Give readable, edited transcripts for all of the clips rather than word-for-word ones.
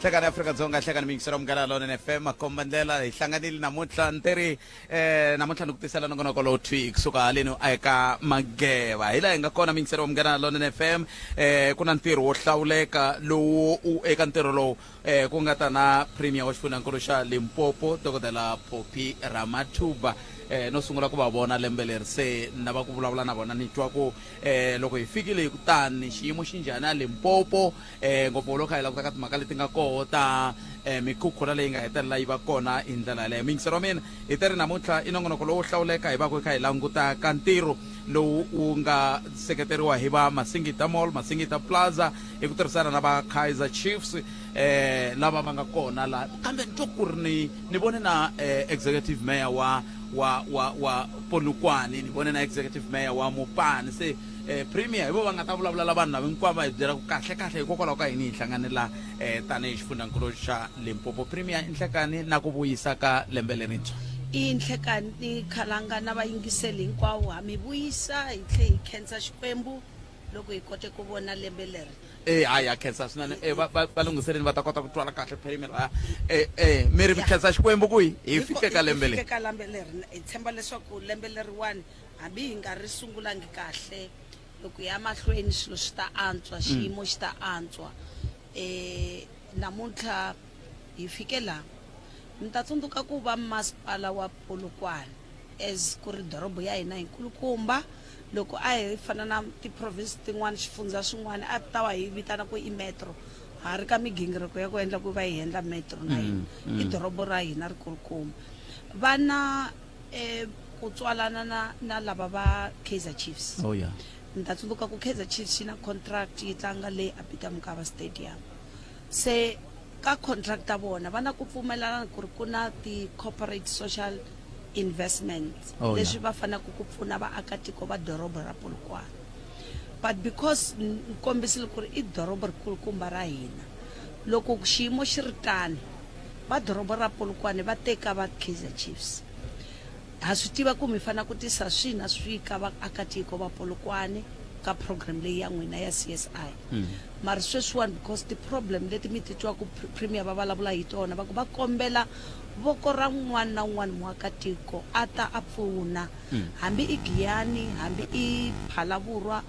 Nhlekani Afrika-Dzonga, nhlekani miyingiselo Munghana Lonene FM, makomba ndlela hi hlanganile namuntlha ni teri namuntlha ni ku tisela nongonoko lowu thwi kusuka haleni eka Mageva. Hi laha hi nga kona miyingiselo wa Munghana Lonene FM, ku na ntirho wo hlawuleka lowu u eka ntirho lowu ku nga ta na Premier wa xifundzhankulu xa Limpopo Dokodela Phophi Ramathuba. No sungula ku va vona lembe leri se na va ku vulavula na vona ni twa ku loko hi fikile hi kutani xiyimo xi njhani a Limpopo, ngopfu loko hi languta ka timhaka leti nga koho ta mikhukhula leyi nga hetelela yi va kona hi ndlela yaleyo. Muyingiseri wa mina, hi teri namuntlha i nongonoko lowo hlawuleka hi va ku hi kha hi languta ka ntirho lowu wu nga seketeriwa hi va Masingita Mall, Masingita Plaza hi ku tirhisana na va Kaizer Chiefs lava va nga kona laha. Kambe ni twa ku ri ni ni vone na executive mayor wa wa wa wa Polokwane, ni vone na executive mayor wa Mopani. Se Premier hi vo va nga ta vulavula la vanhu lava hinkwavo va hi byela ku kahle kahle hikokwalaho ka yini hi hlangane la tanihi xifundzhankulu xa Limpopo. Premier, i nhlekani na ku vuyisa ka lembe lerintshwa. I nhlekani Khalanga na vayingiseli hinkwawo ha mi vuyisa hi tlhe hi khensa Xikwembu loko hi kote ku vona lembe leri. E hayi ha khensa swinene. E va va va lunghiseleni va ta kota ku twala kahle Premier laya. E e mi ri mi khensa Xikwembu ku hi hi fike ka lembe leri. Hi fike ka lembe leri hi tshemba leswaku lembe leriwani hambi hi nga ri sungulangi kahle loko hi ya mahlweni swilo swi ta antswa, xiyimo xi ta antswa. Namuntlha hi fike laha mi ta tsundzuka ku va masipala wa Polokwane as ku ri dorobo ya hina hi nkulukumba loko a hi fana na ti-province tin'wana xifundza swin'wana a ta va hi vitana ku i metro, ha ri ka migingiriko ya ku endla ku va hi endla metro na hina i dorobo ra hina ri kulukumba. Va na ku tswalana na na lava va Kaizer Chiefs. Oh yeah. Ni ta tsundzuka ku Kaizer Chiefs yi na contract yi tlanga le a Peter Mokaba Stadium. Se ka contract ta vona va na ku pfumelelana ku ri ku na ti-corporate social investment Oh, yeah. leswi va faneleke ku pfuna vaakatiko va doroba ra Polokwane. But because ni kombisile ku ri i doroba rikulukumba ra hina, loko xiyimo xi ri tano va doroba ra Polokwane va teka va Kaizer Chiefs. Ha swi tiva ku mi fanele ku tisa swihi na swihi ka vaakatiko va Polokwane ka program leyi ya n'wina ya CSI. Mara sweswiwani because ti-problem leti mi ti twaku Premier va vulavula hi tona, va ku va kombela voko ra un'wana na un'wana muakatiko a ta a pfuna, hambi i Giyani, hambi i Phalaborwa,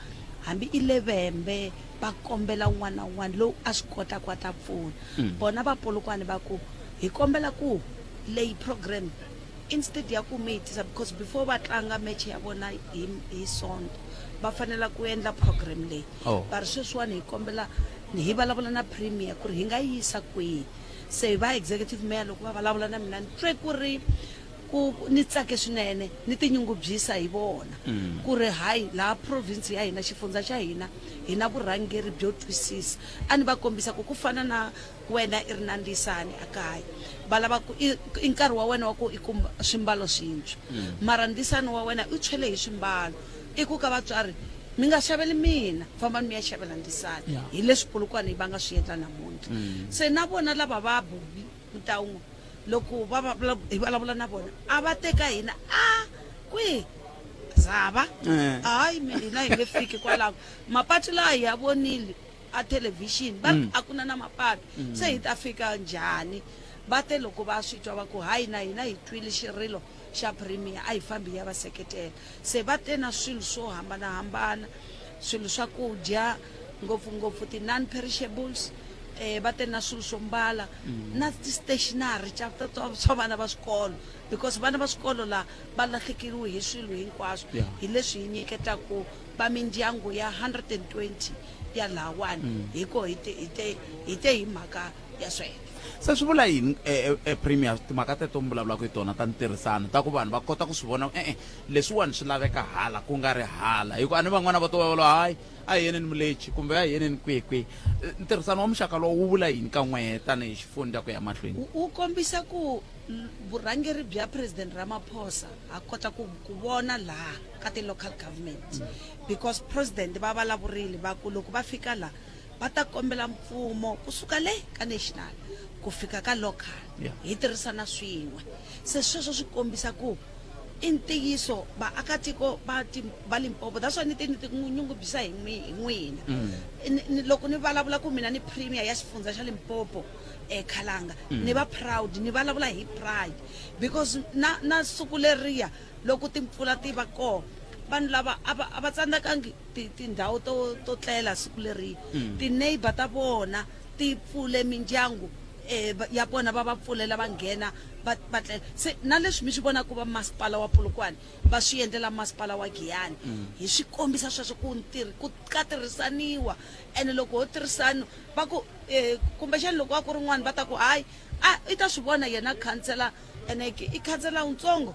hambi i le Vhembe, va kombela un'wana na un'wana lowu a swi kotaka a ta pfuna. Vona va Polokwane va ku hi kombela ku leyi program instead ya ku mi yi tisa because before va tlanga match ya vona hi hi Sonto va fanela ku endla program leyi. Oh. Va ri sweswiwani hi kombela hi vulavula na Premier ku ri hi nga yi yisa kwihi. Se va executive mayor loko va vulavula na mina ni twe ku ri ku ni tsake swinene ni tinyungubyisa hi vona ku ri hayi laha province ya hina xifundza xa hina hi na vurhangeri byo twisisa. A ni va kombisa ku ku fana na wena i ri na ndzisani a kaya va lava ku i i nkarhi wa wena wa ku i kuma swimbalo swintshwa mara ndzisani wa wena u tshwele hi swimbalo i ku ka vatswari mi nga xaveli mina fambani mi ya xavela ndzisani hi leswi Polokwane va nga swi endla namuntlha se na vona lava va Bobby Motaung loko va va hi vulavula na vona a va te ka hina a kwihi zava hayi hina hi nge fiki kwalaho mapatu laha hi ya vonile a thelevhixini va ri a ku na na mapatu se hi ta fika njhani. Va te loko va swi twa va ku hayi na hina hi twile xirilo xa Premier a hi fambi hi ya va seketela. Se va te na swilo swo hambana-hambana, swilo swa ku dya ngopfu-ngopfu ti-non-perishables, va te na swilo swo mbala na ti-stationery ta swa vana va swikolo because vana va swikolo la va lahlekeriwe hi swilo hinkwaswo hi leswi hi nyiketaka va mindyangu ya 120 ya lahawani hi ko hi te hi te hi te hi mhaka ya sweswo. Se swi vula yini Premier timhaka teto mi vulavulaka hi tona ta ntirhisano ta ku vanhu va kota ku swi vona e-e leswiwani swi laveka hala ku nga ri hala hi ku a ni van'wana va to va vula hayi a hi yeneni Mulechi kumbe a hi yeneni kwihi kwihi ntirhisano wa muxaka lowu wu vula yini ka n'wehe tanihi xifundza ku ya mahlweni? Wu kombisa ku vurhangeri bya President Ramaphosa ha kota ku ku vona laha ka ti local government because president va vulavurile va ku loko va fika la va ta kombela mpfumo kusuka le ka national ku fika ka local hi tirhisana swin'we se sweswo swi kombisa ku I ntiyiso vaakatiko va va Limpopo, that's why ni te ni tinyungubyisa hi hi n'wina. Loko ni vulavula ku mina ni premier ya xifundza xa Limpopo Khalanga, ni va proud, ni vulavula hi pride because na na siku leriya loko timpfula ti va kona, vanhu lava a va a va tsandzekangi tindhawu to to tlela siku leriya. Ti-neighbor ta vona ti pfule mindyangu ya vona, va va pfulela va nghena va va tlela. Se na leswi mi swi vonaka va masipala wa Polokwane va swi endlela masipala wa Giyani, hi swi kombisa sweswo ku ntirho ku ka tirhisaniwa. Ene loko ho tirhisana va ku kumbexana loko a ku ri n'wana va ta ku hayi, a i ta swi vona yena khansela, ene i khansela wutsongo,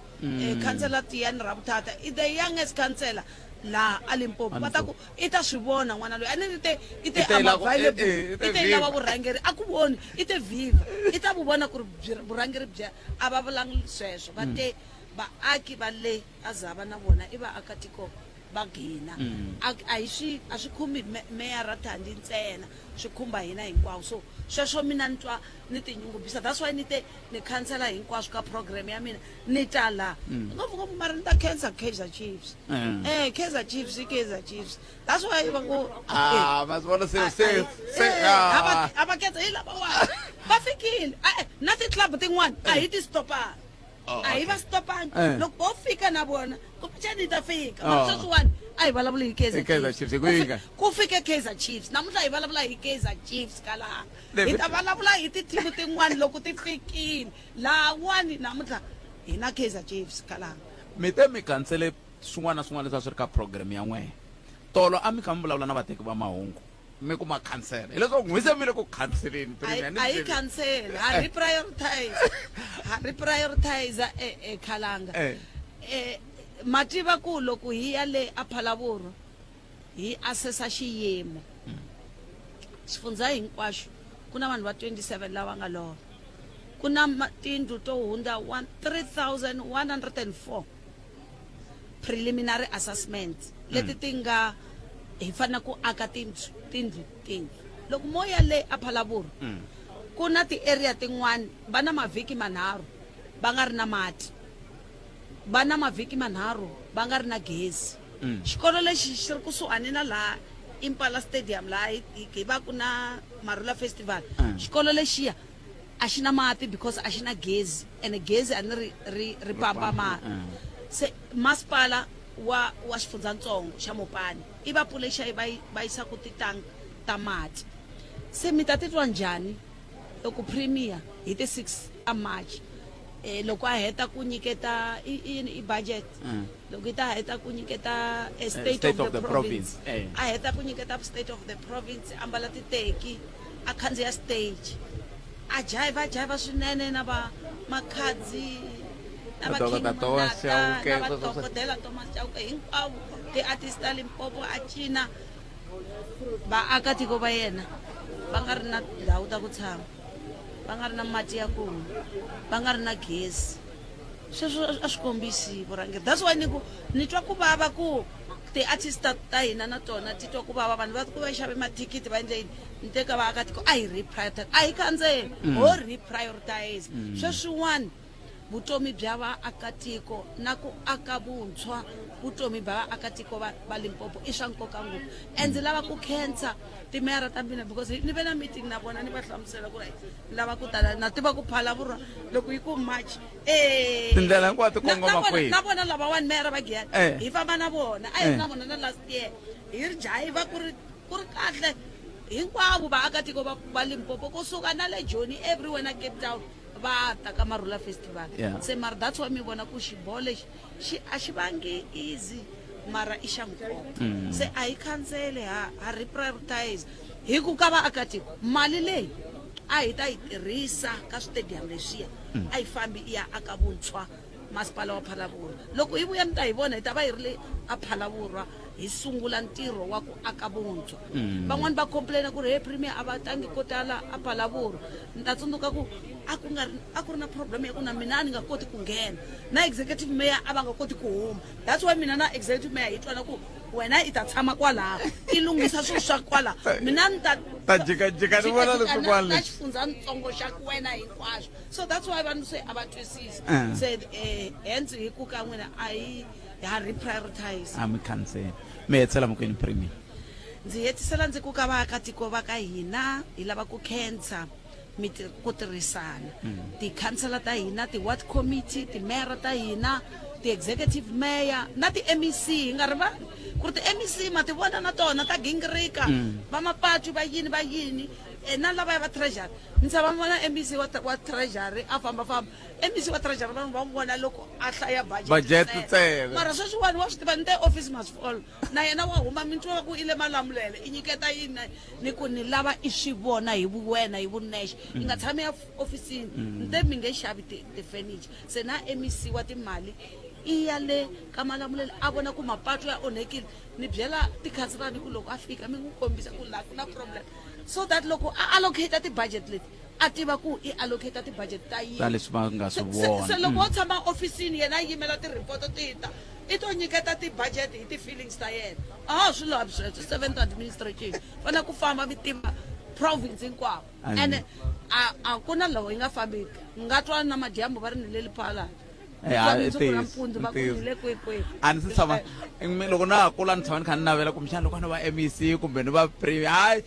khansela Tiyani Ravhuthatha i the youngest khansela laha a Limpopo, va ta ku i ta swi vona n'wana loyi a ni te i te I'm available, i te lava vurhangeri a ku voni, i te viva, i ta vu vona ku ri vurhangeri bya a va vulangi sweswo. Va te vaaki va le Azava na vona i vaakatiko va hina, a hi swi a swi khumbi meyara Thandi ntsena, swi khumba hina hinkwawo. So sweswo mina ni twa ni tinyungubyisa, that's why ni te ni khansela hinkwaswo ka program ya mina, ni ta laha ngopfungopfu. Mara ni ta khensa Kaizer Chiefs. Kaizer Chiefs i Kaizer Chiefs, that's why va ku Ah, ma swi vona se se se a va khensa hi lavawani va fikile. Na ti-club tin'wana a hi ti stopanga. Oh, A hi okay. va stopangi. Loko vo fika na vona kumbexani hi ta fika. Mara sweswiwani a hi vulavuli hi Kaizer Hi Kaizer Chiefs. Chiefs, hi Ku ku yinga. Ku fike Kaizer Chiefs namuntlha, hi vulavula hi Kaizer Chiefs kalaha. Hi David. ta vulavula hi ti-team tin'wana loko ti fikile lahawani. Namuntlha hi na Kaizer Chiefs kalaha. Mi te mi khansele swin'wana na swin'wana leswi a swi ri ka program ya n'wehe tolo, a mi kha mi vulavula na vateki va mahungu, mi ku ma khansela, hileswaku n'wi se mi le ku khanseleni? Premier, ni A hi byeli. khansela, ha ri prioritize, ha ri prioritize Khalanga. Ma tiva ku loko hi ya le a Phalaborwa hi assessa xiyimo xifundza hinkwaxo, ku na vanhu va 27 lava nga lova, ku na tindlu to hundza 3104 preliminary assessment leti ti nga hi fanele ku aka tindlu tindlu tindlu. Loko mo ya le a Phalaborwa, ku na ti-area tin'wani va na mavhiki manharhu va nga ri na mati, va na mavhiki manharhu va nga ri na gezi. Xikolo lexi xi ri kusuhani na laha Impala Stadium, laha hi va ku na Marula Festival, xikolo lexiya a xi na mati because a xi na gezi, ene gezi a ni ri ri ri pampa mati. Se masipala wa wa xifundzatsongo xa Mopani i va pfule xa va va yisa ku titank ta mati. Se mi ta titwa njhani loko premier hi ti 6 ta March, loko a heta ku nyiketa i i budget, loko i ta heta ku nyiketa state, State of the province, province. A heta ku nyiketa state of the province, ambala titeki, a khandziya stage, a jiva jiva swinene na va Makhadzi na va Dokodela King Thomas Monaka, Chauke, na va sweswo. Dokodela Thomas Chauke, hinkwavo ti-artist ta Limpopo, a cina, vaakatiko va yena va nga ri na ndhawu ta ku tshama, va nga ri na mati ya ku nwa, va nga ri na gezi. Sweswo a swi kombisi vurhangeri. That's why ni ku ni twa ku vava ku ti-artist ta hina na tona ti twa ku vava, vanhu va ku va xave mathikithi, va endle yini. Ni te ka vaakatiko a hi reprioritize, a hi khandzeli, ho reprioritize sweswiwani vutomi bya vaakatiko na ku aka vuntshwa vutomi bya vaakatiko va Limpopo i swa nkoka ngopfu. And ndzi lava ku khensa timeyara ta mina because ni ve na meeting na vona, ni va hlamusela ku ri ni lava ku tala na tiva ku Phalaborwa loko yi ku March. Tindlela hinkwato ti kongoma kwihi? Na vona lavawani meyara va Giyani hi famba na vona, a hi ri na vona na last year, hi ri jayiva ku ri ku ri kahle hinkwavo vaakatiko va Limpopo kusuka na le Joni, everywhere na Cape Town va ta ka Marula Festival. Se mara that's why mi vona ku xiboho lexi xi a xi vangi easy, mara i xa nkoka. Se a hi khansele, ha reprioritize hi ku ka vaakatiko mali leyi a hi ta yi tirhisa ka switediyamu leswiya a yi fambi i ya aka vuntshwa masipala wa Phalaborwa. Loko hi vuya mi ta hi vona, hi ta va hi ri le a Phalaborwa hi sungula ntirho wa ku aka vuntshwa. Van'wani va complaina ku ri he premier a va tangi ko tala a Phalaborwa. Ni ta tsundzuka ku A ku nga ri a ku ri na problem ya ku na mina a ni nga koti ku nghena na executive mayor a va nga koti ku huma. That's why mina na executive mayor hi twana ku wena i ta tshama kwalaho i lunghisa swilo swa kwala, mina ni ta ta jikajika ni vona leswi kwale. Na xifundzatsongo xa wena hinkwaxo. So that's why vanhu se a va twisisi. Se hence hi ku ka n'wina a hi ha reprioritize. A mi khanseli mi hetisela makwini, Premier. Ndzi hetisela ndzi ku ka vaakatiko va ka hina, hi lava ku khensa mi ku tirhisana, tikhansela ta hina, ti-ward committee, timeyara ta hina, ti-executive mayor na ti-MEC. Hi nga rivali ku ri ti-MEC ma ti vona na tona ta gingirika, va mapatu, va yini va yini, na lavaya va treasury. Ni tshama ni vona MEC wa treasury a fambafamba. MEC wa treasury vanhu va n'wi vona loko a hlaya budget Budget ntsena. Mara sweswiwani wa swi tiva ni te office must fall, na yena wa huma, mi twa ku i le Malamulele, i nyiketa yini na ni ku ni lava i swi vona hi vuwena hi vunexe, i nga tshami ya ofisini. Ni te mi nge xavi ti-furniture. Se na MEC wa timali i ya le ka Malamulele a vona ku mapatu ya onhekile. Ni byela tikhansela ni ku loko a fika mi n'wi kombisa ku laha ku na problem, so that loko a allocate ti-budget leti a tiva ku i allocate ti-budget ta yini. Ta leswi va nga swi Se vona. se loko wo tshama ofisini yena a yimela ti-report ti ta, i to nyiketa ti-budget hi ti-feelings ta yena. A ha swi lavi sweswo. Seventh administration fanele ku famba mi tiva province hinkwawo. Amen. Ene a ku na laha yi nga fambiki. Ni nga twa na madyambu va ri ni le Lephalale. Eh, ah, i Mundzuku na ntiyiso, mpundzu va ku ntiyiso. ni le kwihi kwihi. A ni se tshama loko na ha kula ni tshama ni kha ni navela kumbexana loko a ni va MEC kumbe ni va premier, hayi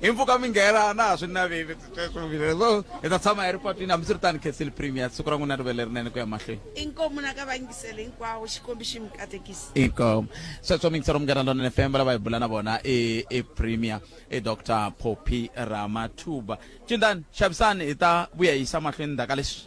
hi mpfhuka mi nghena na ha swi naveli sweswo. So hi ta tshama hi ri patwini. Hambiswiritano, khensile Premier, siku ra n'wina ri ve lerinene ku ya mahlweni. Inkomu na ka vayingiseli hinkwawo, Xikwembu xi mi katekisa. Inkomu. Sweswo miyingiselo Munghana Lonene FM, lava hi bula na vona i Premier i Dr Phophi Ramathuba. Cindani xavisani, hi ta vuya hi yisa mahlweni ndzhaku ka leswi.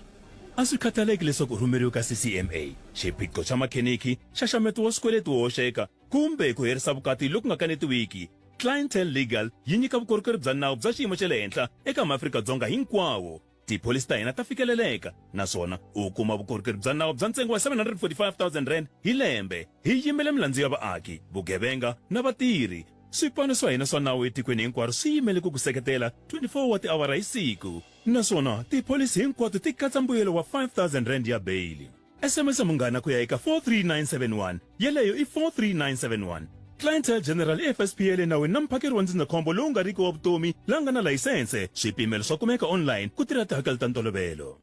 A swi khathaleki leswaku u rhumeriwe ka CCMA, xiphiqo xa makheniki, nxaxameto wa swikweleti wo hoxeka, kumbe ku herisa vukati loku nga kanetiwiki, Clientele Legal yi nyika vukorhokeri bya nawu bya xiyimo xa le henhla eka maAfrika-Dzonga hinkwawo. Tipholisi ta hina ta fikeleleka naswona u kuma vukorhokeri bya nawu bya ntsengo wa R745,000 hi lembe. Hi yimela milandzu ya vaaki, vugevenga na vatirhi. Swipano swa hina swa nawu etikweni hinkwaro swi yimele ku ku seketela 24 wa tiawara hi siku. Naswona tipholisi hinkwato ti katsa mbuyelo wa R5000 ya beyili. SMS Munghana ku ya eka 43971, yeleyo i 43971. Clientele General i FSP ya le nawini na muphakeri wa ndzindzakhombo lowu nga riki wa vutomi la nga na layisense. Swipimelo swa kumeka online ku tirha tihakelo ta ntolovelo.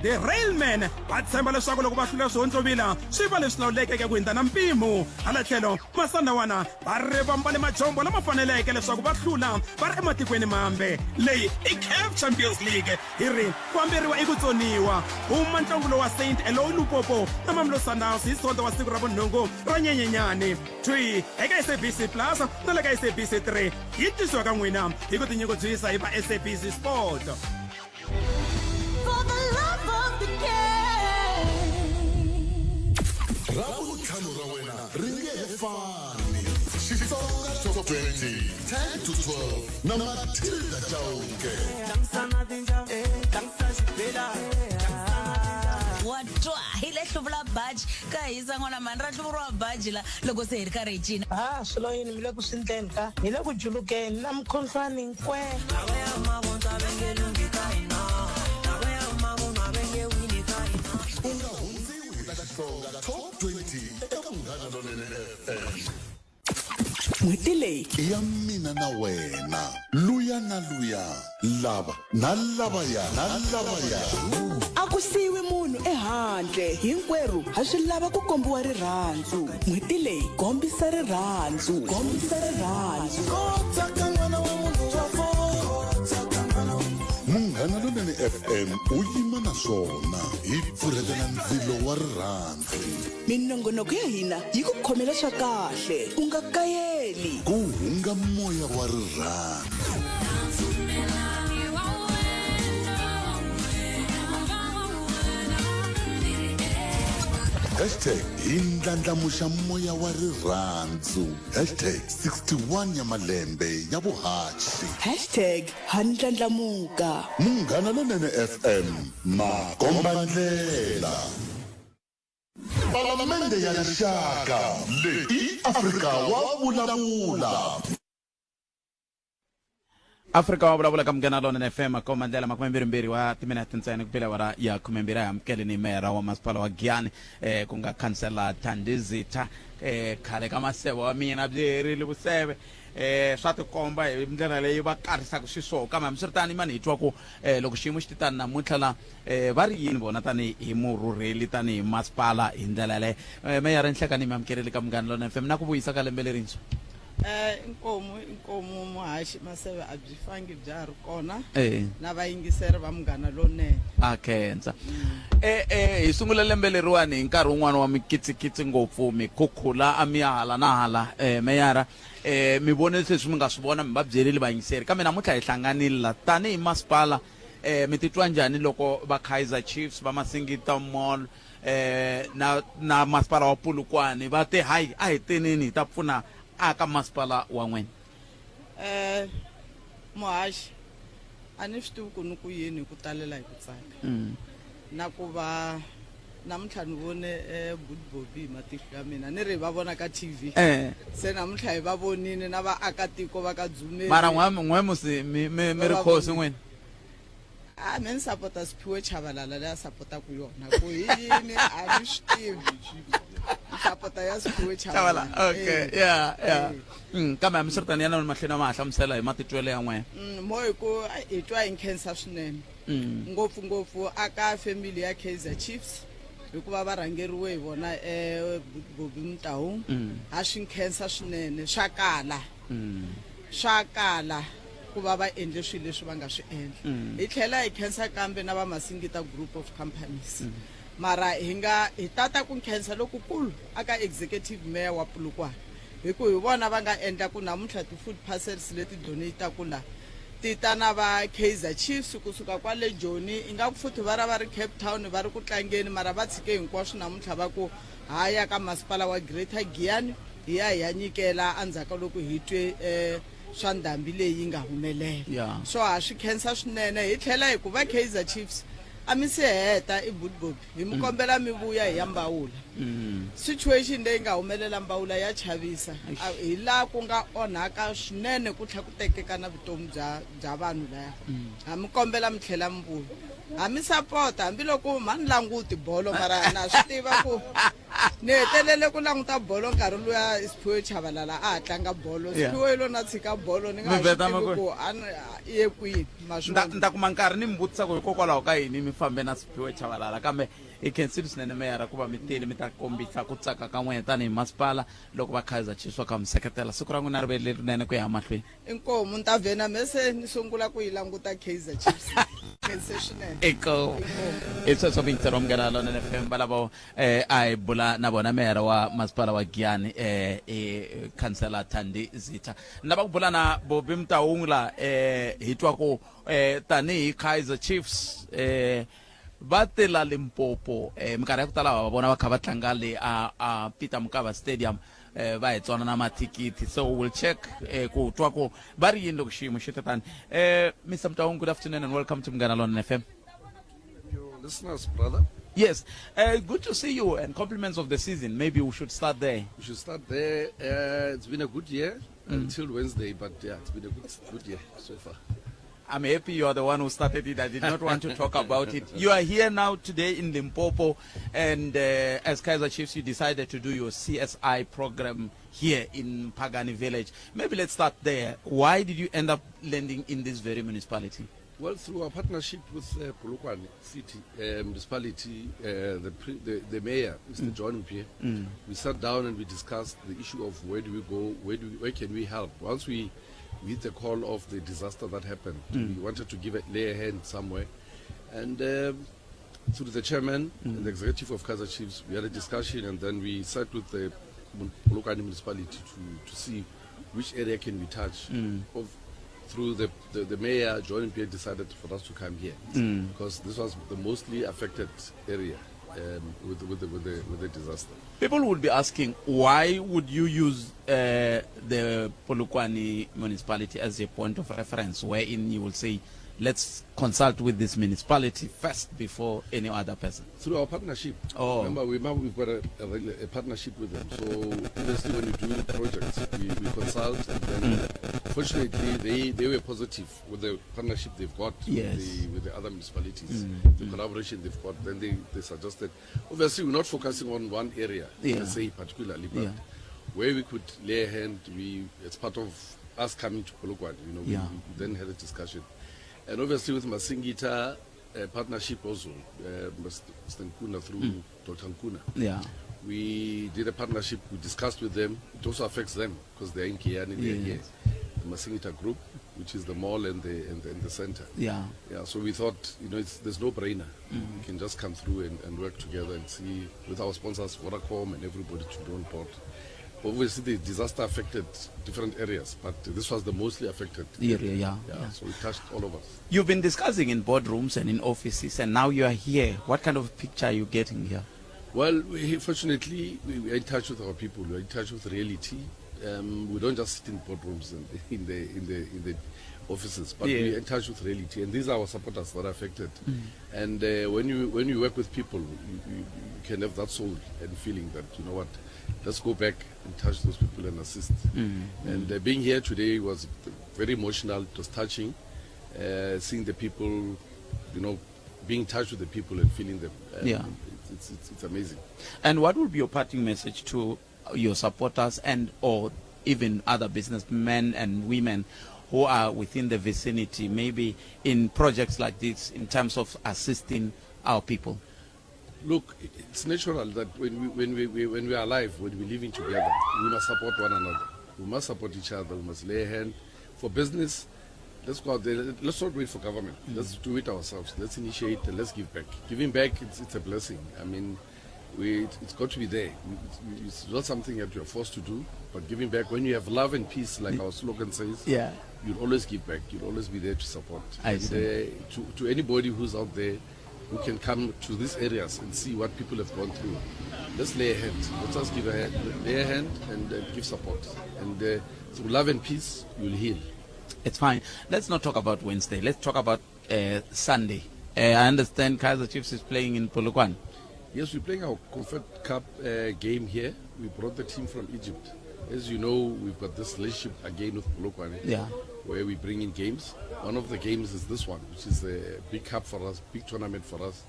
The Railmen va tshemba leswaku loko va hlula swihontlovila swi va leswi lawulekeke ku hundza na mpimo. Hala tlhelo, Masandawana va ri va mbale majombo lama faneleke leswaku va hlula va ri ematikweni mambe. Leyi i CAF Champions League. Hi ri ku amberiwa i ku tsoniwa. Huma ntlangu lowa Saint Eloi Lupopo na Mamelodi Sundowns hi Sonto wa siku ra vunhungu ra Nyenyenyani thwi eka SABC Plus na le ka SABC 3. Yi tisiwa ka n'wina hi ku tinyungubyisa hi va SABC Sport. For the love of the game. Ravuntlhanu ra wena ri nge he fani. Xitsonga Top 20, 10 to 12 na Matilda Chauke. Wa twa hi le hluvula baji ka hisa n'wana mhani, ra hluvuriwa baji la loko se hi ri karhi hi cina. Ha swilo yini mi le ku swi ndleni ka hi le ku julukeni na mukhuhlwani nkwe. U nga hundziwi hi ta Xitsonga Top 20 eka Munghana Lonene FM. N'hweti leyi I ya mina na wena, luya na luya, lava na lavaya na lavaya. A ku siyiwi munhu ehandle, hinkwerhu ha swi lava ku kombiwa rirhandzu. N'hweti leyi, kombisa rirhandzu, kombisa rirhandzu. Munghana Lonene FM u yima na swona, hi pfurhetela ndzilo wa rirhandzu. Minongonoko ya hina yi ku khomela swa kahle, u nga kayeli. Ku hunga moya wa rirhandzu. Hashtag hi ndlandlamuxa moya wa rirhandzu. Hashtag 61 ya malembe ya vuhaxi. Hashtag ha ndlandlamuka. Munghana Lonene FM, makombandlela. Palamende ya Rixaka, leyi i Afrika wa vulavula. Afrika wa vulavula ka Munghana Lonene FM makomba ndlela makumembirhimbirhi wa timinete ntsena ku bile awara ya khumembirhi a hi amukele ni meyara wa masipala wa Giyani eh, ku nga khansela Thandi Zitha eh, khale ka maseve wa mina byi herile vuseve eh, swa tikomba hi ndlela leyi va karisaka xiswona kambe hambiswiritano mani hi twa ku eh, loko xiyimo xi titani namuntlha la eh, va ri yini vona tanihi murhurheli tanihi masipala hi ndlela yaleyo eh, meyara nhlekani mi amukerile ka Munghana Lonene FM na ku vuyisa ka lembe lerintshwa. Eh, inkomu inkomu muhaxi maseve a byi fangi bya ha ri kona Eh. na vayingiseri va munghana lonene a khensa eh eh hi sungula lembe leriwani hi nkarhi wun'wana wa mikitsikitsi ngopfu mikhukhula a mi ya hala na hala eh meyara eh mi vone leswi mi nga swi vona mi va byerile vayingiseri kambe namuntlha hi hlanganile la tanihi masipala eh mi titwa njhani loko va Kaizer Chiefs va Masingita Mall eh na na masipala wa Polokwane va te hayi a hi teneni hi ta pfuna aka masipala wa n'wina eh muhaxi a ni swi tivi ku ni ku yini hi ku talela hi ku tsaka mm. na ku va namuntlha ni vone eh, Good Bobby hi matihlo ya mina ni ri hi va vona ka TV eh se namuntlha hi va vonile na vaakatiko va ka Dzumeri mara n'we n'we musi mi mi mi ri Va va khosi vonile. n'wina a me ni sapota Siphiwe Chabalala leyi a sapotaku yona ku hi yini a ni swi tivi ni sapota ya Siphiwe Chabalala Chabalala okay Eh. yeah yeah Eh. Kambe hambiswiritano yana mahlweni ma ha hlamusela hi matitwelo ya n'wina Mo hi ku hi twa hi nkhensa swinene ngopfungopfu aka family ya Kaizer Chiefs hikuva va rhangeriwe hi vona um Bobby Motaung ha swi nkhensa swinene swa kala swa kala ku va va endle swilo leswi va nga swi endla hi tlhela hi khensa kambe na va Masingita Group of Companies mara hi nga hi tata ku nkhensa lokukulu aka executive mayor wa Polokwane hi ku hi vona va nga endla ku namuntlha ti-food parcels leti donate-aku la ti ta na va Kaizer Chiefs kusuka kwale Joni ingaku futhi va ra va ri Cape Town va ri ku tlangeni mara va tshike hinkwaswo namuntlha va ku ha ya ka masipala wa Greater Giyani hi ya hi ya nyikela endzhaku ka loko hi twe um swa ndhambi leyi yi nga humelela Yeah. so ha swi khensa swinene hi tlhela hi ku va Kaizer Chiefs a mi si heta i Bootbob hi mi kombela mi vuya hi ya Mbawula situation leyi nga humelela Mbawula ya chavisa A- hi laha ku nga onhaka swinene ku tlhela ku tekeka na vutomi bya bya vanhu laya ha mi kombela mi tlhela mi vuya ha mi sapota hambiloko mha ni languti bolo mara na swi tiva ku ni hetelele ku languta bolo nkarhi luya Siphiwe Chabalala a ha tlanga bolo Yeah. Siphiwe lo na tshika bolo ni nga Mi ha swi vheta tivi makwenu. ku a ni- a- i ye kwini ma swi Ni ta- vona ni ta kuma nkarhi ni mi vutisa ku hikokwalaho ka yini mi fambe na Siphiwe Chabalala kambe hi khensile swinene meyara ku va mi tile mi ta kombisa ku tsaka ka n'wina tanihi masipala loko va Kaizer Chiefs va kha mi seketela siku ra n'wina ri ve lerinene ku ya mahlweni Inkomu ni ta vhena me se ni sungula ku yi languta Kaizer Chiefs. Khense swinene. Inkomu. I sweswo muyingiseri wa Munghana Lonene FM valavo eh, a hi bula na vona meyara wa masipala wa Giyani eh, eh, khansela Thandi Zitha. Ni lava ku bula na Bobby Mtaung la eh, hi twa ku eh, tanihi Kaizer Chiefs eh, va te la Limpopo eh, minkarhi ya ku tala va vona va kha va tlanga le a, a Peter Mokaba Stadium eh, va hi tsona na mathikithi so we'll check eh, ku twa ku va ri yini loko xiyimo xi te tani eh, Mr Mtaung good afternoon and welcome to Munghana Lonene FM Your listeners, brother. Yes, good to see you and compliments of the season. Maybe we should start there. We should start there. It's been a good year until Wednesday, but yeah, it's been a good, good year so far. I'm happy you are the one who started it. I did not want to talk about it. You are here now today in Limpopo, and as Kaizer Chiefs, you decided to do your CSI program here in Phagane Village. Maybe let's start there. Why did you end up landing in this very municipality? Well, through our partnership with Polokwane City Municipality, the mayor, Mr. John Mpie, we sat down and we discussed the issue of where do we go, where can we help. Once we hit the call of the disaster that happened, we wanted to lay a hand somewhere. And through the chairman and the executive of Kaizer Chiefs, we had a discussion, and then we sat with the Polokwane Municipality to see which area can we touch. Through the mayor, John Mpie, decided for us to come here because this was the mostly affected area with the disaster. People would be asking, why would you use the Polokwane municipality as a point of reference, wherein you will say let's consult with this municipality first before any other person? Through our partnership. Oh. Remember, we, we've got a, a, a partnership with them. So obviously when we do projects, we, we consult and then mm. fortunately they, they were positive with the partnership they've got yes. with, the, with the other municipalities, mm. the collaboration they've got. Then they, they suggested, obviously we're not focusing on one area, yeah. per se particularly, but yeah. where we could lay a hand, we it's part of us coming to Polokwane, you know, yeah. we, we then had a discussion. And obviously with Masingita uh, partnership also, uh, Mr. Nkuna through Mm. Dr. Nkuna. Yeah. We did a partnership, we discussed with them. It also affects them because they're in Kiani, they're Yes. here. The Masingita group, which is the mall and the, and the, and the center. Yeah. Yeah, so we thought, you know, it's, there's no brainer. Mm. We can just come through and, and work together and see with our sponsors, Vodacom and everybody to be on board. Obviously, the disaster affected different areas, but this was the mostly affected area. Yeah, yeah, yeah. So it touched all of us. You've been discussing in boardrooms and in offices, and now you are here. What kind of picture are you getting here? Well, we, fortunately, we, we are in touch with our people. We are in touch with reality. Um, we don't just sit in boardrooms and in the in the in the offices, but Yeah. we are in touch with reality. And these are our supporters that are affected. Mm. And uh, when you when you work with people, you, you, you can have that soul and feeling that you know what, let's go back and touch those people and assist. Mm. And uh, being here today was very emotional. It was touching, uh, seeing the people, you know, being in touch with the people and feeling them. Um, Yeah. It's, it's, it's amazing. And what would be your parting message to your supporters and or even other businessmen and women who are within the vicinity, maybe in projects like this, in terms of assisting our people? Look, it's natural that when we, when we, we, when we are alive, when we're living together, we must support one another. We must support each other. We must lay a hand. For business, let's go out there. Let's not wait for government. Mm. Let's do it ourselves. Let's initiate and let's give back. Giving back, it's, it's a blessing. I mean, we, it, it's got to be there. It's, it's not something that you're forced to do, but giving back, when you have love and peace, like our slogan says, Yeah. you'll always give back. You'll always be there to support. I And, see. uh, to, to anybody who's out there who can come to these areas and see what people have gone through, let's lay a hand. Let's just give a hand, lay a hand and uh, give support. And uh, through love and peace, you'll heal. It's fine. Let's not talk about Wednesday. Let's talk about uh, Sunday. Uh, I understand Kaizer Chiefs is playing in Polokwane. Yes, we're playing our Comfort Cup uh, game here. We brought the team from Egypt. As you know, we've got this relationship again with Polokwane, Yeah. where we bring in games. One of the games is this one, which is a big cup for us, big tournament for us.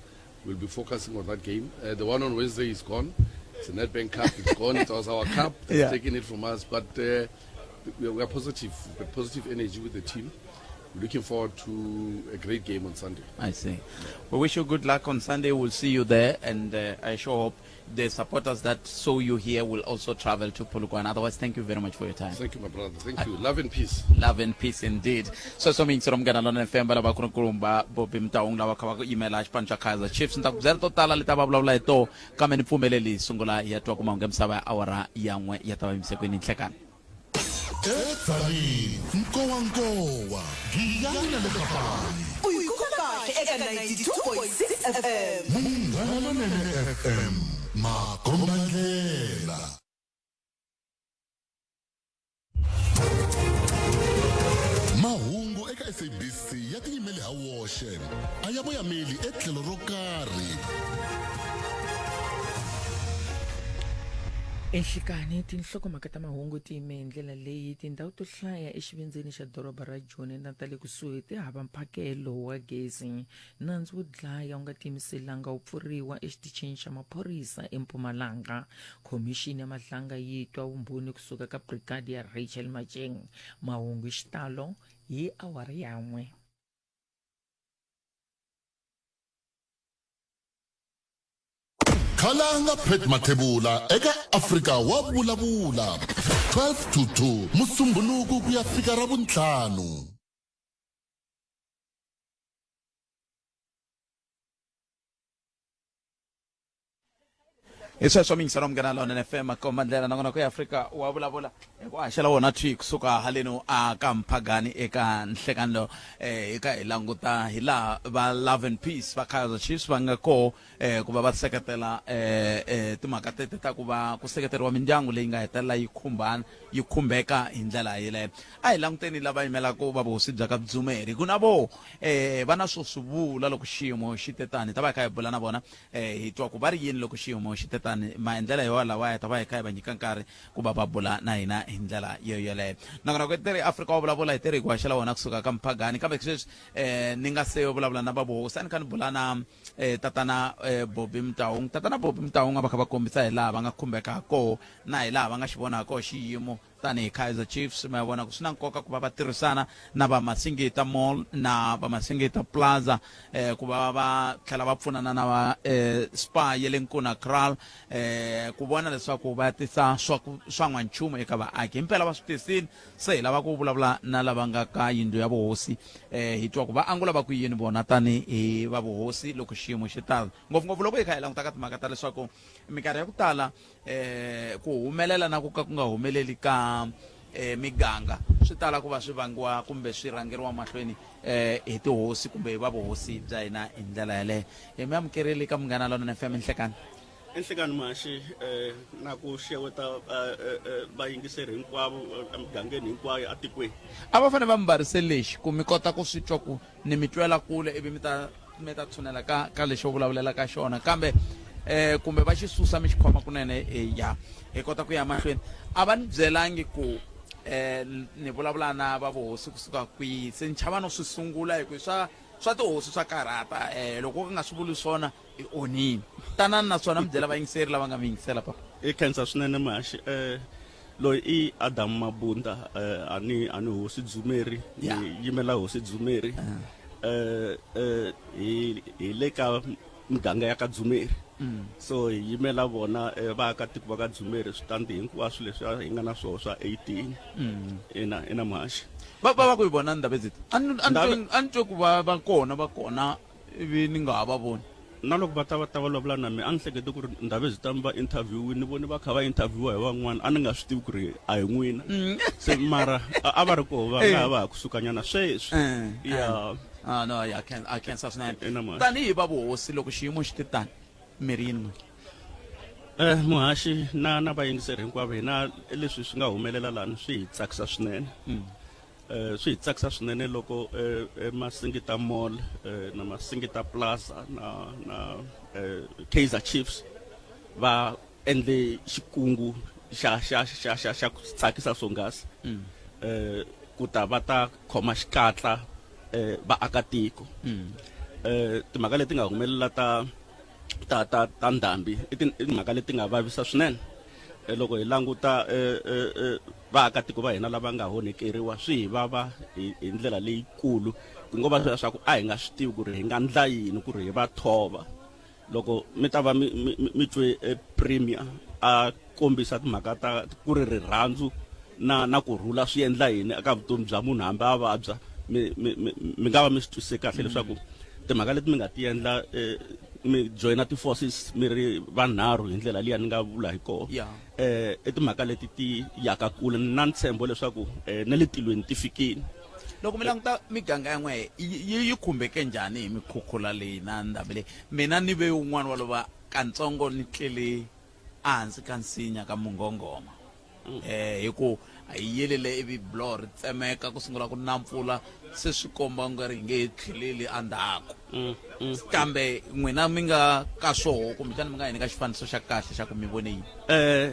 We'll be focusing on that game. Uh, the one on Wednesday is gone. It's a Nedbank Cup. It's gone. It was our cup. They've Yeah. taken it from us. But uh, we, are, we are positive. We've got positive energy with the team. We're looking forward to a great game on Sunday. I see. We wish you good luck on Sunday. We'll see you there, and uh, I sure hope the supporters that saw you here will also travel to Polokwane. Otherwise, thank you very much for your time. Thank you, my brother. Thank you. Love and peace. Love and peace indeed. Sweswo miyingiseri munghana lona FM va lava ku ri nkulumba Bobby Mtaung lava kha va yimela xipano xa Kaizer Chiefs. Ni ta ku byela to tala leti a va vulavula hi toho kambe ni pfumeleli hi sungula hi ya twa ku mahungu ya misava ya awara ya n'we ya ta va yimisekweni nhlekani. Edzanini, Nkowankowa, Giyani na le Kapani. U yi kuma kahle eka 92.6 FM. Munghana Lonene FM, makombandlela. Mahungu eka SABC ya tiyimele ha woxe, a ya voyameli etlhelo ro karhi. Enhlikani tinhlokomhaka ta mahungu ti yime hi ndlela leyi tindhawu to hlaya exivindzini xa doroba ra Joni na ta le kusuhi ti hava mphakelo wa gezi. Nandzu wo dlaya wu nga tiyimiselanga wu pfuriwa exitichini xa maphorisa eMpumalanga. Khomixini ya Madlanga yi twa vumbhoni kusuka ka Brigadier Rachel Matjeng. Mahungu hi xitalo hi awara ya n'we. Khalanga Pat Mathebula eka Afrika wa vulavula 12 to 2 Musumbhunuku ku ya fika Ravuntlhanu. Hi sweswo mingiselo Munghana Lonene FM komba ndlela nongonoko ya Afrika wa vulavula hi ku haxela wona thwi kusuka haleno a ka Mphagani eka nhlekani lowu eh, hi ka hi languta hi laha va Love and Peace va Kaizer Chiefs va nga koho eh, ku va va seketela eh, eh, timhaka tete ta ku va ku seketeriwa mindyangu leyi nga hetelela yi khumbana yi khumbeka hi ndlela yeleyo. A hi languteni lava yimelaka va vuhosi bya ka Dzumeri ku na vo eh, va na swo swi vula loko xiyimo xi te tani hi ta va hi kha hi bula na vona eh, hi twa ku va ri yini loko xiyimo xi te tani. Maendlelo yo lawa hi ta va hi kha hi va nyika nkarhi ku va va bula na hina hi ndlela yo yoleyo. Nakona ku tirhi Afrika wa vulavula hi tirhi hi ku haxela wona kusuka ka Mphagani kambe sweswi eh, ni nga se vulavula na va vuhosi a ni kha ni bula na eh, tatana eh, Bobby Mtaung. Tatana Bobby Mtaung a va kha va kombisa hi laha va nga khumbeka ha koho na hi laha va nga xi vona ha koho xiyimo tanihi Kaizer Chiefs. Ma vona ku swi na nkoka ku va va tirhisana na va Masingita Mall na va Masingita Plaza eh, ku va va tlhela va pfunana na va eh, Spa ya le Nkuna Kraal eh, ku vona leswaku va tisa swa swa n'wanchumu eka vaaki. Himpela va swi tisile, se hi lava ku vulavula na lava nga ka yindlu ya vuhosi eh, hi twa ku va angula va ku yini vona tanihi va vuhosi loko xiyimo xi tala, ngopfungopfu loko hi kha hi languta ka timhaka ta leswaku minkarhi ya ku tala eh ku humelela na ku ka ku nga humeleli ka eh, miganga swi tala ku va swi vangiwa kumbe swi rhangeriwa mahlweni eh, hi tihosi kumbe hi va vuhosi bya hina hi ndlela yaleyo. Hi mi amukerile ka Munghana Lonene FM nhlekani. Enhlekani Muhaxi, eh, na ku xeweta eh, eh, eh, vayingiseri hinkwavo emigangeni hinkwayo etikweni. A va fanele va mi mbarise lexi ku mi kota ku swi twa ku ni mi twela kule ivi mi ta mi ta tshunela ka ka lexo vulavulela ka xona kambe eh kumbe va xi susa mi xi khoma kunene eh, ya hi kota ku ya mahlweni. A va ni byelangi ku eh ni vulavula na va vuhosi kusuka kwihi, se ni chava no swi sungula hi ku swa swa tihosi swa karhata eh loko u nga swi vuli swona i onhile. Tanani na swona mi byela vayingiseri lava nga mi yingisela papa. I khensa swinene Muhaxi. Eh loyi i Adam Mabunda eh ani ani hosi Dzumeri ni yimela hosi Dzumeri. Eh eh hi hi le ka miganga ya ka Dzumeri. So hi yimela vona eh, vaakatiko va ka Dzumeri switandi hinkwaswo leswi hi nga na swoho swa 18. Ina ina Muhaxi. Va va va ku hi vona Ndabezitha. A ni a ni twe a ni twe ku va va kona va kona ivi ni nga ha va voni. Na loko va ta va ta vulavula na mina a ni hlekete ku ri Ndabezitha mi va interview-wini, ni vone va kha va interview-wa hi van'wana a ni nga swi tivi ku ri a hi n'wina. Se mara a va ri koho va nga ha va ha ku sukanyana sweswi. Ya. Ah no, ya khen a khensa swinene. Ina muhaxi. Tanihi va vuhosi loko xiyimo xi te tani mi ri yini n'wina? Eh muhaxi na na vayingiseri hinkwavo hina leswi swi nga humelela lani swi hi tsakisa swinene. Eh, swi hi tsakisa swinene loko eh, eh, Masingita Mall eh, na Masingita Plaza na na eh, Kaizer Chiefs va endle xikungu xa xa xa xa xa ku tsakisa swonghasi eh, ku ta va ta khoma xikatla eh, vaakatiko. Eh, timhaka leti nga humelela ta ta ta ta ndhambi i timhaka leti nga vavisa swinene. Eh, loko hi languta eh, eh, eh, vaakatiko va hina lava nga honekeriwa swi hi vava hi, hi ndlela leyikulu ku ngo va leswaku a hi nga swi tivi ku ri hi nga ndla yini ku ri hi va thova. Loko mi ta va mi, mi, mi twe eh, premier a kombisa timhaka ta ku ri rirhandzu na na ku rhula swi endla yini eka vutomi bya munhu hambi a vabya, mi, mi, mi, mi nga va mi swi twisise kahle leswaku timhaka leti mi nga ti endla eh, mi joyina ti-forces mi ri vanharhu hi ndlela liya ni nga vula hi koho. Eh, i timhaka leti ti yaka kule na ntshembo leswaku eh, na le tilweni ti fikile. Loko mi languta miganga ya n'wehe yi yi khumbeke njhani hi mikhukhula leyi na ndhambi leyi? Mina ni ve un'wana wa lova kantsongo ni tlele ehansi ka nsinya ka munghonghoma eh hi ku hi yelele ivi bloho ri tsemeka ku sungula ku na mpfula se swi komba nga ri hi nge he tlheleli endzhaku. Kambe n'wina mi nga ka swoho kumbexana mi nga hi nyika xifaniso xa kahle xa ku mi vone yini? Eh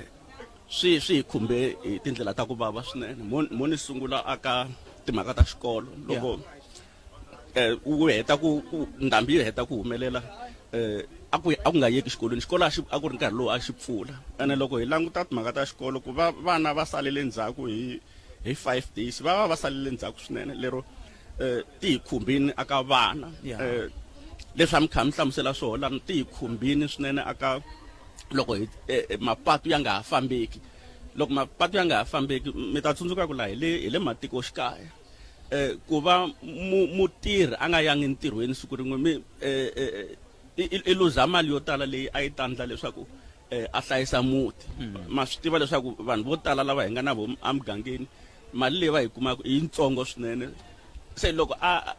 swi swi hi khumbe hi tindlela ta ku vava swinene. Mo mo ni sungula aka timhaka ta xikolo loko eh u heta ku ndhambi yi heta ku humelela eh a ku a ku nga yeki xikolweni, xikolo a xi a ku ri nkarhi lowu a xi pfula. Ene loko hi languta timhaka ta xikolo ku va vana va salele ndzhaku hi hi 5 days va va va salele ndzhaku swinene lero eh ti hi khumbini aka vana. Eh leswi a mi kha mi hlamusela swona lani ti hi khumbini swinene aka loko hi eh, mapatu ya nga ha fambeki. Loko mapatu ya nga ha fambeki mi ta tsundzuka ku laha hi le hi le matikoxikaya eh ku va mutirhi a nga yangi ntirhweni siku rin'we mi eh, eh, i luza mali yo tala leyi a yi ta ndla leswaku eh, a hlayisa muti ma swi tiva leswaku vanhu vo tala lava hi nga na vo emugangeni mali leyi va yi kumaka i yitsongo swinene se loko a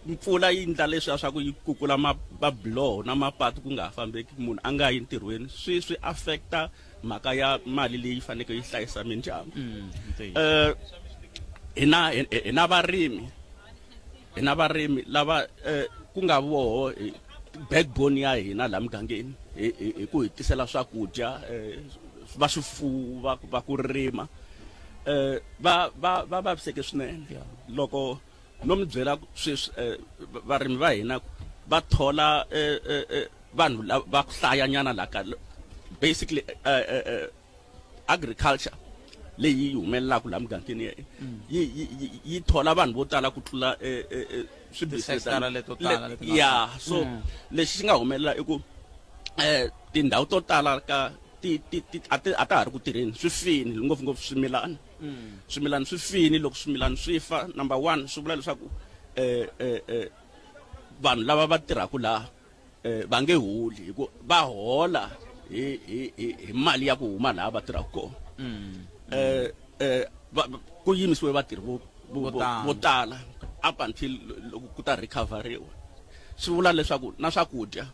mpfula yi ndla leswiya swa ku yi kukula mabiloho na mapatu ku nga ha fambeki munhu a nga yi ntirhweni swi swi affecta mhaka ya mali leyi faneleke yi hlayisa mindyangu eh hina hina varimi hina varimi lava eh, ku nga voho backbone ya hina laha mugangeni hi ku hi tisela swakudya eh, va swifuwo va va ku rima eh va va va vaviseke swinene loko no mi byela sweswi eh, varimi va hina va thola eh, eh, eh, vanhu va ku hlayanyana la ka basically eh, eh, eh, agriculture leyi yi humelelaka laha mugangeni ya yi yi yi thola vanhu vo tala ku tlula eh, eh, eh, swi-business leto tala leti nga ya so lexi xi nga humelela i ku eh tindhawu to tala ka ti ti ti a ti a ta ha ri ku tirheni swi fini ngopfungopfu swimilana swimilana swi fini loko swimilana swi fa number one swi vula leswaku eh eh eh vanhu lava va tirhaka laha eh, va nge holi hi ku va hola hi hi hi hi mali ya ku huma laha va tirhaka kona eh eh ku yimisiwe vatirhi vo vo tala up until loko ku ta recoveriwa swi vula leswaku na swakudya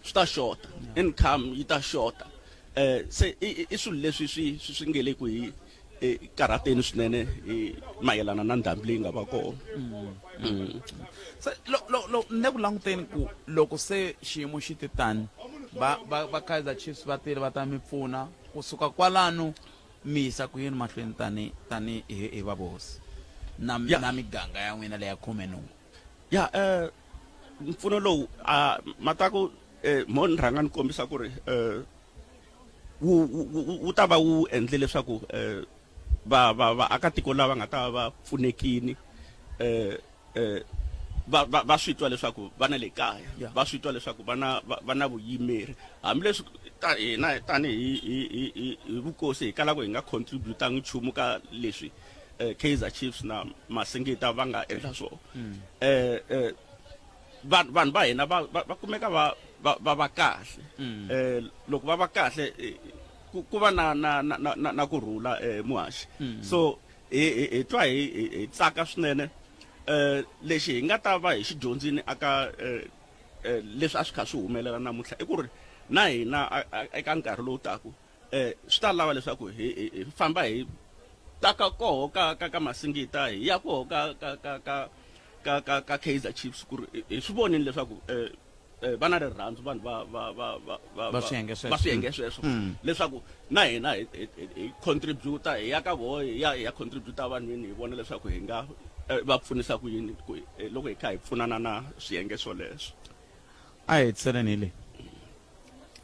swi ta xota income yi ta xota eh se i swilo leswi swi swi nge le ku hi karhateni swinene hi mayelana na ndhambi leyi nga va kona mm. se lo lo lo ne ku languteni ku loko se xiyimo xi te tani va va va Kaizer Chiefs va tile va ta mi pfuna kusuka kwalano mi yisa ku yini mahlweni tani tani hi hi va vuhosi na Ya. na miganga ya n'wina leya khumenhungu ya eh mpfuno lowu a mataku eh mo ni rhanga ni kombisa ku ri eh wu wu wu ta va wu endle leswaku eh va va vaakatiko lava nga ta va pfunekini eh eh va va va swi twa leswaku va na le kaya Yeah. va swi twa leswaku va na va, va na vuyimeri hambileswi ta hina tanihi hi hi hi hi vukosi hi kalaka hi nga contributanga nchumu ka leswi eh, Kaizer Chiefs na Masingita va nga endla swona eh eh vanhu vanhu va hina va va kumeka va va va va kahle mm. eh loko va va kahle eh, ku ku va na na na na, na ku rhula eh muhaxi mm. so hi hi twa hi hi tsaka swinene eh lexi hi nga ta va hi xi dyondzini aka eh, eh leswi a swi kha swi humelela namuntlha i ku ri na hina eka nkarhi lowu taku eh swi ta lava leswaku hi hi famba hi ta ka koho ka ka ka masingita hi ya koho ka ka ka ka ka ka ka Kaizer Chiefs ku ri hi swi vonile leswaku eh, eh va na rirhandzu vanhu va va va va va va swiyenge sweswo va swiyenge sweswo mm. leswaku na hina hi hi contribute hi ya ka voho hi ya hi ya contribute vanhwini hi vona leswaku hi nga eh, va pfunisa ku yini ku eh, loko hi kha hi pfunana na swiyenge swoleswo a hi hetiseleni hi leyi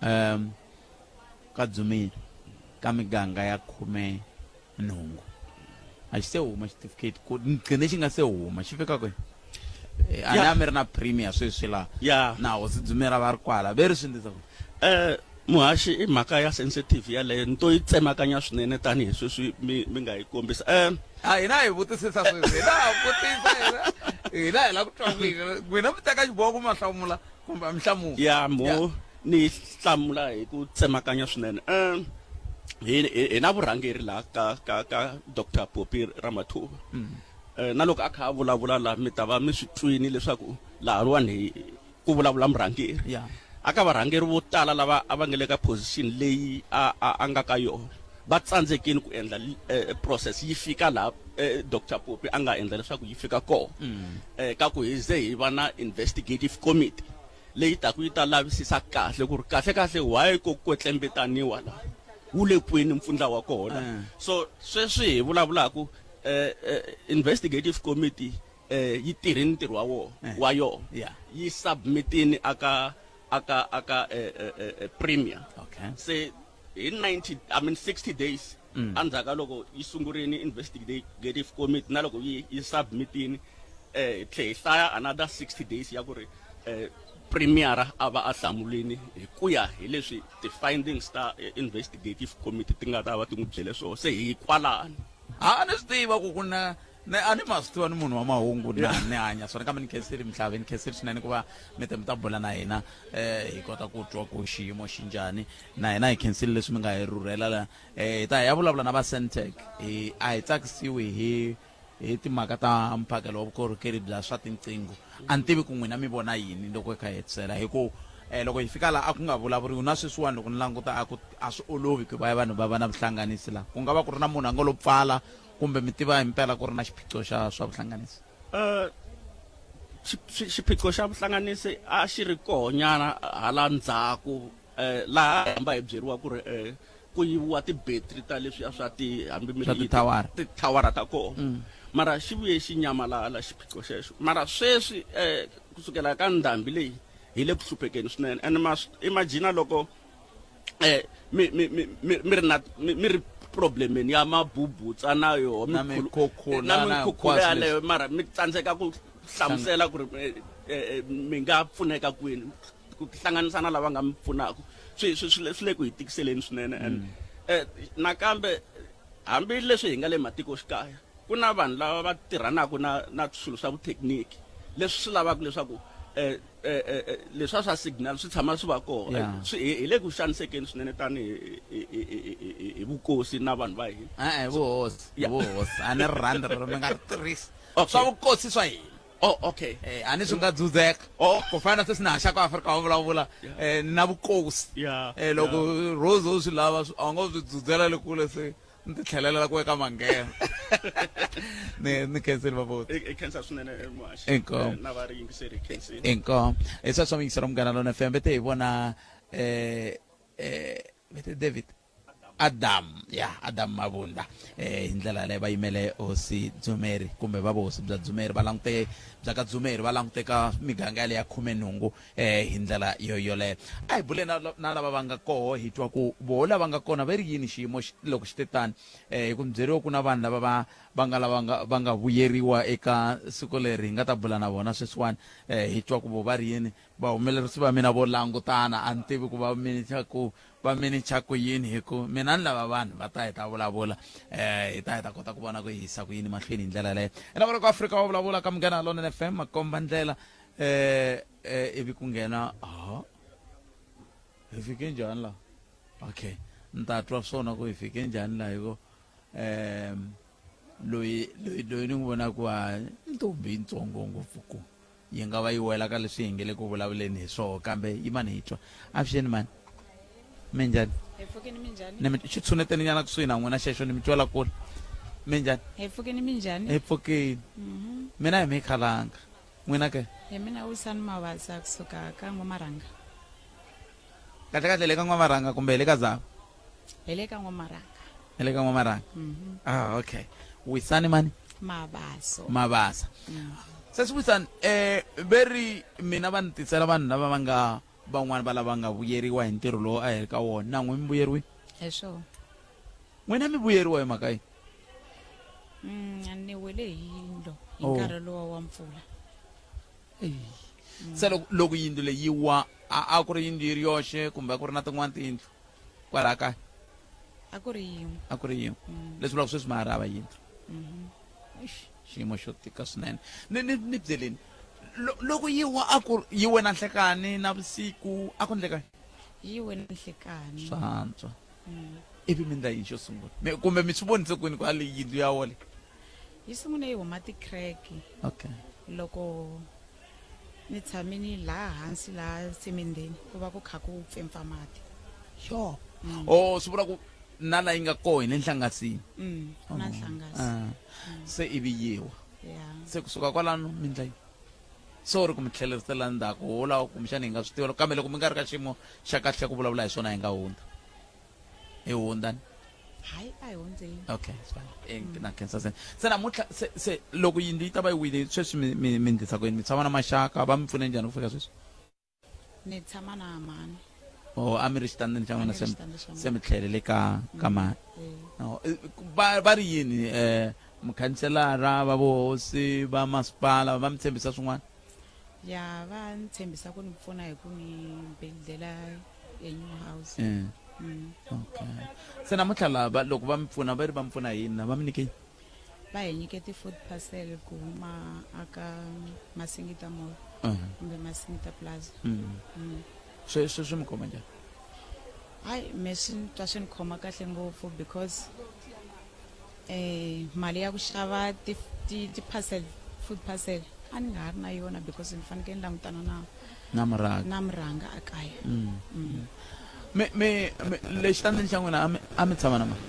um ka Dzumile ka miganga ya 18 a xi se huma xitifiketi ku gcine xi nga se huma xi fika kwihi eh, a ni a mi ri na premier sweswi laha ya na hosi Dzumela va ri kwala ve ri swi ndlisa ku eh muhaxi i mhaka ya sensitive yaleyo ni to yi tsemakanya swinene tanihi sweswi mi mi nga yi kombisa eh a hina hi vutisisa sweswi hina ha vutisa hina hina hi la ku twa n'wina n'wina mi teka xiboho ku ma hlamula kumbe a mi hlamuli ya mo ni hlamula hi ku tsemakanya swinene um hi hi na vurhangeri laha ka ka ka Dr Poppy Ramathuba mm. eh, na loko a kha a vulavula laha mi ta va mi swi twini leswaku lahawani hi ku vulavula murhangeri yeah. aka varhangeri vo tala lava a va nga le ka position leyi a a, a nga ka yona va tsandzekile ku endla eh, process yi fika laha eh, Dr Poppy a nga endla leswaku yi fika kona mm. eh, ka ku hi ze hi va na investigative committee leyi taku yi ta lavisisa kahle ku ri kahle kahle why ko kwetlembetaniwa la wu le kwini mpfundla wa kona mm. so sweswi hi vulavulaku eh, eh, investigative committee eh, yi tirhini ntirho wa wona eh. wa yona yeah. yi submitini aka aka aka eh, eh, eh, eh premier okay. se hi 90 i mean 60 days mm. endzhaku ka loko yi sungurini investigative committee na loko yi yi submitini eh hi tlhe hi hlaya another 60 days ya ku ri eh premiera a va a hlamulini hi ku ya hi leswi ti-findings ta eh, investigative committee ti nga ta va ti n'wi byele swona se hi kwalani ha ni swi tiva ku ku na Ne a ni ma swi tiva ni munhu wa mahungu na ni hanya swona kambe ni khensile mihlave ni khensile swinene ku va mi te mi ta bula na hina um hi kota ku twa ku xiyimo xi njhani na hina hi khensile leswi mi nga hi rhurhela la um hi ta hi ya vulavula na va Sentech hi a hi tsakisiwi hi hi timhaka ta mphakelo wa vukorhokeri bya swa tinqingho a ni tivi ku n'wina mi vona yini loko hi kha hi hetisela hi ku um loko hi fika laha a ku nga vulavuriwi na sweswiwani loko ni languta a ku a swi olovi ku va vanhu va va na vuhlanganisi laha ku nga va ku ri na munhu a nga lo pfala kumbe mi tiva himpela ku ri na xiphiqo xa swa vuhlanganisi um xiphiqo xa vuhlanganisi a xi ri kohonyana hala ndzhaku um laha hamba hi byeriwa ku ri um ku yiviwa tibetri ta leswiya swa ti hambi mi Swa ri tithawara. tithawara ta kona mara xi vuye xi nyamalala xiphiqo xexo mara sweswi um kusukela ka ndhambi leyi hi le ku hluphekeni swinene and ma imagine loko um mi mi mi mi mi ri na mi mi ri problemeni ya mabubutsa na yoho Na mikhukhula na na mikhukhula hinkwaswo leswi. yaleyo mara mi tsandzeka ku hlamusela ku ri eh, eh, eh, mi nga pfuneka kwini ku tihlanganisa na lava nga mi pfunaka swi swi swi le- swi le ku hi tikiseleni swinene and eh, nakambe hambi leswi hi nga le matikoxikaya ku na vanhu lava va tirhanaka na na swilo swa vuthekiniki leswi swi lavaka leswaku eh, eh, eh, eh, leswiya swa signal swi tshama swi va kona Swi hi hi le ku xanisekeni swinene tanihi hi- hi- hi- hi- hi vukosi na vanhu va hina e-e vuhosi Yeah. vuhosi a ni ri rhandzi rero mi nga ri tirhisi Okay. swa vukosi swa hina oh okay eh a ni swi nga dzudzeka oh ku fana na sweswi na haxaka Afrika wa vulavula eh na vukosi Yeah, eh loko Rose u swi lava a wu nga swi dzudzela le kule se ni ti tlhelela ku eka manghena ni ni khensile vabuti i khensa swinene eh, muhaxi Inkomu. Eh, na va ri yingiseri hi khensile inkomu hi sweswo miyingisero munghana lona fm vete hi vona eh eh vete David Adam ya Adam Mabunda eh hi ndlela yaleyo va yimele hosi Dzumeri kumbe va vuhosi bya Dzumeri va langute bya ka Dzumeri va langute ka miganga yaleyo ya khumenhungu eh hi ndlela yo yoleyo a hi bule na, na lava va nga koho hi twa ku voho lava nga kona va ri yini xiyimo loko xi te tani eh hi ku mi byeriwa ku na vanhu lava va va nga lava nga va nga vuyeriwa eka siku leri hi nga ta bula na vona sweswiwani eh hi twa ku vo va ri yini vahumelerisi va mina vo langutana a ni tivi ku va minicha ku va minicha ku yini hi ku mina ni lava vanhu va ta hi ta vulavula eh hi ta hi ta kota ku vona ku hi yisa ku yini mahlweni hi ndlela yaleyo ina va ku Afrika wa vulavula ka Munghana Lonene FM makomba ndlela eh eh ivi ku nghena ha hi fike njhani la okay ni ta twa swona ku hi fike njhani la hi ku um loyi loyi loyi ni n'wi vonaka a ntombi yitsongo ngopfu ku yi nga va yi wela ka leswi hi nge le ku vulavuleni hi swoho kambe yimani hi twa avuxeni mani minjhani Hi pfukeni minjhani? ni mi xi tshuneteni nyana kusuhi na n'wina xexo ni mi twela kule minjhani Hi pfukeni minjhani? hi pfukeni mina hi mikhalanga n'wina ke Hi mina Wisani Mavasa kusuka ka N'wamarhanga. Kahle kahle le ka N'wamarhanga kumbe hi le ka Zava? Hi le ka N'wamarhanga. Hi le ka N'wamarhanga. Ah okay. Wisani mani? Mabaso. Mabasa. Sesi Wisani eh veri mina va ni tisela vanhu lava va nga van'wani va lava nga vuyeriwa hi ntirho lowu a hi ri ka wona na n'wi mi vuyeriwi? Hi swona. N'wina mi vuyeriwa hi mhaka yini? Ni wele hi yindlu hi Oh. nkarhi lowa wa mpfula. Se loko loko yindlu leyi yi wa a a ku ri yindlu yi ri yoxe kumbe a ku ri na tin'wana tiyindlu kwalaha kaya? A ku ri yin'we. A ku ri yin'we. Leswi vulaka sweswi ma ha ri hava yindlu. Eish, xiyimo xo tika swinene. Ni ni ni byeleni loko yi wa a ku yi we na nhlekani na vusiku a ku ndleka yini? Yi we na nhlekani. Swa antswa. Ivi mi ndla yini xo sungula? Mi kumbe mi swi vonise kwini ku a leyi yindlu ya wa leyi? Yi sungule yi huma ti-crack. Okay. Loko ni tshamini laha hansi laha semendeni ku va ku kha ku pfempfa mati. Sure. Oh, swi vula ku na la yi nga koho hi le nhlangasini. Ku na nhlangasi. Ah. Se ivi yiwa. Yeah. Se kusuka kwalano mi ndla yini? Sorry ku mi tlhelerisela ndzhaku ho lawa kumbexana hi nga swi tiva kambe loko mi nga ri ka xiyimo xa kahle xa ku vulavula hi swona hi nga hundza. Hi hundza ni? Hayi a hi hundzeni. Okay, it's fine. Eh, na khensa se. Se namuntlha se se loko yindlu yi ta va yi wile sweswi mi mi mi ndlisa ku yini? Mi tshama na maxaka va mi pfune njhani ku fika sweswi? Ni tshama na mhani. Oh, a mi ri xitandini xa n'wina A ni se ri xitandi xa se mi tlhelele ka ka mhani. Eh. Oh, eh, va va ri yini eh mukhanselara va vuhosi va masipala va mi tshembisa swin'wana? Ya va ni tshembisa ku ni pfuna hi ku ni buildela a new house. Eh. Okay. Se namuntlha lava loko va mi pfuna va ri va mi pfuna hi yini na va mi nyike yini? Va hi nyike ti-food parcel ku huma aka Masingita Mall kumbe Masingita Plaza. Swi swi mi khoma njhani? Hayi, me swi ni twa swi ni khoma kahle ngopfu because mali ya ku xava ti ti ti-parcel food parcel a ni nga ha ri na yona because ni fanekele ni langutana na na murhanga na murhanga a kaya. Mi mi mi le xitandini xa n'wina a mi a mi tshama na mani?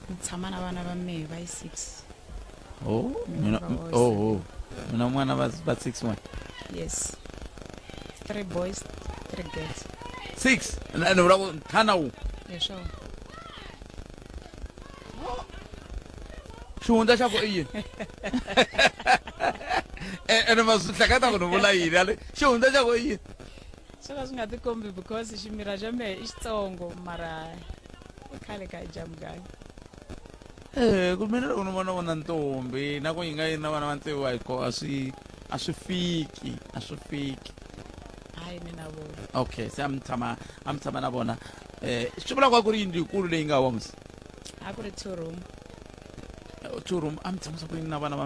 Ni tshama na vana va mehe va yi 6. Oh, Mina mina va wa oh, oh. Mina n'wana va va 6 n'wana. Yes. 3 boys, 3 girls. 6. Na ni vula ku ntlhanu wu. Leswo. Xihundla xa ku i yini? Ene ma swi hleketa ku ni vula yini ale xihundla xa ku i yini? Swo ka swi nga tikombi because ximira xa mehe i xitsongo mara i khale ka dya mugayo. Eh, ku mina loko ni vona vona ntombi na ku yi nga yi na vana va tsevu a yi ko a swi a swi fiki a swi fiki. Hayi ni na vona. Okay, se a mi tshama a mi tshama na vona. Swi vula ku a ku ri yindlu yikulu leyi nga wa musi. A ku ri 2 room. 2 room a mi tshamisa ku yini na vana va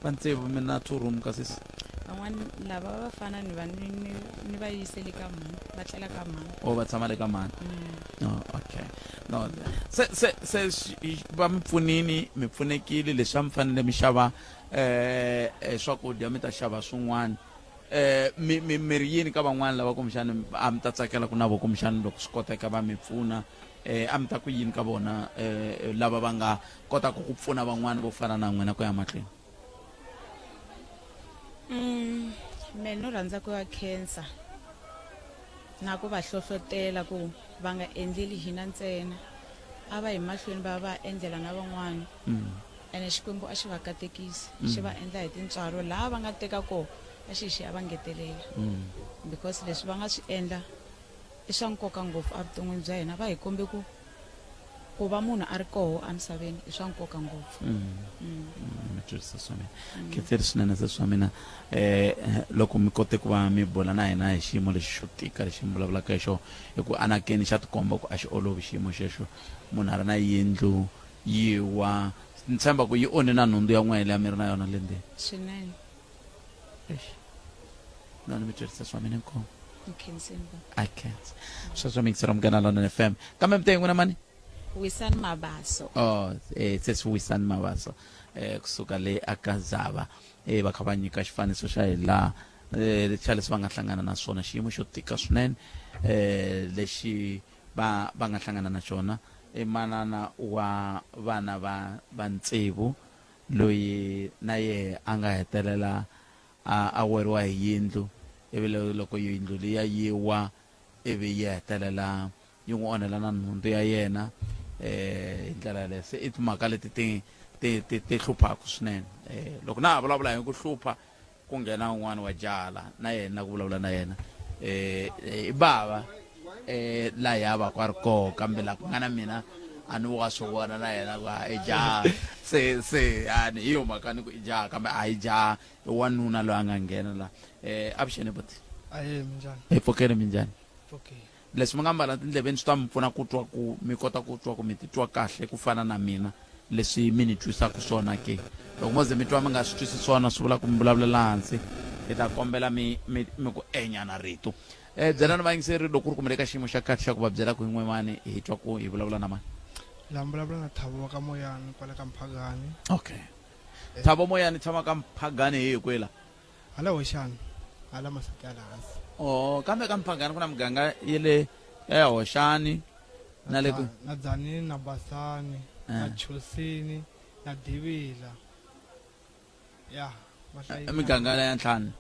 va tsevu mi na 2 room kasi sesi? Van'wana lava va vafana ni va ni ni ni va yise le ka mhani va tlela ka mhani. Oh, va tshama le ka mhani. Oh, okay. No, se se se va mi pfunini mi pfunekile leswi a mi fanele mi xava swakudya mi ta xava swin'wana mi mi mi ri yini ka van'wana lava kumbexani a mi ta tsakela ku na vo kumbexani loko swi koteka va mi pfuna a mi ta ku yini ka vona lava va nga kotaka ku pfuna van'wana vo fana na n'wina ku ya mahlweni? Me no rhandza ku va khensa na ku va hlohlotela ku va nga endleli hina ntsena, a va yi mahlweni va va endlela na van'wana. Ene Xikwembu a xi va katekisi, xi va endla hi tintswalo laha va nga teka kona a xi xi ya va ngetelela. Because leswi va nga swi endla i swa nkoka ngopfu evuton'wini bya hina, va hi kombe ku ku va munhu a ri koho emisaveni i swa nkoka ngopfu. Mi twisisa swa mina. Khenseri swinene se swa mina loko mi kote ku va mi bula na hina hi xiyimo lexi xo tika lexi mi vulavulaka hi xona, hi ku anakeni xa tikomba ku a xi olovi xiyimo xexo, munhu a ri na yindlu yi wa, ni tshemba ku yi onhe na nhundzu ya n'wina leyi a mi ri na yona le ndzeni. Swinene. Eish. No, ni mi twisisa swa mina inkomu. Nkhenseni baba. I can't. Sweswo mixer Munghana Lonene FM. Kambe mi te n'wina mani? Wisani Mabaso. Oh, se swi Wisani Mabaso. Kusuka le aka Zava. Va kha va nyika xifaniso xa hi laha xa leswi va nga hlangana na swona, xiyimo xo tika swinene lexi va va nga hlangana na xona. I manana wa vana va va tsevu loyi na yehe a nga hetelela a a weriwa hi yindlu, ivi loko yindlu liya yi wa, ivi yi hetelela yi n'wi onhela na nhundzu ya yena hi ndlela yaleyo. Se i timhaka leti ti ti ti ti hluphaka swinene. Loko na ha vulavula hi ku hlupha, ku nghena un'wana wa jaha la, na yena ku vulavula na yena i bava laha a va ku a ri koho, kambe laha ku nga na mina a ni wa swi vona na yena ku i jaha. Se se a ni hi yo mhaka ni ku i jaha, kambe a hi jaha, i wanuna loyi a nga nghena la. Avuxeni buti. Ahee, minjhani? Hi pfukile, minjhani? Pfukile. Leswi mi nga mbala tindleveni swi ta mi pfuna ku twa ku mi kota ku twa ku mi titwa kahle ku fana na mina leswi mi ni twisaka swona ke. Loko mo ze mi twa mi nga swi twisi swona swi vula ku mi vulavulela hansi, hi ta kombela mi mi mi ku enyana rito. Byelani vayingiseri loko ku ri ku mi le ka xiyimo xa kahle xa ku va byela ku hi n'we mani hi twa ku hi vulavula na mani. La mi vulavula na Thabo wa ka Moyani kwala ka Mphagani. Okay. Thabo Moyani tshama ka Mphagani hi kwihi la? Hala Hoxani, hala Masati ya le hansi. Oh, kambe ka Mphagani ku na miganga ya le ya Hoxani na le ku na Dzanini na Basani na Chosini na Divila. Ya, va Miganga ya ntlhanu.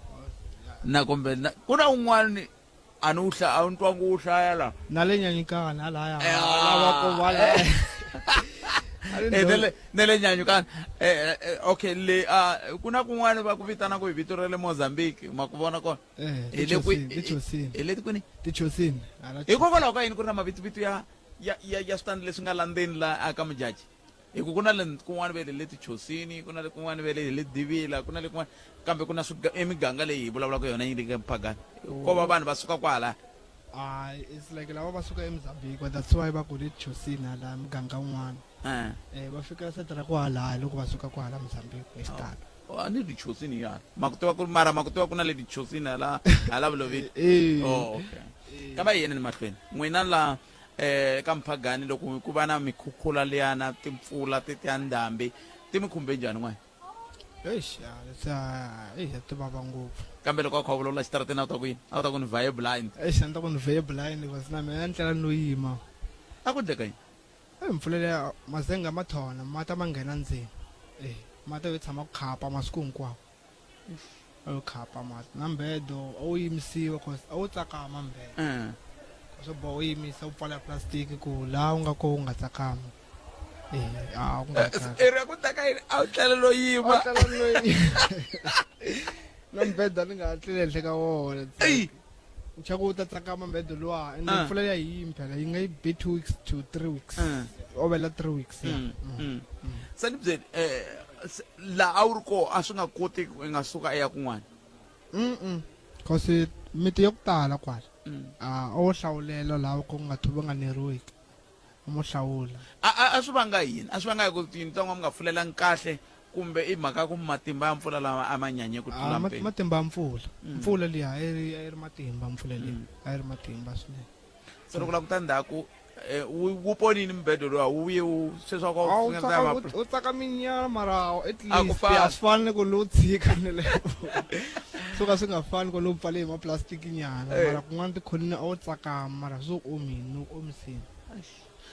Na kumbe ku na un'wana a ni wu a wu twangi wu hlaya la. Na le Nyanyukani halaya. Lava ku va la. Ne le Nyanyukani. Okay, le ku na kun'wana va ku vitanaka hi vito ra le Mozambique, ma ku vona kona? Hi le kwi Tichosini. Hi le kwini? Tichosini. Hikokwalaho ka yini ku ri na mavito-vito ya ya ya ya switandi leswi nga la ndzeni la aka Mujaji? Hi ku ku na le kun'wana ve le le Tichosini, ku na le kun'wana ve le hi le Divila, ku na le kun'wana kambe ku na emiganga leyi hi vulavulaka yona yi le ka Mphagani. Ko va vanhu va suka kwala. Ah, it's like lava va suka eMozambique, that's why va ku le Josina laha muganga wun'wana. Eh. Eh, va fikela sete ra kwalaya loko va suka kwala Mozambique hi xitalo. Oh, a ni dichosini ya ma ku tiva ku mara ma ku tiva ku na le dichosini hala hala vuloveni Eh. oh okay ka va yeni ni mahlweni n'wina la eh ka mphagani loko ku va na mikhukhula liyana timpfula ti ti ya ndhambi ti mi khumbe njhani n'wana Eish, ah, leswi ah, eish, a ti vava ngopfu. Kambe loko a kha a vulavula xitarateni a wu ta ku yini? A wu ta ku ni vhaye blind. Eish, a ni ta ku ni vhaye blind because na mina a ni tlela no yima. A ku endleka yini? Eh, mpfula leya mazenga ma thona, mati a ma nghena ndzeni. Eh, mati a yo tshama ku khapa masiku hinkwawo. A yo khapa mati. Na mbedo a wu yimisiwa cause a wu tsakama mbedo. Eh. Swo boha u yimisa u pfala plastic ku laha u nga kona u nga tsakami. Eh, a ku nga kahle. I ri ku ta ka yini a wu tlele lo yima. A wu tlela lo yima. Na mbhedha ni nga ha tleli henhla ka wona. Eyi. U chava ku wu ta tsakama mbhedho luwa ende Ah. mpfula ya yi yimi phela yi nga yi be 2 weeks to 3 weeks. Ah. O vela 3 weeks ya. Se ni byeli eh la a wu ri koho a swi nga koti i nga suka i ya kun'wana. Mm. Cause miti ya ku tala kwala. Mm. Ah, a wo hlawulela laha ku nga thuva nga neriwiki. Mo hlawula. A a a swi vanga yini? A swi vanga hi ku tiyindlu ta n'wina mi nga fulelangi kahle kumbe i mhaka ya ku matimba ya mpfula lama a ma nyanye ku tlula Ah, mpimo? matimba ya mpfula. Mm. Mpfula liya a yi ri a yi ri matimba mpfula liya. A yi ri matimba swinene. Se loko languta ndzhaku eh, wu wu ponini mubedo luwa wu vuye wu sweswi a ku A wu ringeta tsaka wu tsakaminyana mara at A ku least fani. a swi fani ni ku lowu tshika ni le swo ka swi nga fani ku lowu pfale hi ma-plastic nyana Eh. mara kun'wana tikhonini a wu tsakama mara swi omini wu omisini.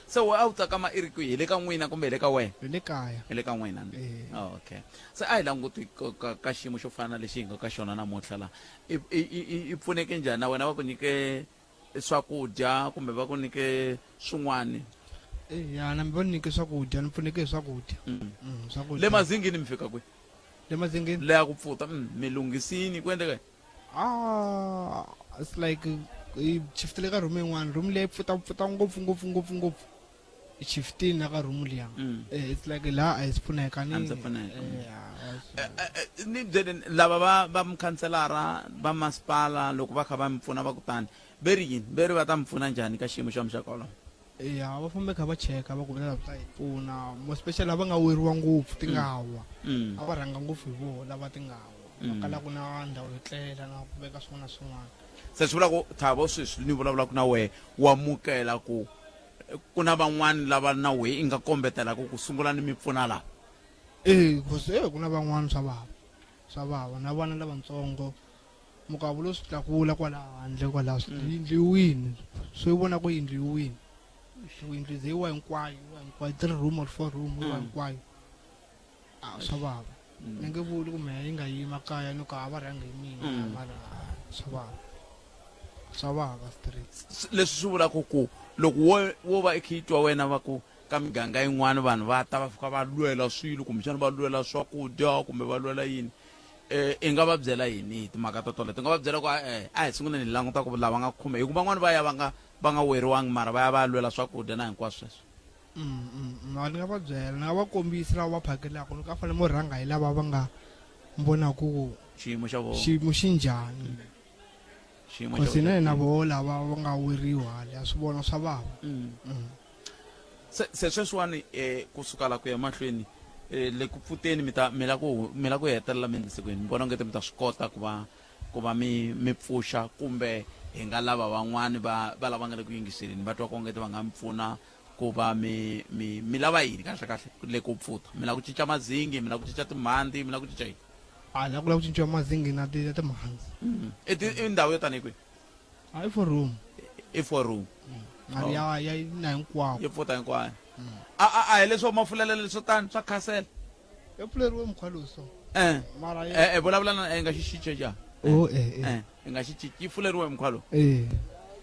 Se we a wu tsakama i ri kwihi hi le ka n'wina kumbe hi le ka wena? Hi le kaya. Hi le ka n'wina ne? Eh. Oh, okay. Se a hi languti ka, ka, ka xiyimo xo fana na lexi hi nga ka xona namuntlha la. I, i, i, i pfuneke njhani na wena va ku nyike swakudya kumbe va ku nyike swin'wani? Eh, ya na mi va nyike swakudya ni pfuneke hi swakudya. Mm. Swakudya. Le mazingini mi fika kwihi? Le mazingini? Le ya ku pfuta, mi lunghisini ku endleka yini? Ah, it's like hi shiftile ka room yin'wana room leyi pfuta pfuta ngopfu ngopfu ngopfu ngopfu hi shiftini na ka room liya. Mm. Eh, it's like laha a hi si pfuneka ni A mi se pfuneka. Eh, ya, Ni byeleni lava va va mukhanselara va masipala loko va kha va mi pfuna va ku tani ve ri yini ve ri va ta mi pfuna njhani ka xiyimo xa muxaka wolowo? Ya va fambe kha va cheka va ku va ta hi pfuna more especially lava nga weriwa ngopfu ti nga wa. Mm. A va rhanga ngopfu hi vona lava ti nga wa. Va Mm. kala ku na ndhawu yo tlela na ku veka swin'wana na swin'wana. Se swi vula ku Thabo sweswi ni vulavulaka na wehe wa mukela ku ku na van'wani lava na wehe i nga kombetelaka ku sungula ni mi pfuna lava. Eh, cause eh ku na van'wana swa vava. Swa vava na vana lavatsongo. Mukavu lo swi tlakula kwala handle kwala yindlu yi wini. So yi vona ku yindlu yi wini. Yindlu ze yi wa hinkwayo, yi wa hinkwayo 3 room or 4 room yi wa Mm. hinkwayo. Ah, swa vava. Mm. Ni nge vuli ku mehe yi nga yima kaya ni ku a va rhangi hi mina Mm. mara swa vava. Swa vava straight. Leswi swi vulaka ku loko wo wo va i kha i twa wena va ku ka miganga yin'wana vanhu va ta va fika va lwela swilo kumbexana va lwela swakudya kumbe va lwela yini eh i nga va byela yini hi timhaka to toleto? I nga va byela ku eh a hi sunguleni hi languta ku lava nga khume hi ku van'wani va ya va nga va nga weriwangi mara va ya va ya lwela swakudya na hinkwaswo sweswo. Mm, mm, mm, ni nga va byela ni nga va kombisa lava va phakelaka ni ka fanele mo rhanga hi lava va nga vonaku ku xiyimo xa vona xiyimo xi njhani. Xiyimo xa Cause vona. na hina voho lava va nga weriwa hala ya swi vona swa vava. Mm. Mm. Se se sweswiwani eh kusuka la ku ya mahlweni eh le ku pfuteni mi ta mi la ku mi la ku hetelela mi endlise ku yini? Mi vona ongeti mi ta swi kota ku va ku va mi mi pfuxa kumbe hi nga lava van'wani va va lava nga le ku yingiseleni va twa ku ongeti va nga mi pfuna ku va mi mi mi lava yini kahle kahle le ku pfuta? Mi lava ku cinca mazingi, mi lava ku cinca timhandzi, mi lava ku cinca yini? A la ku lava ku cinciwa mazingi na ti na timhandzi. Mm. I ti i ndhawu yo tanihi kwihi? A i four room. I four room. Mali ya ya na hinkwako. Yi pfuta hinkwayo. A a a hi leswo mafulelo leswo tani swa khasela. Ya pfuleriwe mkhwa lowu so. Eh. Mara Eh eh vulavula na i nga xi cinca njhani? Oh eh eh. Eh, i nga xi cinci yi fuleriwe mkhwa lowu. Eh.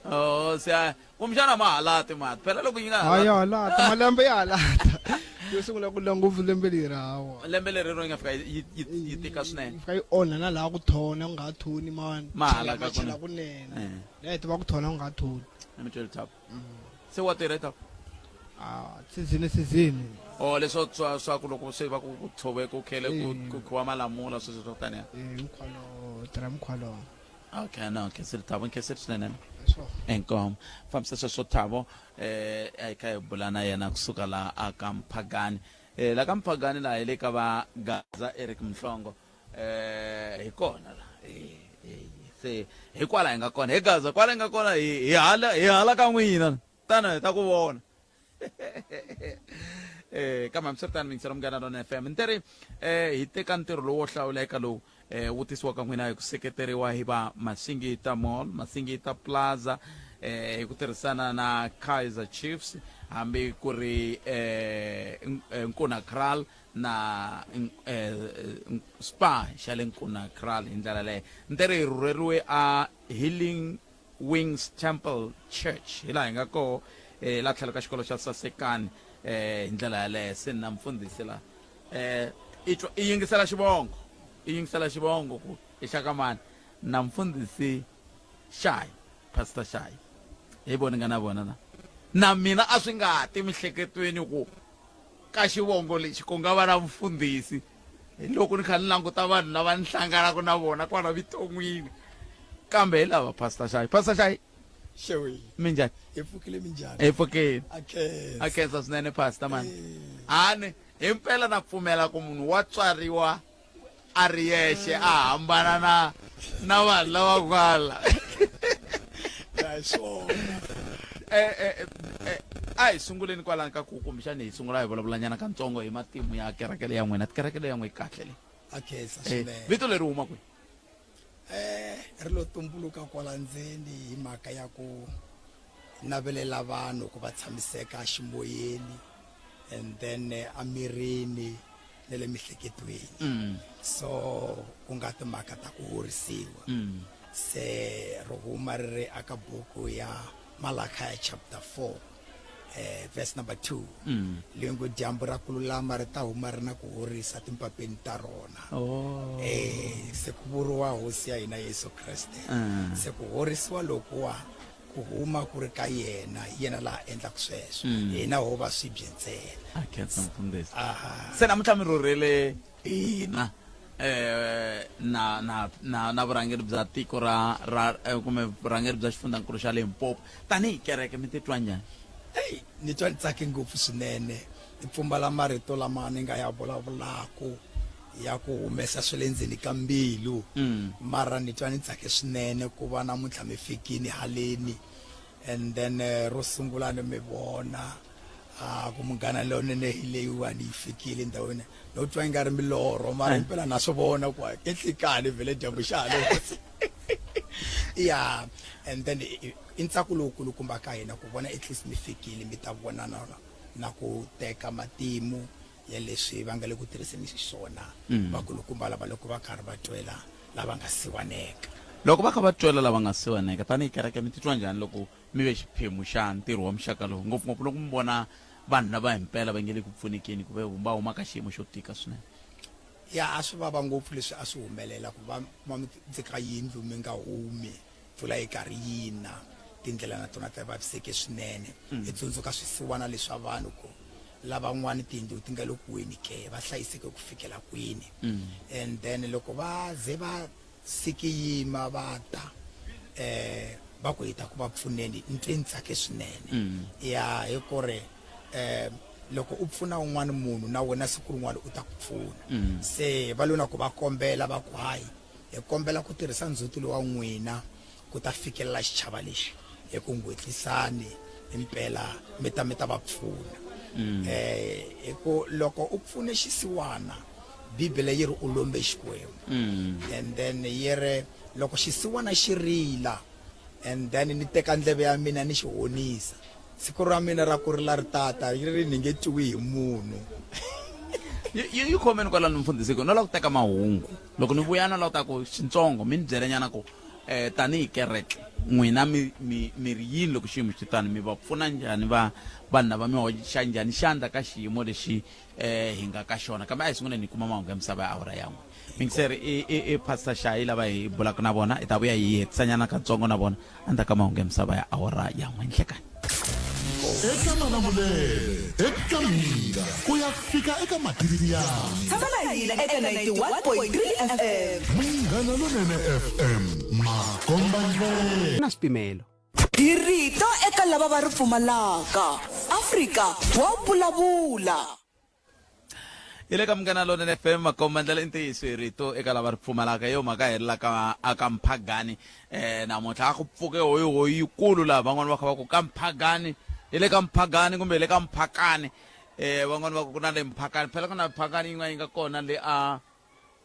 Oh, se a kumbexana ma halati mati. Phela loko yi nga Ha ya halata malembe ya halata. Yo sungula ku la ngopfu lembe leri hawa. Lembe leri ro yi nga fika yi yi yi tika swinene. Fika yi onha na laha ku thona ku nga ha thoni ma Ma hala ka chela kunene. kunene. Eh. La hi tiva ku thona ku nga ha thoni. Let me tell you top. Se wa tirha top. Ah, season season. Oh, leswo swa swa ku loko se va ku ku tshove ku khele ku Eh. ku khiwa malamula sweswo swa taniya. Eh, mkhwa lowo, tirha mkhwa lowo. Okay, no, nkhensile Thabo, nkhensile swinene. Inkomo. Fambisa sweswo Thabo, eh a hi kha hi bula na yena kusuka la aka Mphagani. Eh la ka Mphagani la hi le ka va Gaza Eric Mhlongo. Eh hi kona la. Eh eh se hi kwala hi nga kona. Hi Gaza kwala hi nga kona hi hi hala hi hala ka n'wina. Tana hi ta ku vona. Eh kambe hambiswiritano mingisela Munghana Lona FM ni teri eh hi teka ntirho lowu wo hlawuleka lowu eh wu tisiwaka n'wina hi ku seketeriwa hi va Masingita Mall, Masingita Plaza eh hi ku tirhisana na Kaizer Chiefs hambi ku ri eh Nkuna Kraal na eh Spa xa le Nkuna Kraal hi ndlela leyo ni teri hi rhurheriwe a Healing Wings Temple Church hi laha hi nga koho eh, la tlhelo ka xikolo xa Sasekani eh, hi ndlela yaleyo se na mfundhisi la eh, i twa i yingisela xivongo i yingisela xivongo ku i xa ka mani na mfundhisi Xayi Pastor Xayi hi voni nga na vona na na mina a swi nga ti mihleketweni ku ka xivongo lexi ku nga va na mfundhisi hi loko ni kha ni languta vanhu lava ni hlanganaka na vona kwala vuton'wini kambe hi lava Pastor Xayi Pastor Xayi Xewi. Minjhani? Hi pfukile minjhani? Hi pfukile. A khensa. A khensa swinene Pastor man. Hani himpela na pfumela ku munhu wa tswariwa a ri yexe a hambana na na vanhu lava kwala. Ya swona. Eh eh eh a hi sunguleni kwalani ka ku kumbexani hi sungula hi vulavulanyana kantsongo hi matimu ya kereke leya n'wina kereke leya n'we yi kahle leyi. A khensa swinene. Vito leri huma kwihi? Eh ri lo tumbuluka kwala ndzeni hi mhaka ya ku navelela vanhu ku va tshamiseka ximoyeni and then emirini na le mihleketweni mm. so ku nga timhaka ta ku horisiwa mm. se ri huma ri ri aka buku ya Malachi chapter 4 eh, verse number 2 mm. leyi ngo dyambu ra ku lulama ri ta huma ri na ku horisa timpapeni ta rona oh. eh, se ku vuriwa hosi ya hina Yesu Kreste mm. se ku horisiwa lokuwa ku huma ku ri ka yena hi yena laha endlaka sweswo mm. hina ho va swibye ntsena a khensa mfundhisi se namuntlha mi rhurhele hina eh na na na na vurhangeri bya tiko ra ra eh, kumbe vurhangeri bya xifundzankulu xa Limpopo tanihi kereke mi titwa njhani eyi ni twa ni tsake ngopfu swinene ni pfumbala marito lama ni nga ya vulavulaku ya ku humesa swa le ndzeni ka mbilu mm. mara ni twa ni tsake swinene ku va namuntlha mi fikini haleni and then eh, ro sungula ni mi vona a ku munghana lonene hi leyiwani yi fikile ndhawini no twa yi nga ri milorho mara eh. impela na swi vona ku ke nhlikani vhele dyambu xa ha ya and then i ntsako lowukulukumba ka hina ku vona at least mi fikile mi ta vona na na ku teka matimu ya leswi va nga le ku tirhiseni xiswona mm. vakulukumba lava loko va karhi va twela lava nga siwaneka loko va kha va twela lava nga siwaneka tanihi kereke mi titwa njhani loko mi ve xiphemu xa ntirho wa muxaka lowu ngopfungopfu loko mi vona vanhu lava himpela va nge le ku pfunekeni ku ve va huma ka xiyimo xo tika swinene ya a swi vava ngopfu leswi a swi humelela ku va ma mi dzika yindlu mi nga humi mpfula yi karhi yi na tindlela na tona ti vaviseke swinene mm. hi tsundzuka swisiwana leswa vanhu ku lavan'wani tiyindlu ti nga le ku weni ke va hlayiseke ku fikela kwini mm. and then loko va ze va sikiyima va ta eh va ku hi ta ku va pfuneni ni twe ni tsake swinene mm. ya hi ku ri eh loko u pfuna un'wana munhu na wena siku rin'wana u ta ku pfuna mm. se va lo na ku va kombela va ku hayi hi kombela ku tirhisa ndzhuti lowa n'wina ku ta fikelela xichava lexi hi ku ngwetlisani impela mi ta mi ta va pfuna mm. eh hi ku loko u pfune xisiwana bibele yi ri u lombe xikwembu mm. and then yi ri loko xisiwana xi rila and then ni teka ndleve ya mina ni xi honisa siku ra mina ra ku rila ri tata yi ri ni nge twiwi hi munhu yi yi khomeni kwalano mfundhisi ku no lava ku teka mahungu loko ni vuya no lava ku ta ku xintsongo mi ni byelenyana ku eh tanihi kereke n'wina mi mi mi ri yini loko xiyimo xi tani mi va pfuna njhani va vanhu lava mi hoxa njhani xandla ka xiyimo lexi eh hi nga ka xona kambe a hi sunguleni hi kuma mahungu ya misava ya awara ya n'we mingiseri i i i pastor Shayi lava hi bulaka na vona hi ta vuya hi hetisanyana katsongo na vona endzhaku ka mahungu ya misava ya awara ya n'we nhlekani eka malamulele eka mhinga ku ya fika eka matiriyani Tshama na hina eka 91.3 FM. Munghana Lonene FM. Makombandlela. Na swipimelo. Hi rito eka lava va ri pfumalaka. Afrika wa vulavula. Hi le ka Munghana Lonene FM, makombandlela i ntiyiso hi rito eka lava ri pfumalaka. Hi yo mhaka hi rilaka aka Mphagani namuntlha. A ku pfuke hoyihoyi yikulu laha van'wani va kha va ku ka Mphagani, hi le ka Mphagani kumbe hi le ka Mphakani. Van'wani va ku ku na le Mphakani, phela ku na Mphakani yin'wana yi nga kona le a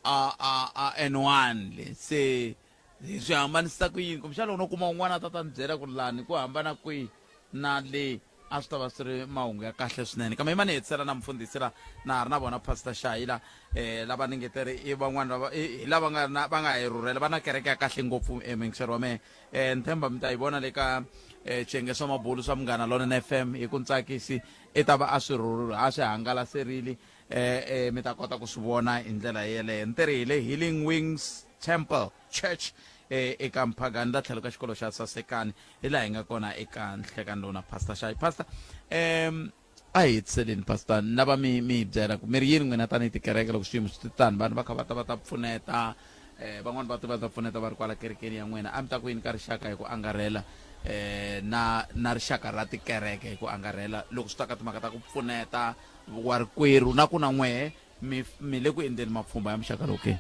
a a a N1 le. Se hi swi hambanisa ku yini? Kumbexana loko no kuma un'wana a ta ta ni byela ku lani ku hambana kwihi na le, a swi ta va swi ri mahungu ya kahle swinene. Kambe yima ni hetisela na mufundhisi la, na ha ri na vona Pastor Shayi la, lava ni nge te ri i van'wana lava i hi lava nga na va nga hi rhurhela, va na kereke ya kahle ngopfu muyingiseri wa mehe. Ni tshemba mi ta yi vona le ka xiyenge swa mabulu swa Munghana Lonene FM hi ku Ntsakisi i ta va a swi a swi hangalaserile, mi ta kota ku swi vona hi ndlela yeleyo. Ni te ri hi le Healing Wings Temple Church eka Mphagani la tlhelo ka xikolo xa Sasekani, hi laha hi nga kona eka nhlekani lowu na Pastor Shayi. Pastor, a hi hetiseleni Pastor, ni lava mi mi hi byela ku mi ri yini n'wina tanihi tikereke loko swiyimo swi tani, vanhu va kha va ta va ta pfuneta, van'wani va ta va ta pfuneta va ri kwala kerekeni ya n'wina, a mi ta ku yini ka rixaka hi ku angarhela, na na rixaka ra tikereke hi ku angarhela loko swi ta ka timhaka ta ku pfuneta warikwerhu na ku na n'wehe mi mi le ku endleni mapfhumba ya muxaka lowu ke?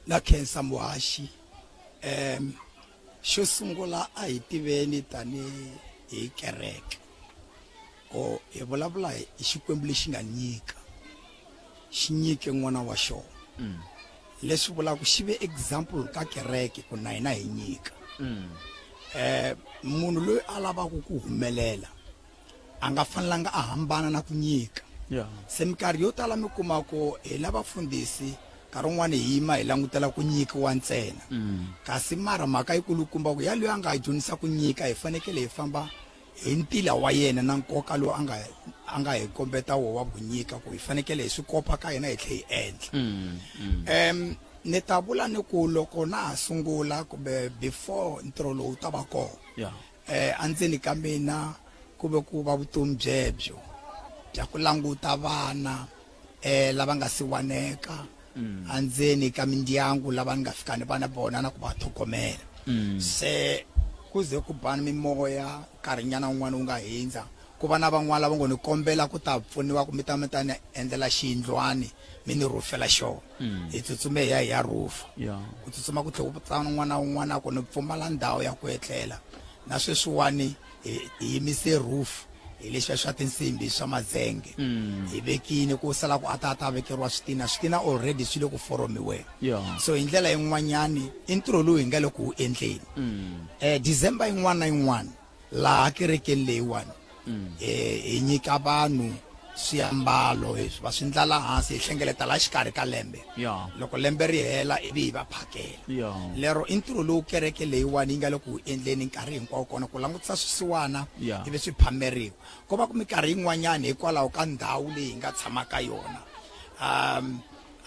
Na khensa muhaxi. Xo sungula a hi tiveni tani hi kereke ko hi vulavula hi Xikwembu lexi nga nyika, xi nyike n'wana wa xona. Leswi vulaka xi ve example ka kereke ku na hina hi nyika. Munhu loyi a lavaka ku humelela a nga fanelanga a hambana na ku nyika. Se minkarhi yo tala mi kuma ku hi lava fundhisi nkarhi wun'wani hi yima hi langutela ku nyikiwa ntsena. Kasi mara mhaka yikulukumba ku ya loyi a nga hi dyondzisa ku nyika, hi fanekele hi famba hi ntila wa yena na nkoka lowu a nga a nga hi kombeta wo wa ku nyika, ku hi fanekele hi swi kopa ka yena hi tlhe hi endla. Ni ta vula ni ku loko na ha sungula kumbe before ntirho lowu ta va kona, Endzeni ka mina ku ve ku va vutomi byebyo bya ku languta vana lava nga siwaneka endzeni ka mindyangu lava ni nga fika ni va na vona na ku va tlhogomela. Se ku ze ku bani mimoya nkarhinyana wun'wana wu nga hindza, ku va na van'wana lava ngo ni kombela ku ta pfuniwa ku mi ta mi ta ni endlela xiyindlwani mi ni rhufela xona. Hi tsutsume hi ya hi ya rhufa. Ku tsutsuma ku tlhela ku ta un'wana na un'wana a ku ni pfumala ndhawu ya ku etlela. Na sweswiwani hi hi yimise roof hi leswiya swa tinsimbhi swa mazenge. Hi vekile ku sala ku a ta a ta vekeriwa switina, switina already swi le ku foromiweni. So hi ndlela yin'wanyani i ntirho lowu hi nga le ku wu endleni. December yin'wana na yin'wana laha kerekeni leyiwani hi nyika vanhu swiambalo hi va swi ndlala hansi hi hlengeleta laha xikarhi ka lembe. Loko lembe ri hela ivi hi va phakela. Lero i ntirho lowu kereke leyiwani yi nga le ku wu endleni nkarhi hinkwawo kona ku langutisa swisiwana ivi swi phameriwa. Ko va ku minkarhi yin'wanyani hikwalaho ka ndhawu leyi hi nga tshama ka yona,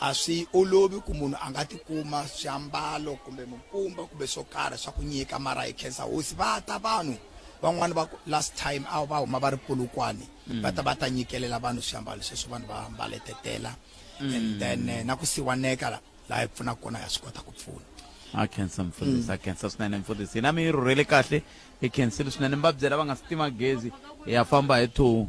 a swi olovi ku munhu a nga tikuma swiambalo kumbe minkumba kumbe swo karhi swa ku nyika, mara hi khensa hosi va ta vanhu van'wani va ku last time a va huma va ri Polokwane, va ta va ta nyikelela vanhu swiambalo sweswo vanhu va ambaletetela. And then na ku siwaneka la laha hi pfunaka kona ha swi kota ku pfuna. A khensa mfundhisi, a khensa swinene mfundhisi. Hina mi rhurhele kahle, hi khensile swinene. Mi va byela va nga si tima gezi, hi ya famba hi 2.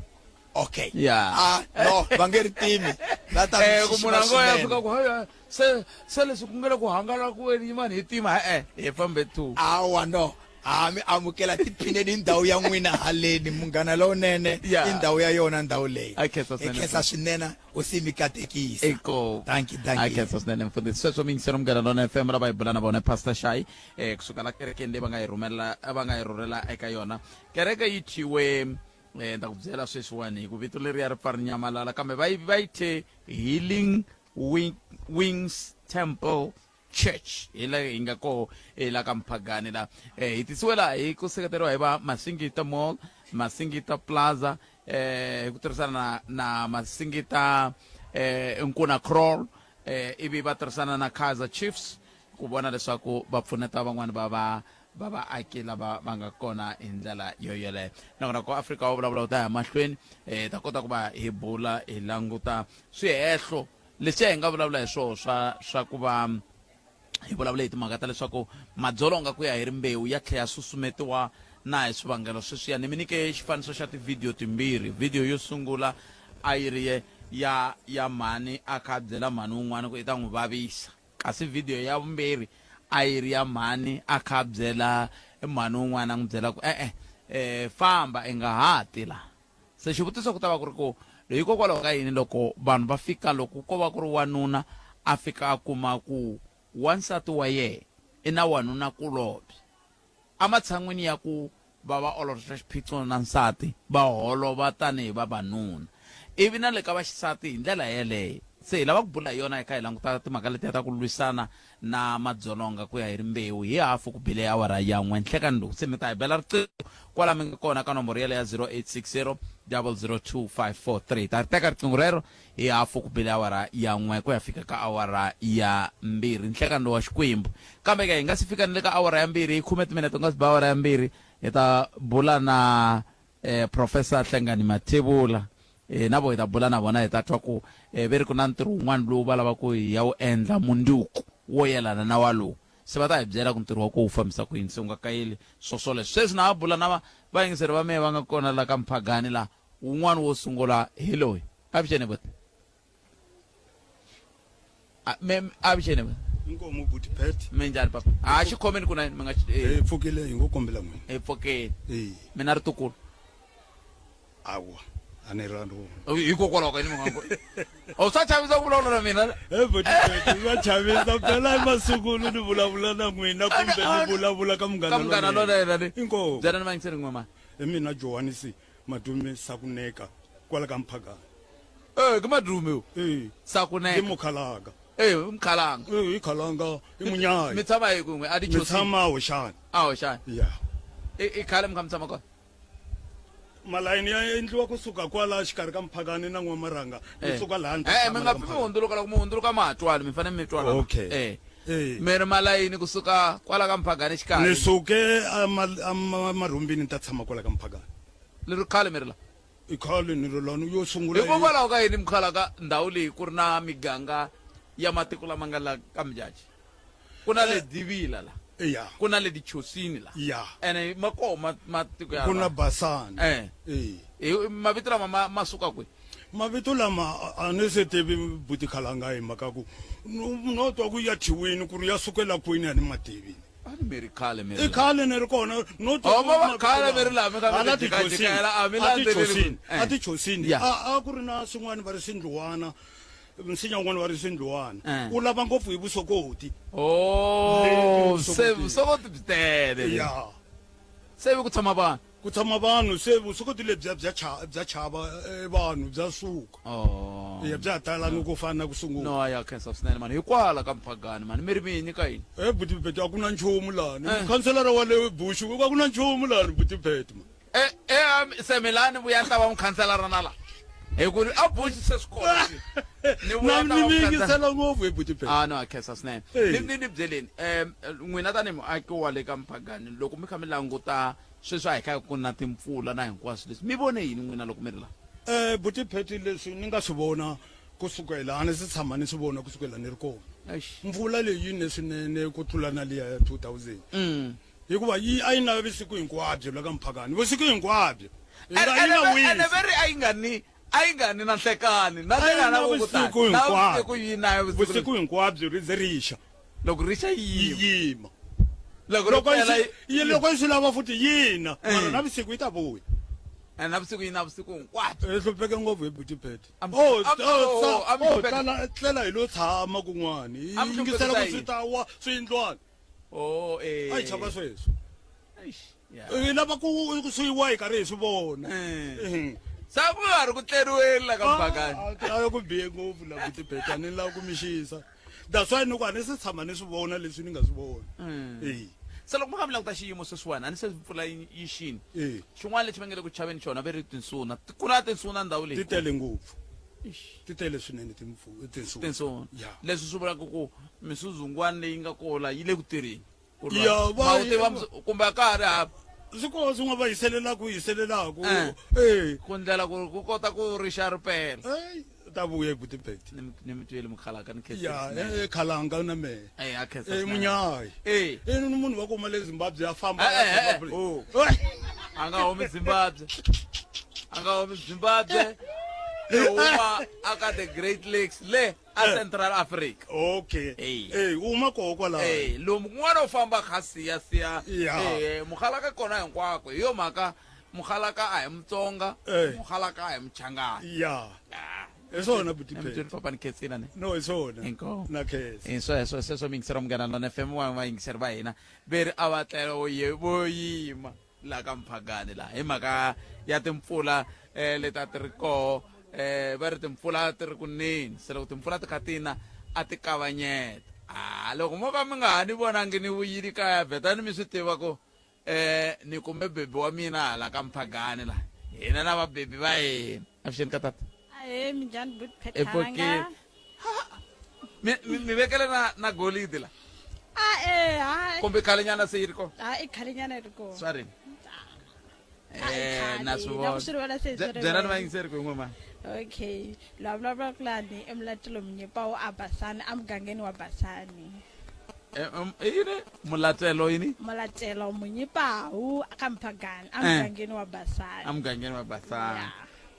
Okay. Yeah. Ah, no, va nge ri timi. Va ta mi Ku xixima munhu a ngo ya swinene. fika ku, hayi, se se leswi ku nge le ku hangalakiweni yimani hi tima, e-e, hi fambe 2. Awa no, ha mi amukela tiphineni ndhawu ya n'wina haleni munghana lowunene. I ndhawu ya yona ndhawu leyi. A khensa Hi swinene. khensa swinene hosi yi mi katekisa. Eko. Thank you, thank A you. khensa swinene mfundhisi. Sweswo mi yingisela Munghana Lowunene FM lava hi bula na vona Pastor Shayi kusuka la kerekeni leyi va nga hi rhumela va nga hi rhurhela eka yona. Kereke yi thyiwe ni ta ku byela sweswiwani hi ku vito leriya ri pfa ri nyamalala, kambe va yi va yi thye Healing Wings Temple Church. Hi la hi nga koho hi la ka Mphagani la. Hi tisiwe laha hi ku seketeriwa hi va Masingita Mall, Masingita Plaza, hi ku tirhisana na na Masingita Nkuna Crawl, ivi va tirhisana na Kaizer Chiefs ku vona leswaku va pfuneta van'wani va va va vaaki lava va nga kona hi ndlela yo yoleyo. Nakona ku Afrika wa vulavula u ta ya mahlweni, hi ta kota ku va hi bula hi languta swihehlo leswiya hi nga vulavula hi swoho swa swa ku va Hi vulavule hi timhaka ta leswaku madzolonga ku ya hi rimbewu ya tlhela ya susumetiwa na hi swivangelo sweswiya. Ni mi nyike xifaniso xa tivhidiyo timbirhi. Vhidiyo yo sungula a yi ri ya ya mhani a kha a byela mhani wun'wana ku i ta n'wi vavisa, kasi vhidiyo ya vumbirhi a yi ri ya mhani a kha a byela mhani wun'wana a n'wi byela ku e-e um famba i nga ha ti la. Se xivutiso ku ta va ku ri ku hikokwalaho ka yini loko vanhu va fika loko ko va ku ri wanuna a fika a kuma ku wansati wa yena i na wanuna kulobye ematshan'wini ya ku va va ololoxa xiphiqo na nsati va holova tanihi vavanuna ivi na le ka vaxisati hi ndlela yeleyo. Se hi lava ku bula hi yona hi kha hi languta timhaka letiya ta ku lwisana na madzolonga ku ya hi rimbewu hi hafu ku bile awara ya n'we nhlekani lowu. Se mi ta hi bela riqingho kwala mi nga kona ka nomboro yeleyo ya 0860 002 543. Hi ta ri teka riqingho rero hi hafu ku bile awara ya n'we ku ya fika ka awara ya mbirhi nhlekani lowu wa Xikwembu. Kambe ke hi nga si fika ni le ka awara ya mbirhi, hi khume timinete ku nga si ba awara ya mbirhi, hi ta bula na eh, Professor Hlengani Mathebula. Eh, na vo hi ta bula na vona hi ta twa ku eh, ve ri ku na ntirho wun'wana lowu va lava ku hi ya wu endla munduku wo yelana na walowu. Se va ta hi byela ku ntirho wa ko wu fambisa ku yini, se u nga kayeli swo swoleswo. Sweswi na ha bula na vayingiseri va mehe va nga kona la ka Mphagani la, wun'wana wo sungula hi loyi. Avuxeni buti. Avuxeni buti. Inkomu buti Pet. Minjhani papa? A xi khomeni ku na yini mi nga xi Hi pfukile hi ngo kombela n'wina. Hi pfukile. Eh. Mina ritukulu. Awa, a ni ra rona. Hikokwalaho ka yini mi nga ku? O swa chavisa ku vulavula na mina. Eh buti Pet, swa chavisa phela i masungulu ni vulavula na n'wina kumbe ni vulavula ka munghana Ka munghana lonene ni. Inkomu. Byela ni vayingiseri n'we mani. Hi mina Johannes Madume Sakuneka kwala ka Mphagani. Eh, ke Madume o. Eh. Sakuneka. Ke mukhalanga. Eh, mukhalanga. Eh, i khalanga, i munyayi. Mi tshama hi kun'we a Mi dichosini. tshama Hoxani. A Hoxani. Yeah. I khale mi kha mi tshama kona. Malayini ya endliwa kusuka kwala xikarhi ka Mphakani na N'wamarhanga. Mi Eh. suka laha ni ta Eh, mi tshama nga la ka pfi mi Mphakani. hundzuluka loko mi hundzuluka ma ha twali mi fanele mi twa la. Okay. Eh. Eh. Mi ri malayini kusuka kwala ka Mphakani xikarhi. Ni suke a marhumbini ni ta tshama kwala ka Mphakani. Leri khale mi ri la. I khale ni ri lani yo sungula. Hikokwalaho ka yini mukhala ka ndhawu leyi ku ri na miganga ya matiko lama nga la ka Mjaji? Ku na le Divila la. Ya. Ku na le Dichosini la. Ya. Ene ma koho matiko ya Ku na la. Basani. Eh. Eh. Hi mavito lama ma suka kwihi? Mavito lama a ni se tivi buti khalanga hi mhaka ku no twa ku ya thyiwini ku ri ya sukela kwini a ni ma tivi. A ni mi ri khale mi ri I la. khale ni ri kona no twa Oh, ku ma va mavito khale mi lama. ri la, mi kha mi Hala ti jikajikela, a mi Tichosini, a landzeleli ku- Tichosini, Eh. a Tichosini. Ya. A ku ri na swin'wana va ri swindluwana, nsinya wun'wana va ri swindluwana. Eh. Wu lava ngopfu hi vusokoti. Oh, Le se vusokoti. vusokoti byi tele. Ya. Se ku tshama vanhu. Ku tshama vanhu se vusokoti lebyiya bya bya chava vanhu bya suka. Oh. Ya bya ha talangi ku fana na ku sungula. No, ya khensa swinene mani. Hikwala ka Mphagani mani mi ri mi nyika yini? Eh buti Pete a ku na nchumu lani. Eh. Khanselara wa le Bush a ku na nchumu lani buti Pete ma. Eh eh se milani vuya ni ta va mukhanselara na la. Hi ku a Bush se swi kona. Ni vuya Na ni ta va ni mi mukhanselara. yingisela ngopfu hi buti Pete. Ah no, a khensa swinene. Eh. Ni byeleni n'wina tanihi muaki wa le ka Mphagani loko mi kha mi languta sweswi a hi kha ku na timpfula na hinkwaswo leswi mi vone yini n'wina loko mi ri la? Buti Pete leswi ni nga swi vona kusukela a ni se tshama ni swi vona kusukela ni ri kona. Eish. Mpfula leyi yi ne swinene ku tlula na liya ya 2000. Hikuva yi a yi na vusiku hinkwabyo la ka Mphakani, vusiku hinkwabyo. Yi nga yi nga wisi. Ene ve ri a yi nga ni a yi nga ni na nhlekani, na A yi nhlekani na ku ku tani. vusiku Na hinkwabyo. vusiku yi na vusiku Vusiku hinkwabyo ri ze ri xa. Loko ri xa yi yima. Yi yima. Loko ri Loko yi pela swi- yi- yi loko yi swi lava futhi yina. Eh. Mara na vusiku yi ta vuya. Ene na vusiku yi na vusiku hinkwabyo. Hi hlupheke ngopfu hi buti Pete. Am- Oh, am- oh, oh, am- oh, hlupheke. tala tlela hi lo tshama kun'wana. Hi Am yingisela hluphekisa ku yini? swi ta wa swiyindlwana. Oh, eh. A hi chava sweswo. Eish, yeah. Hi lava ku swi wa hi karhi hi swi vona. Eh. Sa ku nga ri ku tleriweni la ka Mphakani. A ku bihe ngopfu la buti Pete, a ni lava ku mi xisa. That's why ni ku a ni se tshama ni swi vona leswi ni nga swi vona. Eh. Se loko mi kha mi languta xiyimo sweswiwani a ni se mpfula yi xini. Eh. Xin'wana lexi va nge le ku chaveni xona ve ri tinsuna. Ku na tinsuna ndhawu leyi. Ti tele ngopfu. Ti tele swinene tinsuna. Tinsuna. Ya. Leswi swi vulaka ku misuzungwani leyi nga kola yi le ku tirheni. Ku lwa. Ya, va- Ma wu tiva kumbe a ka ha ri hava. Swi kona swin'wana va yiselelaku, yiselelaku. Eh. Eh. Ku ndlela ku ku kota ku rixa ripela. Ey, ta vuya buti Peti. Ni mi twile mukhalaka ni khensa Ya, swinene. khalanga na mehe. Eh, a khensa Eh, swinene. munyayi. Eh. Eh, ni munhu wa ku huma le Zimbabwe a famba. Eh, eh, eh, Zimbabwe. oh. A nga humi Zimbabwe. A nga humi Zimbabwe. I huma aka the Great Lakes le a Central Africa. Okay. Eh, u huma koho kwalaho. Eh, lomu kun'wana u famba kha siya siya. Ya. Eh, mukhalaka kona hinkwako. Hi yo mhaka mukhalaka a hi Mutsonga, Eh. mukhalaka a hi Muchangana. Ya. Hi swona buti Ni mi Peti. twile papa ni khensile ne. No, hi swona. Inkomu. Na khensa. Hi sweswo sweswo miyingiseri wa Munghana Lona FM wa vayingiseri va hina ve ri a va tlela vo ye vo yima laha ka Mphagani laha hi mhaka ya timpfula leti a ti ri koho va ri timpfula a ti ri ku neni se loko timpfula ti kha ti na a ti kavanyeta a loko mo ka mi nga ha ni vonangi ni vuyile kaya vhetani mi swi tiva ku ni kume bebi wa mina hala ka Mphagani laha hina na vabebi va hina avuxeni ka tata. Ahee, minjhani buti Epokeni. Phethanga? Mi vekele na golidi la A eh ha. kumbe khalenyana se yi ri kona? Ha i khalenyana yi ri kona. Swa rini? A i khale. Na swi Na ku swi rivala se swi vona. Byelani rivele. vayingiseri ku hi n'we mani. Okay, la vulavulaka lani i Mulatelo Munyepawu a Basani emugangeni wa Basani. I yini Mulatelo yini? Mulatelo Munyepawu ka Mphagani emugangeni wa Basani. Emugangeni wa Basani.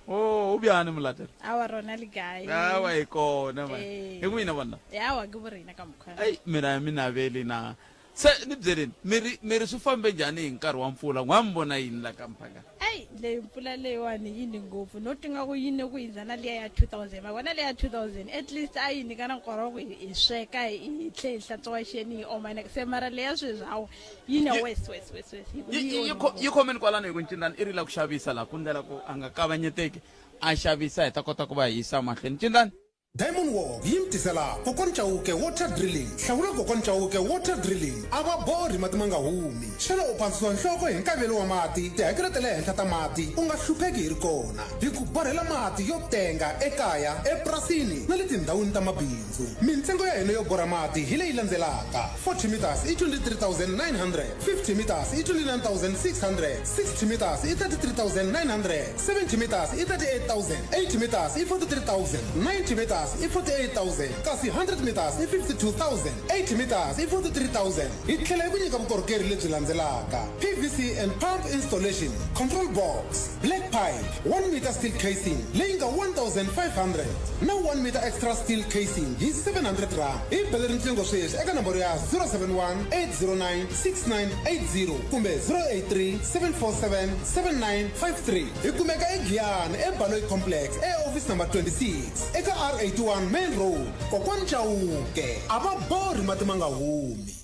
Oh, u byani Mulatelo? Awa rona ligayi. Awa hi kona mani. Eh. Hi n'wina vona. Awa ke vurina ka mkhwana. Ei mina mi naveli na se ni byeleni mi ri mi ri swi fambe njhani hi nkarhi wa mpfula n'wa mi vona yini la ka Mphagani? Eyi leyi mpfula leyiwani yini ngopfu no twa nga ku yini ku hindza na liya ya 2000 ma vona liya ya 2000 at least a yi nyika na nkarhi wa ku hi sweka hi tlhe hi hlantswa waxeni hi oma se mara leya sweswi hawa yi na wes wes wes wes hi ku Yi- yi yi- yi onhe kho- ngopfu. yi khomeni kwalano hi ku ncindani i rila ku xavisa laha ku ndlela ku a nga kavanyeteki a xavisa hi ta kota ku va hi yisa mahlweni ncindani. Diamond Walk yi mi tisela Kokwani Chauke Water Drilling. Hlawula Kokwani Chauke Water Drilling. A va borhi mati ma nga humi. Xana u pandzisiwa nhloko hi nkavelo wa mati, tihakelo ta le henhla ta mati? U nga hlupheki hi ri kona. Hi ku borhela mati yo tenga ekaya, epurasini na le tindhawini ta mabindzu. Mintsengo ya hina yo borha mati hi leyi landzelaka. 40 meters i 23,900, 50 meters i 29,600, 60 meters i 33,900, 70 meters i 38,000, 80 meters i 43,000, 90 meters i 48,000, kasi 100 meters i 52,000, 80 meters i 43,000. Hi tlhela hi ku nyika vukorhokeri lebyi landzelaka: PVC and pump installation, control box, black pipe, 1 meter steel casing leyi nga 1,500 na 1 meter extra steel casing hi 700 rand. Hi bele riqingho sweswi eka nomboro ya 071 809 6980 kumbe 083 747 7953. Hi kumeka eGiyani eBaloyi Complex eoffice number 26 eka R81 Main Road. Kokwani Chauke a va borhi mati ma nga humi.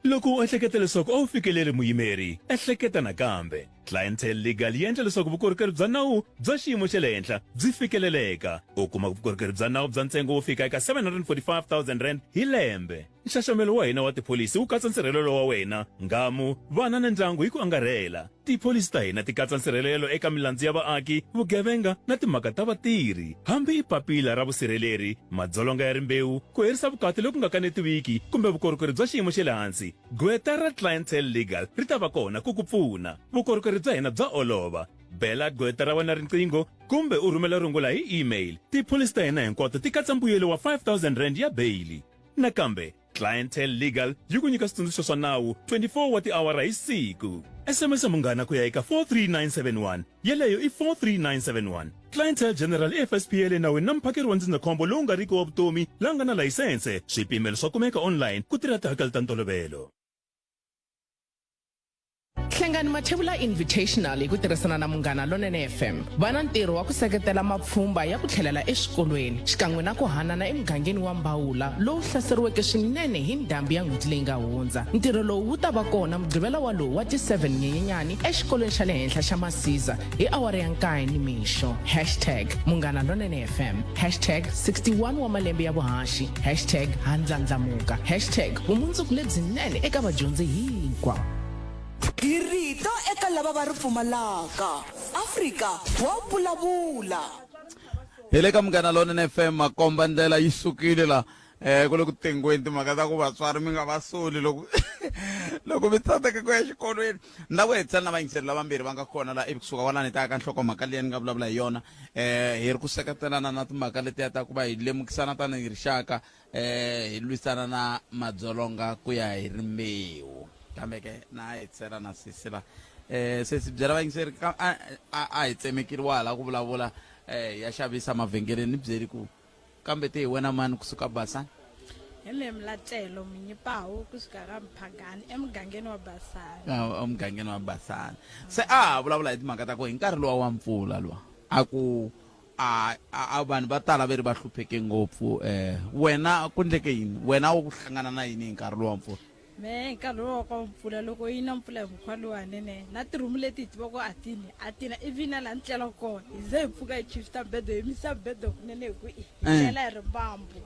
Loko u ehleketa leswaku a wu fikeleli muyimeri, ehleketa nakambe. Clientele Legal yi endla leswaku vukorhokeri bya nawu bya xiyimo xa le henhla byi fikeleleka. U kuma vukorhokeri bya nawu bya ntsengo wo fika eka R745 000 hi lembe. Nxaxamelo wa hina wa tipholisi wu katsa nsirhelelo wa wena, nghamu, vana na ndyangu hi ku angarhela. Tipholisi ta hina ti katsa nsirhelelo eka milandzu ya vaaki, vugevenga na timhaka ta vatirhi. Hambi i papila ra vusirheleri, madzolonga ya rimbewu, ku herisa vukati loku nga kanetiwiki kumbe vukorhokeri bya xiyimo xa le hansi, gqweta ra Clientele Legal ri ta va kona ku ku pfuna. Vukorhokeri bya hina bya olova. Bela gqweta ra wena riqingho kumbe u rhumela rungula hi email. Tipholisi ta hina hinkwato ti katsa mbuyelo wa R5000 ya beyili. Nakambe, Clientele Legal yi ku nyika switsundzuxo swa nawu 24 wa tiawara hi siku. SMS munghana ku ya eka 43971. Yeleyo i 43971. Clientele General i FSP ya le nawini na muphakeri wa ndzindzakhombo lowu nga riki wa vutomi la nga na layisense. Swipimelo swa kumeka online ku tirha tihakelo ta ntolovelo. Hlengani Mathebula Invitational hi ku tirhisana na Munghana Lonene FM va na ntirho wa ku seketela mapfhumba ya ku tlhelela eswikolweni xikan'we na ku hanana emugangeni wa Mbawula lowu hlaseriweke swinene hi ndhambi ya n'hweti leyi nga hundza. Ntirho lowu wu ta va kona Mugqivela wa lowu wa ti 7 Nyenyenyani exikolweni xa le henhla xa Masiza hi awara ya nkaye nimixo. Hashtag Munghana Lonene FM Hashtag 61 wa malembe ya vuhaxi Hashtag Ha ndlandlamuka Hashtag vumundzuku lebyinene eka vadyondzi hinkwavo. Hi rito eka lava va ri pfumalaka. Afrika wa vulavula. Hi le ka Munghana Lonene FM, makomba ndlela yi sukile la. um ku le ku tengweni timhaka ta ku vatswari mi nga va soli loko loko mi tsandzeka ku ya exikolweni ni lava ku hetisela na vayingiseri lavambirhi va nga kona la ivi kusuka kwalani hi ta ya ka nhlokomhaka liya ni nga vulavula hi yona um hi ri ku seketelana na timhaka letiya ta ku va hi lemukisana tanihi rixaka um hi lwisana na madzolonga ku ya hi rimbewu kambe ke na hetisela na sesi la um sesi byela vayingiseri a a hi tsemekile wa hala ku vulavula um ya xavisa mavhengeleni ni byeli ku kambe te hi wena mani kusuka basani hi me mlatelo munyipawu kusuka ka mphagani emugangeni wa basani Ah, emugangeni wa basani se a ha vulavula hi timhaka ta ku hi nkarhi luwa wa mpfula luwa a ku a a vanhu va tala ve ri va hlupheke ngopfu um wena ku ndleke yini wena wu hlangana na yini hi nkarhi luwa wa mpfula Me hi nkarhi lowu wa mpfula loko yi na mpfula hi mukhuva luwani ne na tirhumu leti hi tivaka a tini a tina ivi na laha ni tlelaka kona hi ze hi pfuka hi chifta bedo hi yimisa bedo kunene hi ku i hi Eh. tlela hi rimbambu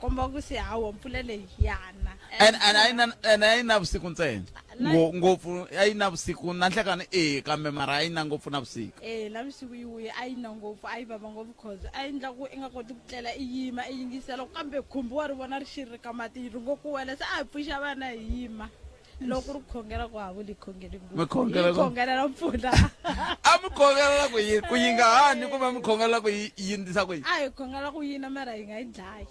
komba ku se hawa mpfula leyi ya na and and a yi na and a yi na vusiku ntsena Na- Ngo- ngopfu a yi na vusiku na nhlekani e kambe mara a yi na ngopfu na vusiku e na vusiku yi vuye a yi na ngopfu a yi vava ngopfu cause a yi endla ku i nga koti ku tlela i yima i yingisela kambe khumbi wa ri vona ri xi ri ka mati ri ngo ku wela se a hi pfuxa vana hi yima loko ri khongela ku hava li khongeli Mi khongela hi ku- khongelela mpfula a mi khongelela ku yini ku yi nga hani kumbe mi khongelela ku yi yindzisa ku yini a hi khongela ku yina mara hi nga yi dlayi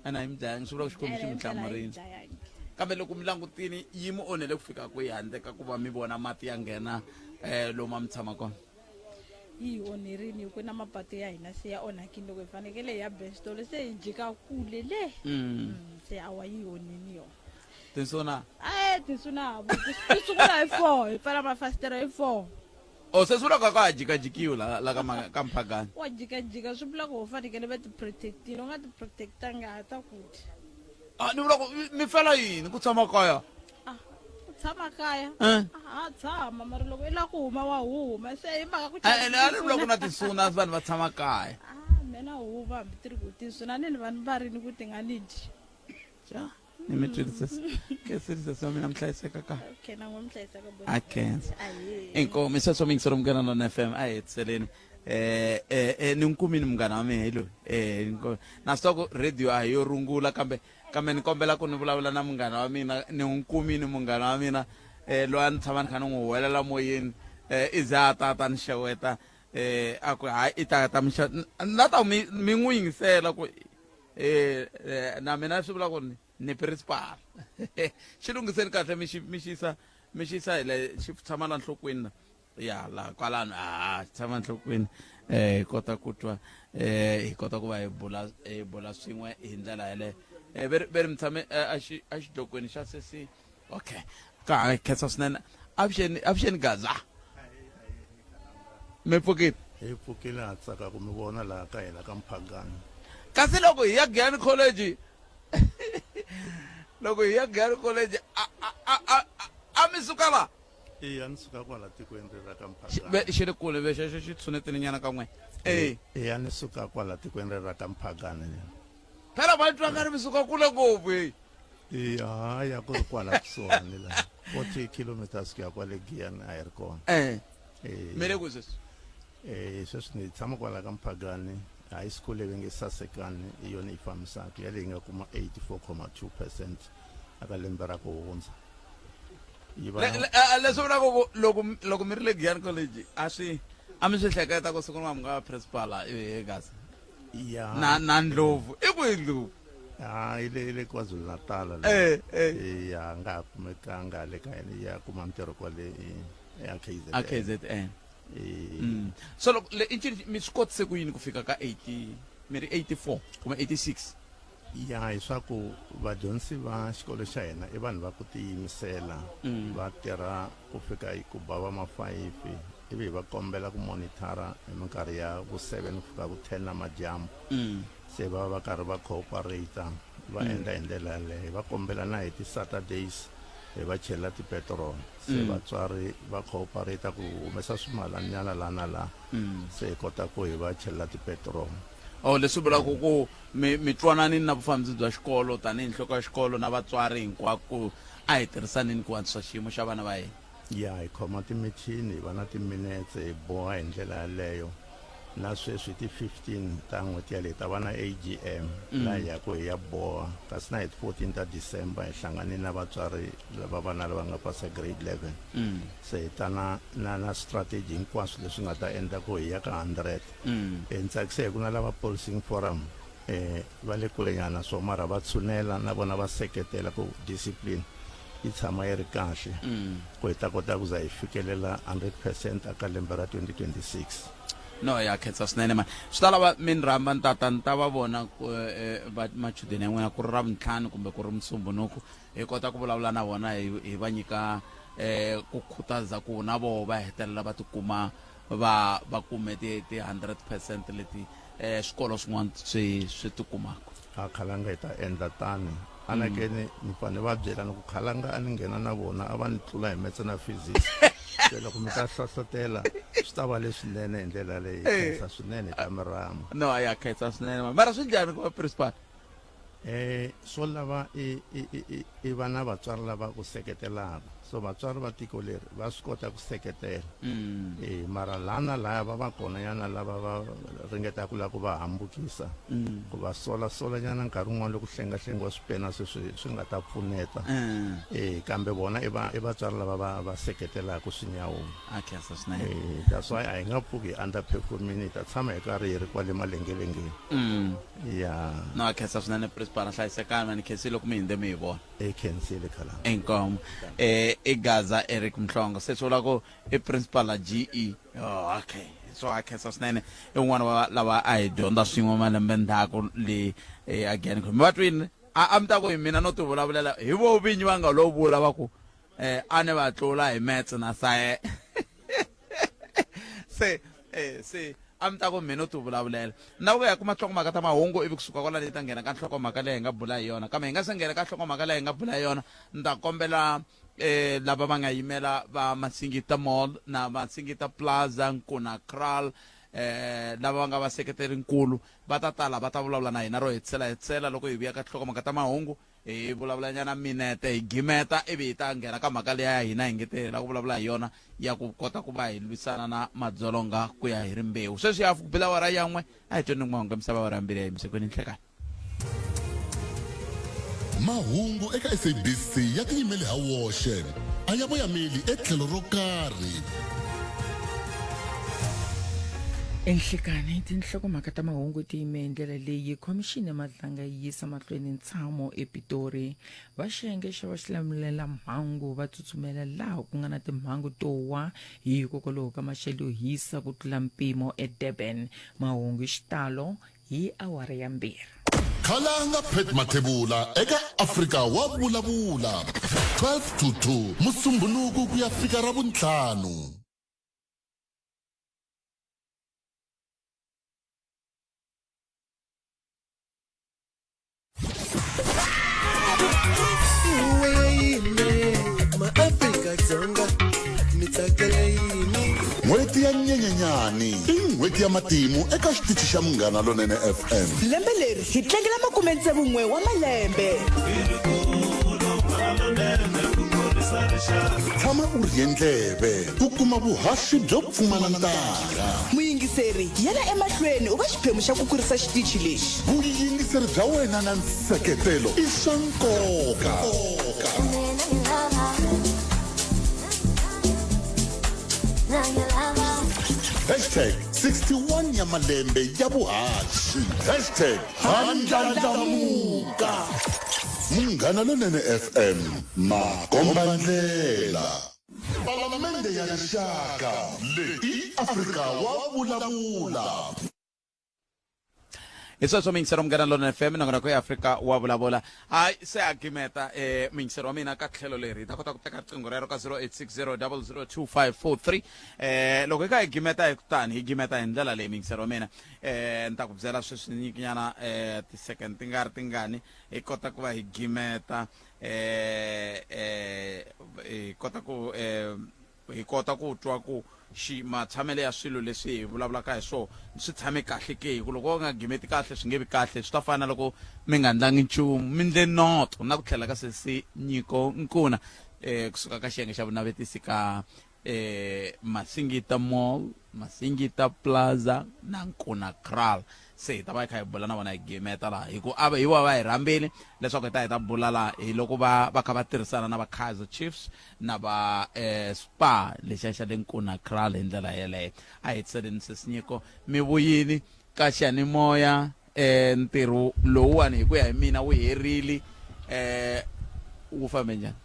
ana yi mi dlayangi swi vula ku xikwembu xi mi Ene mpela a yi hlamurini dlayangi. kambe loko mi langutini yi mi onhele ku fika kwihi handle ka ku va mi vona mati ya nghena um lomu a mi tshama kona yi hi onherini hi ku na mapatu ya hina se ya onhakini loko hi fanekele hi ya bestolo se hi jika kule le se awa yi hi onhini yona tinsuna e tinsuna havo ti sungula hi four hi pfala mafasitela hi four o se swi vula ka ka ha jikajikiwi la la ka ma- ka mphagani wa jikajika swi vula ku u fanekele va ti protectile u nga ti protectanga ha ta ku dya Ah, ni vula ku mi- mi fela yini ku tshama kaya ku tshama kaya Eh. ha tshama mara loko i lava ku huma wa huma se hi mhaka ku Eh, eh, a ni vula ku na tinsuna vanhu va tshama kaya mina huma hambi ti ri ku tinsuna ni ni vanhu va rini ku ti nga ni dyi Ja, ni mi twile sesi kensile sesi wa mina mi hlayiseka kahle okay na n'we mi hlayiseka bo a khensa Ahee. inkomu sweswo mi yingisela munghana lona fm a hi hetiseleni eh eh eh, ni n'wi kumini munghana wa mina hi loyi eh inkomu. na swi tiva ku radio a hi yo rungula kambe kambe ni kombela ku ni vulavula na munghana wa mina ni n'wi kumini munghana wa mina eh loyi a ni tshama ni kha ni n'wi huwelela moyeni eh i za a ta a ta ni xeweta eh a ku hayi i ta ta mi xa na ta mi mi n'wi yingisela ku eh eh, na mina swi vula ku ni ni principal xi lunghiseni kahle mi xi mi xi yisa mi xi yisa hi le xi tshama la nhlokweni la ya la kwalano a xi tshama nhlokweni eh hi kota ku twa eh hi kota ku va hi bula hi bula swin'we hi ndlela yeleyo eh ve ri ve ri mi tshame eh, a xi a xidlokweni xa sesi okay ka ha khensa swinene avuxeni avuxeni gaza mi pfukile hi pfukile ha tsaka ku mi vona laha ka hina ka mphagani kasi loko hi ya giyani college loko hi ya giyani college a a a a a mi suka la eya ni suka kwala tikweni ri ra ka Xi- mphagani ve- xi ri kule ve xexo xi tshunetini nyana ka n'we e eya ni suka kwala tikweni ri ra ka mphagani phela va twa nga ri mi suka kule ngopfu heyi eya hayi a ku ri kwala kusuhani la 40 kilometers ku ya kwale giyani a hi ri kona Eh. Eh. Mi le kwihi sweswi? Eh, sweswi ni tshama kwala ka mphagani high school leyi va nge sasekani hi yona yi fambisaka yaleyi nga kuma 84,2 percent aka lembe ra ku hundza yi va Le- le- a- leswi vulaka ku loko loko mi ri le giyani college a swi a mi swi hleketa ku siku rin'wana mi nga va principal e gasa ya na na ndlovu i kwihi ndlovu ha yi le yi le kwazulu natal Eh, eh. ya nga ha kumekanga le ka yena ya kuma ntirho kwale e- a KZN a KZN Eh. So loko le i ncini mi swi kotise ku yini ku fika ka 80 mi ri 84 kumbe 86 ya hi swa ku vadyondzi va xikolo xa hina i vanhu va ku tiyimisela va tirha ku fika hi ku ba va ma five ivi hi va kombela ku monitara hi minkarhi ya ku seven ku fika ku ten namadyambu se va va va karhi va cooperate va endla hi ndlela yaleyo hi va kombela na hi ti-saturdays hi va chelela tipetrol se vatswari va cooperate ku humesa swimalanyana laha na laha se hi kota ku hi va chelela tipetrol oh leswi vulaka ku mi mi twananini na vufambisi bya xikolo tanihi nhloko ya xikolo na vatswari hinkwako a hi tirhisaneni ku antswisa xiyimo xa vana va hina ya hi khoma timithini hi va na timinetse hi boha hi ndlela yaleyo Na sweswi ti 15 ta n'hweti yaleyi ta va na AGM laha hi yaku hi ya boha, kasi na hi ti 14 ta December hi hlanganile na vatswari lava vana lava nga pasa grade 11. Se hi ta na na na strategy hinkwaswo leswi nga ta endla ku hi ya ka 100. Ni tsakise hi ku na lava policing forum va le kulenyana so mara va tshunela na vona va seketela ku discipline yi tshama yi ri kahle ku hi ta kota ku za hi fikelela 100 percent aka lembe ra 2026. No ya khensa swinene mani. Swi ta lava mi ni rhamba ni tata ni ta va vona ku va machudeni ya n'wina ku ri Ravuntlhanu kumbe ku ri Musumbhunuku hi kota ku vulavula na vona hi hi va nyika ku khutaza ku na voho va hetelela va tikuma va va kume ti ti 100 percent leti eh swikolo swin'wana swi swi ti kumaka. A khalanga hi ta endla tani. Anakeni ni pfa ni va byela ni ku khalanga a ni nghena na vona a va ni tlula hi metse na physics. Se loko mi ta hlohlotela swi ta va leswinene hi ndlela leyi. Hi khensa swinene hi ta mi rhamba. No ya khensa swinene mara swi njhani ku va principal? Eh swo lava i i i i va na vatswari lava ku seketelaka. So vatswari va tiko leri va swi kota ku seketela. Eh mara laha na lahaya va va kona nyana lava va ringetaka ku lava ku va hambukisa. Ku va sola sola nyana nkarhi wun'wana loko hlengahlengiwa swipena se swi swi nga ta pfuneta. Eh kambe vona i va i vatswari lava va va seketelaka swinyawuni. A khensa swinene. Eh that's why a hi nga pfuki hi underperformini hi ta tshama hi karhi hi ri kwale malengelengeni. Ya. No a khensa swinene principal hlayisekani mani khensile loko mi hinde mi hi vona. E khensile khalanga. Inkomu. Eh i Gaza Eric Mhlongo se swi vula ku i principal la GE. Oh okay. So a khensa swinene i un'wana wa lava a hi dyondza swin'we malembe ndzhaku le eh, again. Mi va twini a a mi ta ku hi mina no ti vulavulela hi vo vinyi va nga lo vula va ku eh a ni va tlula hi maths na science. Se eh se a mi ta ku mina u ti vulavulela na ku ya kuma nhlokomhaka ta mahungu ivi kusuka kwalano yi ta nghena ka nhlokomhaka leyi hi nga bula hi yona kambe hi nga se nghena ka nhlokomhaka leyi hi nga bula hi yona ni ta kombela eh lava va nga yimela va Masingita Mall na Masingita Plaza Nkuna Kraal eh lava va nga vaseketeri nkulu va ta tala va ta vulavula na hina ro hetisela hetisela loko hi vuya ka nhlokomhaka ta mahungu hi vulavula nyana minete hi gimeta ivi hi ta nghena ka mhaka liya ya hina hi nge te la ku vulavula hi yona ya ku kota ku va hi lwisana na madzolonga ku ya hi rimbewu sweswi hafu ku bila awara yan'we a hi tweni mahungu ya misava awara yambirhi ya yimisekweni nhlekani. Mahungu eka SABC ya tiyimele ha woxe, a ya voyameli etlhelo ro karhi. Enhlekani, tinhlokomhaka ta mahungu ti yime hi ndlela leyi Khomixini ya Madlanga yi yisa mahlweni ntshamo ePitori. Va xiyenge xa va xilamulelamhangu va tsutsumela laha ku nga na timhangu to wa hikokwalaho ka maxelo yo hisa ku tlula mpimo eDurban. Mahungu hi xitalo hi awara ya mbirhi. Khalanga Pat Mathebula eka Afrika wa Vulavula, 12 to 2 Musumbhunuku ku ya fika Ravuntlhanu. N'hweti ya Nyenyenyani i n'hweti ya matimu eka xitichi xa Munghana Lonene FM. Lembe leri hi tlangela makume-tsevu-n'we wa malembe. Tshama u rhiye ndleve ku kuma vuhaxi byo pfumala ntangha. Muyingiseri, yela emahlweni u va xiphemu xa ku kurisa xitichi lexi. Vuyingiseri bya wena na nseketelo i swa nkoka. Hashtag 61 ya malembe ya vuhaxi. Hashtag ha ndlandlamuka. Munghana Lonene FM, makombandlela. Palamende ya Rixaka, leyi i Afrika wa vulavula. Hi sweswo muyingiseri wa Munghana Lonene FM, nongonoko ya Afrika wa vulavula. Hayi se a gimeta muyingiseri wa mina ka tlhelo leri hi ta kota ku teka riqingho rero ka 0860002543. Loko hi kha hi gimeta hi kutani hi gimeta hi ndlela leyi muyingiseri wa mina, ni ta ku byela sweswi nyikinyana ti-second ti nga ri tingani hi kota ku va hi gimeta, hi kota ku hi kota ku twa ku xi matshamelo ya swilo leswi hi vulavulaka hi swona swi tshame kahle ke, hi ku loko u nga gimeti kahle swi nge vi kahle, swi ta fana na loko mi nga ndlangi nchumu mi ndle noto. Na ku tlhela ka sesi Nyiko Nkuna kusuka ka xiyenge xa vunavetisi ka Masingita Mall. Masingita Plaza na Nkuna Kraal. Se hi ta va hi kha hi bula na vona hi gimeta laha hi ku a hi va va hi rhambile leswaku hi ta hi ta bula laha hi loko va va kha va tirhisana na va Kaizer Chiefs na va eh, Spa lexiya xa le Nkuna Kraal hi ndlela yeleyo. A hi tiseleni sesinyiko mi vuyini ka xiyanimoya eh, ntirho lowuwani hi ku ya hi mina wu herile eh, wu fambe njhani?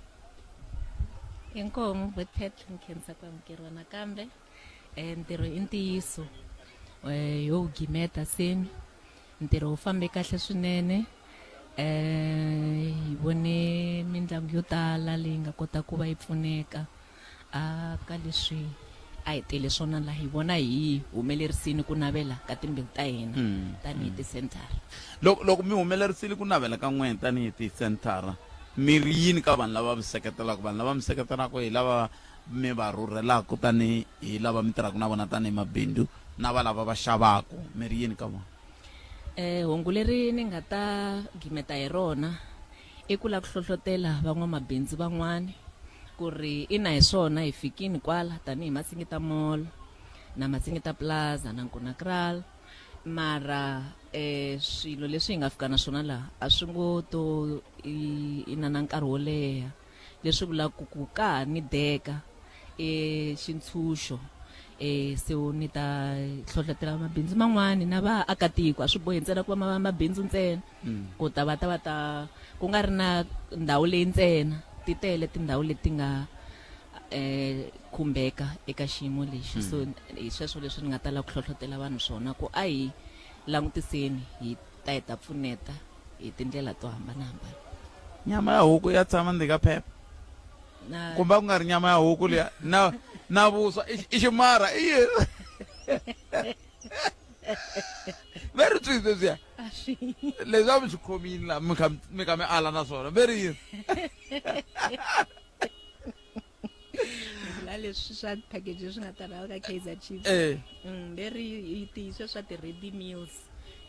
Inkomu Botpet nkhensa ku amukeriwa nakambe um ntirho i ntiyiso um yo wu gimeta seni ntirho wu fambe kahle swinene um hi vone mindyangu yo tala leyi nga kota ku va yi pfuneka a ka leswi a hi tele swona laha hi vona hi humelerisini ku navela ka timbilu ta hina tanihi tisenthara. Loko loko mi humelerisile ku navela ka n'wina tanihi tisenthara, mi ri yini ka vanhu lava mi seketelaka? Vanhu lava mi seketelaka hi lava mi va rhurhelaka tanihi hi lava mi tirhaka na vona tanihi mabindzu na va lava va xavaka, mi ri yini ka vona? Hungu leri ni nga ta gimeta hi rona i ku lava ku hlohlotela van'wamabindzu van'wani ku ri ina hi swona hi fikini kwala tanihi Masingita Mall na Masingita Plaza na Nkuna Kraal mara eh swilo leswi hi nga fika na swona laha a swi ngo to ina na nkarhi wo leha leswi vulaka ku ka ha ni deka e xintshunxo e se ni ta hlohlotela mabindzu man'wani na vaakatiko a swi bohi ntsena ku va mabindzu ntsena ku ta va ta va ta ku nga ri na ndhawu leyi ntsena ti tele tindhawu leti nga eh khumbeka eka xiyimo lexi so hi sweswo leswi ni nga ta lava ku hlohlotela vanhu swona ku a hi langutiseni hi ta hi ta pfuneta hi tindlela to hambanahambana. Nyama ya huku ya tshama ndzeni ka phepha Na kumbe a ku nga ri nyama ya huku liya na na vuswa i i ximara i yini ve ri swihi sweswiya a swi leswi a mi swi khomile la mi kha mi kha mi ala na swona ve ri yini la leswi swa package leswi nga ta lava ka Kaizer Chiefs Eh. Leri yi tiyiswe swa ti-ready meals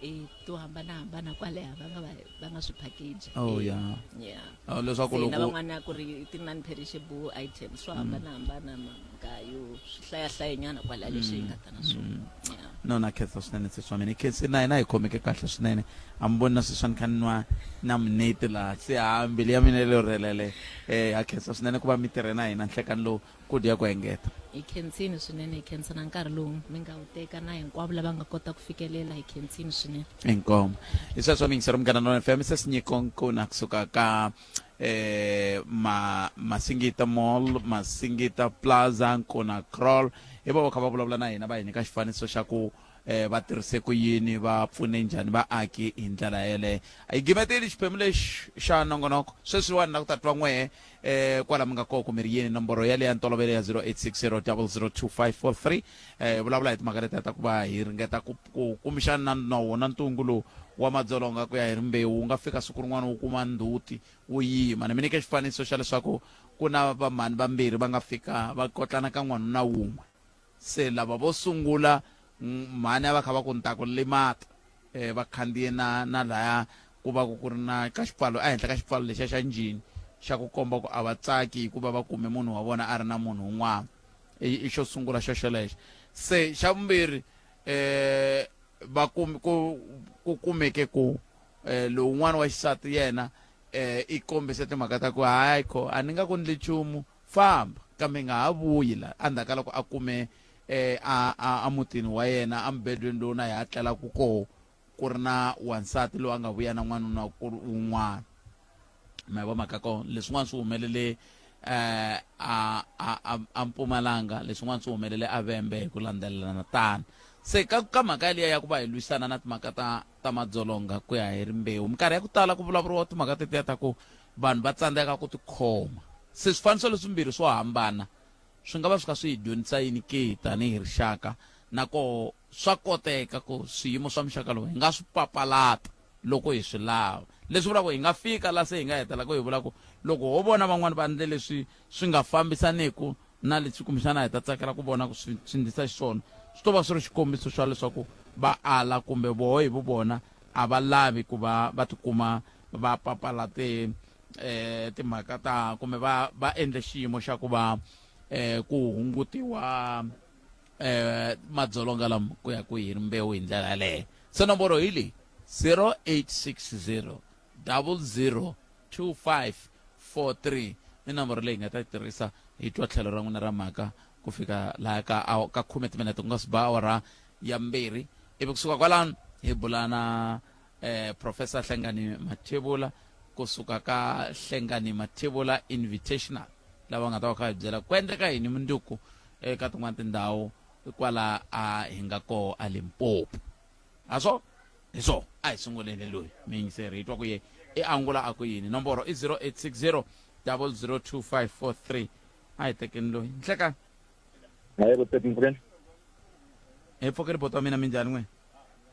eh to hambanahambana kwalaya va nga va va nga swi package. Oh, Eh, yeah. Yeah. Oh, leswaku Se na loko- van'wana ku ri ti non-perishable items swo hambanahambana mugayo swi hlayahlayanyana kwalaya leswi hi nga ta na swona. Yeah. No na khensa swinene sesi wa mina. Khensi na hina hi khomeke kahle swinene. A mi voni na sweswi ni kha ni nwa na minete laha se ha mbilu ya mina yi lo rhelele. Eh ha khensa swinene ku va mi tirhe na hina nhlekani lowu ku dya ku engeta. Hi khensini swinene hi khensa na nkarhi lowu mi nga wu teka na hinkwavo lava nga kota ku fikelela hi khensini swinene. Inkomu. Hi sweswo miyingiseri Munghana Lonene FM se Sinyiko Nkuna kusuka ka eh ma Masingita Mall, Masingita Plaza, Nkuna Kraal. Hi va va kha va vulavula na hina va hi nyika xifaniso xa ku eh va tirhise ku yini va pfune njhani vaaki hi ndlela yeleyo. Hi gimetile xiphemu lexi xa nongonoko. Sweswiwani na ku ta twa n'wehe eh kwala mi nga kona ku mi ri yini nomboro yaleyo ya ntolovelo ya 0860002543 eh vulavula hi timhaka letiya ta ku va hi ringeta ku ku kumbexana na wona ntungu lowu wa madzolonga ku ya hi rimbewu wu nga fika siku rin'wana wu kuma ndzhuti wu yima. Ni mi nyike xifaniso xa leswaku ku na vamhani vambirhi va nga fika va kotlana ka n'wanuna wun'we. Se lava vo sungula mhani a va kha va ku ni ta ku limata eh, va khandziye na na laya ku va ku ri na ka xipfalo ehenhla ka xipfalo lexiya xa njhini xa ku komba ku a va tsaki hikuva va kume munhu wa vona a ri na munhu un'wana. I, i xo sungula xo xolexo. Se xa vumbirhi eh va kum, ku ku kumeke ku eh lowun'wana wa xisati yena eh i kombise timhaka ta ku hayi kho a ni nga ku ndli nchumu famba kambe nga ha vuyi la endzhaku ka loko a kume eh a a emutini wa yena emubedweni lowu na ya tlelaku koho ku ri na wansati loyi a nga vuya na n'wanuna wun'wana. Ma yi mhaka kona leswin'wana swi humelele eh a a a Mpumalanga leswin'wana swi humelele a Vhembe hi ku landzelelana tano. Se ka ka mhaka liya ya ku va hi lwisana na timhaka ta ta madzolonga ku ya hi rimbewu minkarhi ya ku tala ku vulavuriwa timhaka tetiya ta ku vanhu va tsandzeka ku tikhoma. Se swifaniso leswimbirhi swo hambana swi nga va swi kha swi hi dyondzisa yini ke tanihi rixaka na koho swa koteka ku swiyimo swa muxaka lowu hi nga swi papalata loko hi swi lava. Leswi vulaka ku hi nga fika la se hi nga hetelela ku hi vula ku loko ho vona van'wana va endle leswi swi nga fambisaniku na leswi kumbexana hi ta tsakela ku vona ku swi swi endlisa xiswona, swi to va swi ri xikombiso xa leswaku va ala kumbe voho hi vuvona a va lavi ku va va tikuma va papalate timhaka ta kumbe va va endle xiyimo xa ku va ku hungutiwa. eh madzolonga lama ku ya ku hi rimbewu hi ndlela yaleyo se nomboro hi leyi 0860 00 2543 i nomboro leyi hi nga ta yi tirhisa hi twa tlhelo ra n'wina ra mhaka ku fika laha ka ka khume timinete ku nga si ba awara ya mbirhi ivi kusuka kwalano hi bula na eh, professor hlengani mathebula kusuka ka hlengani mathebula invitational lava nga ta va kha hi byela ku endleka yini munduku eka tin'wana tindhawu kwala a hi nga koho a limpopo ha swo hi swo a hi sunguleni loyi miyingiseri hi twa ku ye i angula a ku yini nomboro i 0860 002543 a hi tekeni loyi nhlekani Hayi vuteki mpfukeni. Hi pfukeni boti wa mina minjhani n'wina?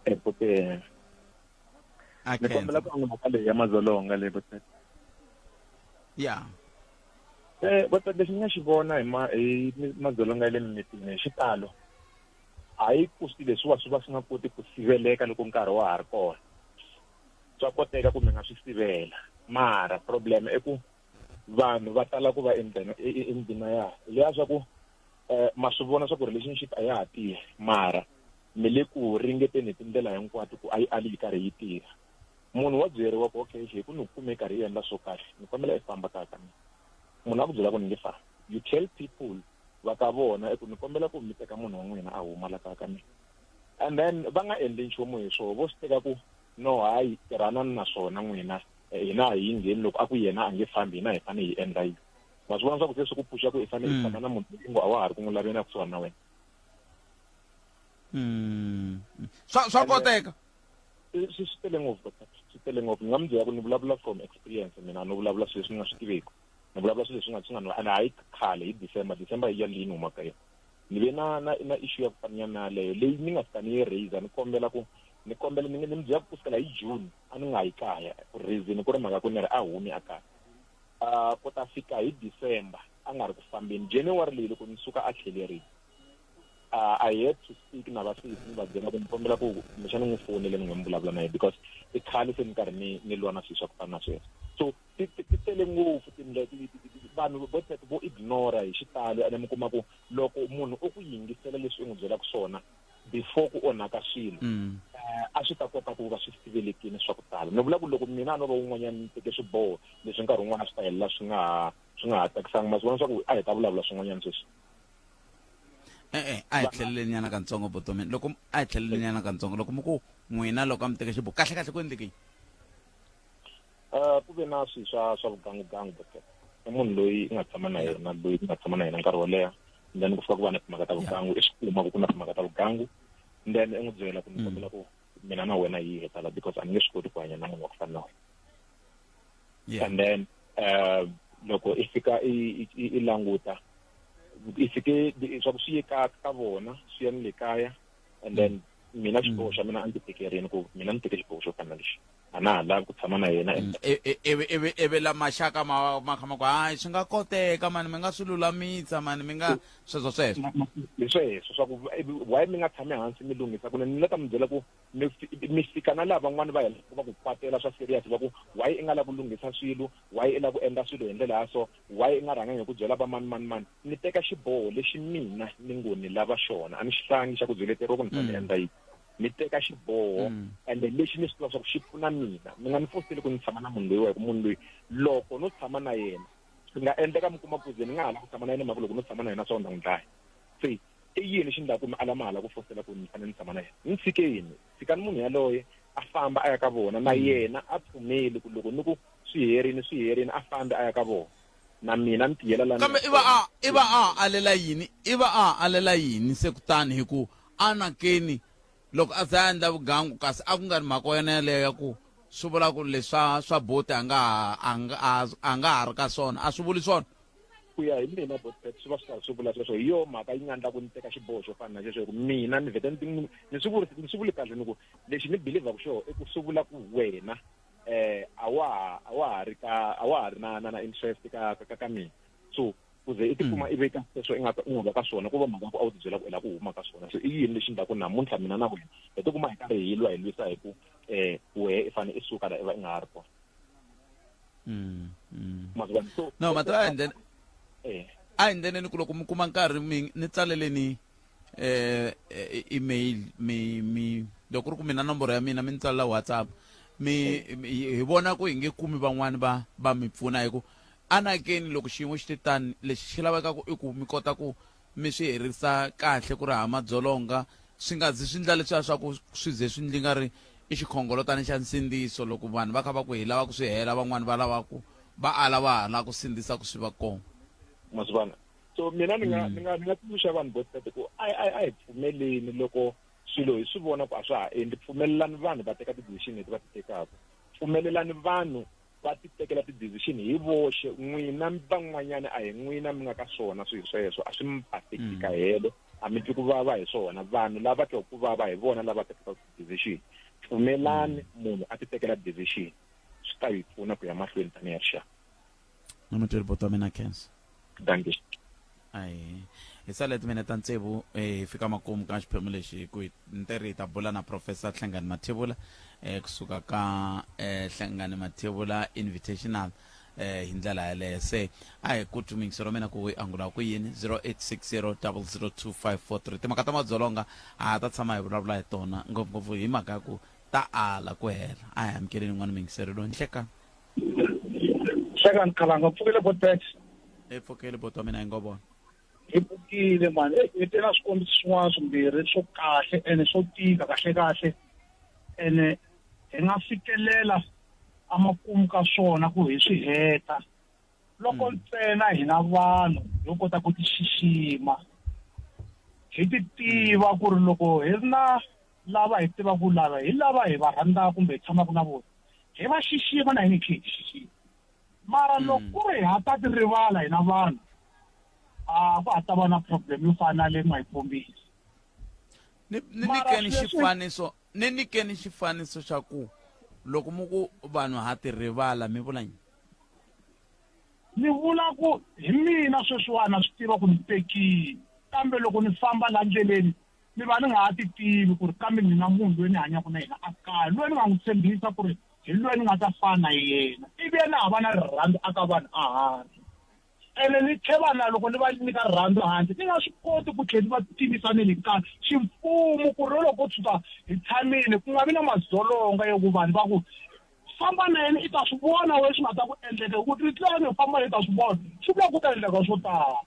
Hi pfukeni. A Ni kombela ku angula ka leyi ya madzolonga leyi vuteki. Ya. Eh vuteki lexi ni nga xi vona hi ma hi madzolonga ya le mimitini hi xitalo hayi ku swilo leswiwa swi va swi nga koti ku siveleka loko nkarhi wa ha ri kona swa koteka ku mi nga swi sivela mara problem i ku vanhu va tala ku va in denial leya swa ku um ma swi vona swa ku relationship a ya ha tirhi mara mi le ku ringeteni hi tindlela hinkwato ku a yi ali yi karhi yi tirha munhu wa byeriwa ku okay hi ku ni kume karhi yi endla swo kahle ni kombela i famba kaya ka mina munhu a ku byela ku ni nge fambi you tell people va ka vona i ku ni kombela ku mi teka munhu wa n'wina a huma la kaya ka mina and then va nga endli nchumu hi swoho vo swi teka ku no hayi tirhanani na swona n'wina eh, hina a hi yi ngheni loko a ku yena a nge fambi hina hi fanele hi endla yini ma swi vona swa ku se swi ku pfuxa ku i fanele i tshama na munhu loyi ngo a wa ha ri ku n'wi laveni a kusuhani na wena Mm. Swa swa koteka. Swi swi tele ngopfu swi tele ngopfu ni nga mi byela ku ni vulavula from experience mina no vulavula swilo leswi ni nga swi tiveki ni vulavula swilo leswi nga swi nga ni and hayi khale hi December December yi ya leyi ni humaka yona ni ve na na na issue ya ku fana na yaleyo leyi ni nga fika ni yi raise ni kombela ku ni kombela ni ni mi byela ku sukela hi June a ni nga yi kaya reason ku ri mhaka ku ni ri a humi a kaya uh, ku ta fika hi December a nga ri ku fambeni January leyi loko ni suka a tlhelerile uh, I had to speak na vasesi ni va byela ku ni kombela ku kumbexana n'wi fonele ni n'wi mi vulavula na yena because i khale se ni karhi ni ni lwa na swilo swa ku fana na sweswo so ti ti ti tele ngopfu tindlela vanhu vo vo ignore hi xitalo ene mi kuma ku loko munhu u ku yingisela leswi u n'wi byelaka swona before ku onhaka swilo mm. eh, a swi ta kota ku va swi sivelekile swa ku tala ni vula ku loko mina no va wun'wanyana ni teke swiboho leswi nkarhi wun'wana swi ta helela swi nga ha swi nga ha tsakisanga ma swi vona swa ku a hi ta vulavula swin'wanyana sweswi e-e a hi tlheleleni nyana kantsongo botomeni loko a hi tlheleleni nyana kantsongo loko mi ku n'wina loko a mi teke xiboho kahle kahle ku endleke yini um ku ve na swilo swa swa vugangugangu bote i munhu loyi i nga tshama na yena loyi i nga tshama na yena nkarhi wo leha then ku fika ku va na timhaka ta vugangu i swi kuma ku ku na timhaka ta vugangu then i n'wi byela ku ni kombela ku mina na wena hi heta la because a ni nge swi koti ku hanya na munhu wa ku fana na wena and then um loko i fika i i languta i fike swa ku swi ye ka ka vona swi ya ni le kaya and then mina xiboho xa mina a ndzi tekerini ku mina ni teke xiboho xo fana na lexi a na ha lavi ku tshama na yena ivi ivi ivi la maxaka ma ma kha ma ku hayi swi nga koteka mani mi nga swi lulamisa mani mi nga sweswo sweswo hi sweswo swa ku why mi nga tshami hansi mi lunghisa kunene ni la ta mi byela ku mi mi fika na laha van'wani va helaka va ku kwatela swa serious va ku why i nga lavi ku lunghisa swilo why i lava ku endla swilo hi ndlela ya so why i nga rhangangi hi ku byela va mani mani mani ni teka xiboho lexi mina ni ngo ni lava xona a ni xi hlangi xa ku byeleteriwa ku ni fanele endla yini ni teka xiboho ende lexi ni swi tiva swa ku xi pfuna mina mi nga ni fositeli ku ni tshama na munhu loyiwa hi ku munhu loyi loko no tshama na yena swi nga endleka mi kuma ku ze ni nga ha lava ku tshama na yena mhaka loko no tshama na yena swa ni ta n'wi dlaya se i yini xi ndlaku mi ala ma hala ku fositela ku ni fanele ni tshama na yena ni tshikeni tshikani munhu yaloye a famba a ya ka vona na yena a pfumeli ku loko ni ku swi herini swi herini a fambi a ya ka vona na mina ni tiyela la kambe i va a i va a alela yini i va a alela yini se kutani hi ku anakeni loko a za a endla vugangu kasi a ku nga ri mhaka yona yaleyo ya ku swi vula ku leswa swa boti a nga ha a nga a nga ha ri ka swona a swi vuli swona ku ya hi mina botpet swi va swi karhi swi vula sweswo hi yo mhaka yi nga endla ku ni teka xiboho xo fana na xexo hi ku mina ni vhete ni swi vuri ni swi vuli kahle ni ku lexi ni believaku xona i ku swi vula ku wena eh a wa ha a wa ha ri ka a wa ha ri na na na interest ka ka ka mina so ku ze i tikuma i ve ka sweswo i nga u nga va ka swona ku va mhaka ku a wu tibyela ku i lava ku huma ka swona so i yini lexi endlaku namuntlha mina na wena hi tikuma hi karhi hi lwa hi lwisa hi ku eh wehe i fanele i suka la i va i nga ha ri kona mm. so no mati a hi endleni eh. A hi endleni ku loko mi kuma nkarhi mi ni tsaleleni eh eh, email mi mi loko ku ri ku mina nomboro ya mina mi ni tsalela WhatsApp mi mi- hi vona ku hi nge kumi van'wani va va mi pfuna hi ku anakeni loko xiyimo xi te tani lexi xi lavekaka i ku mi kota ku mi swi herisa kahle ku ri hava madzolonga swi nga zi swi ndla leswiya swa ku swi ze swi ndli nga ri i xikhongolotani xa nsindziso loko vanhu va kha va ku hi lava ku swi hela van'wani va lava ku va ala va ha lava ku sindzisa ku swi va kona. Ma swi vona? So mina ni nga ni nga ni nga tsundzuxa vanhu vo tete ku a a a hi pfumeleni loko swilo hi swi vona ku a swa ha endli pfumelelani vanhu va teka ti-decision leti va ti tekaka pfumelelani vanhu va ti tekela ti-decision hi voxe n'wina van'wanyana a hi n'wina mi nga ka swona swilo sweswo a swi mi affect ka helo a mi twi ku vava hi swona vanhu lava twaku ku vava hi vona lava tekaka ti-decision pfumelani munhu a ti tekela decision swi ta hi pfuna ku ya mahlweni tanihi rixaka. Na mutweli buti wa mina khensa. Dankie. Ahi hi sale timinete ta tsevu eh, hi fika makumu ka xiphemu lexi hi ku ntirhi hi ta bula na professor Hlengani Mathebula eh, kusuka ka eh, Hlengani Mathebula Invitational eh, hi ndlela yaleyo se a hi ku twi ra mina ku yi angula ku yini 0860002543 timhaka ta madzolonga a ha ta tshama hi vulavula hi tona ngopfungopfu hi mhaka ya ku ta ala ku hela a hi amukeleni n'wana muyingiseri loyi nhlekani. Nhlekani Khalanga pfukile Botex. Hi pfukile boti wa mina hi ngo vona. Hi pfukile mani eyi hi te na swikombiso swin'wana swimbirhi swo kahle ene swo tika kahle kahle ene hi nga fikelela emakumu ka swona ku hi swi heta loko ntsena hina vanhu ho kota ku ti xixima hi ti tiva ku ri loko hi ri na lava hi tivaka lava hi lava hi va rhandzaka kumbe hi tshamaka na vona hi va xixima na hina hi tlhe hi xixima mara loko ku ri ha ta ti rivala hina vanhu a ku ha ta va na problem yo fana na leyi mi nga yi kombisa ni ni nyikeni xifaniso ni nyikeni xifaniso xa ku loko mu ku vanhu ha ti rivala mi vula yini Ni vula ku hi mina sweswiwani na swi tiva ku ni tekile kambe loko ni famba la ndleleni ni va ni nga ha ti tivi ku ri kambe ni na munhu loyi ni hanyaka na yena a kaya loyi ni nga n'wi tshembisa ku ri hi loyi ni nga ta fana na yena ivi yena ha va na rirhandzu aka vanhu a handle ene ni tlhe vana loko ni va nyika rirhandzu handle ni nga swi koti ku tlhe ni va tivisa ni le kaya ximfumo ku ri loko ko tshuka hi tshamile ku nga vi na madzolonga yo ku vanhu va ku famba na yena i ta swi vona we swi nga ta ku endleka hi ku ri tlani famba i ta swi vona swi vula ku ta endleka swo tala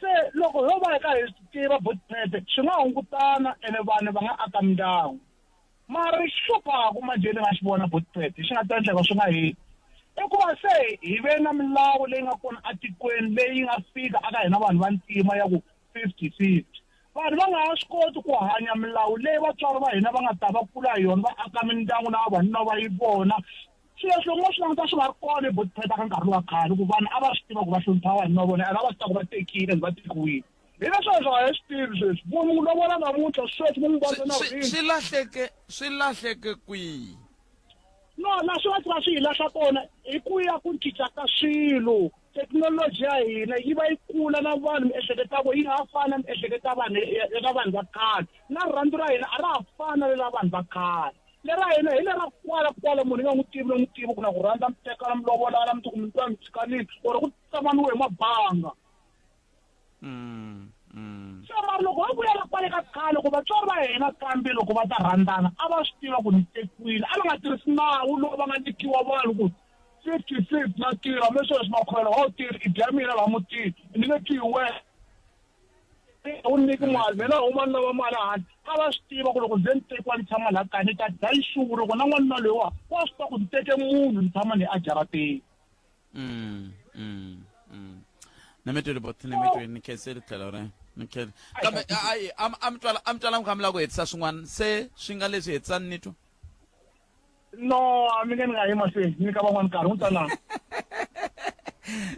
Se loko ho va hi karhi hi swi tiva Botipete swi nga hungutana ene vanhu va nga aka mindyangu. Mara lexi hluphaku manjhe ni nga xi vona Botipete xi nga ta endleka swi nga heli i ku va se hi ve na milawu leyi nga kona etikweni leyi nga fika aka hina vanhu va ntima ya ku 50-50. Vanhu va nga ha swi koti ku hanya milawu leyi vatswari va hina va nga ta va kula hi yona va aka mindyangu na vavanuna va yi vona. Swilo leswi loko mo swi languta swi nga ri kona hi Botipeta ka nkarhi lowa khale ku vanhu a va swi tiva ku va hlonipha vavanuna va vona ene a va swi tiva ku va tekile and va tekiwile. Hina sweswi a hi swi tivi sweswi munhu n'wi lovola namuntlha sweswi mi n'wi vona na Swi swi lahleke swi lahleke kwihi? No la swi nga fika swi hi lahla kona hi ku ya ku cinca ka swilo thekinoloji ya hina yi va yi kula na vanhu miehleketo ya vona yi nga ha fani na miehleketo ya vanhu ya vanhu va khale na rirhandzu ra hina a ra ha fani na leri vanhu va khale. Lera hina hi lera kwala kwala munhu i nga n'wi tivi no n'wi tivi ku na ku rhandza mi tekana mi lovolana mundzuku mi twa mi tshikanile or ku tsemaniwe hi mabanga. Se mara loko ho vuyela kwale ka khale ku vatswari va hina kambe loko va ta rhandzana a va swi tiva ku ni tekiwile a va nga tirhisi nawu lowu va nga nyikiwa vanhu ku 50 50 na tirha me sweswi makhwela wa wu tirhi i dya mina laha mutini ni nge twi hi wena. U ni nyiki mali mina huma ni lava mali handle a va swi tiva ku loko nze ni tekiwa ni tshama laha kaya ni ta dya yixuku loko na n'wanuna loyiwa wa swi tiva ku ni teke munhu ni tshama ni ejarateni. Ni mi twile bot ni mi twile ni khenseli tlhelo re ni khensa kambe ayi a mi twala a mi twala mi kha mi lava ku hetisa swin'wana se swi nga leswi hetisani ni twa. No, a mi nge ni nga yi mahlweni ni nyika van'wana nkarhi n'wi tsanana.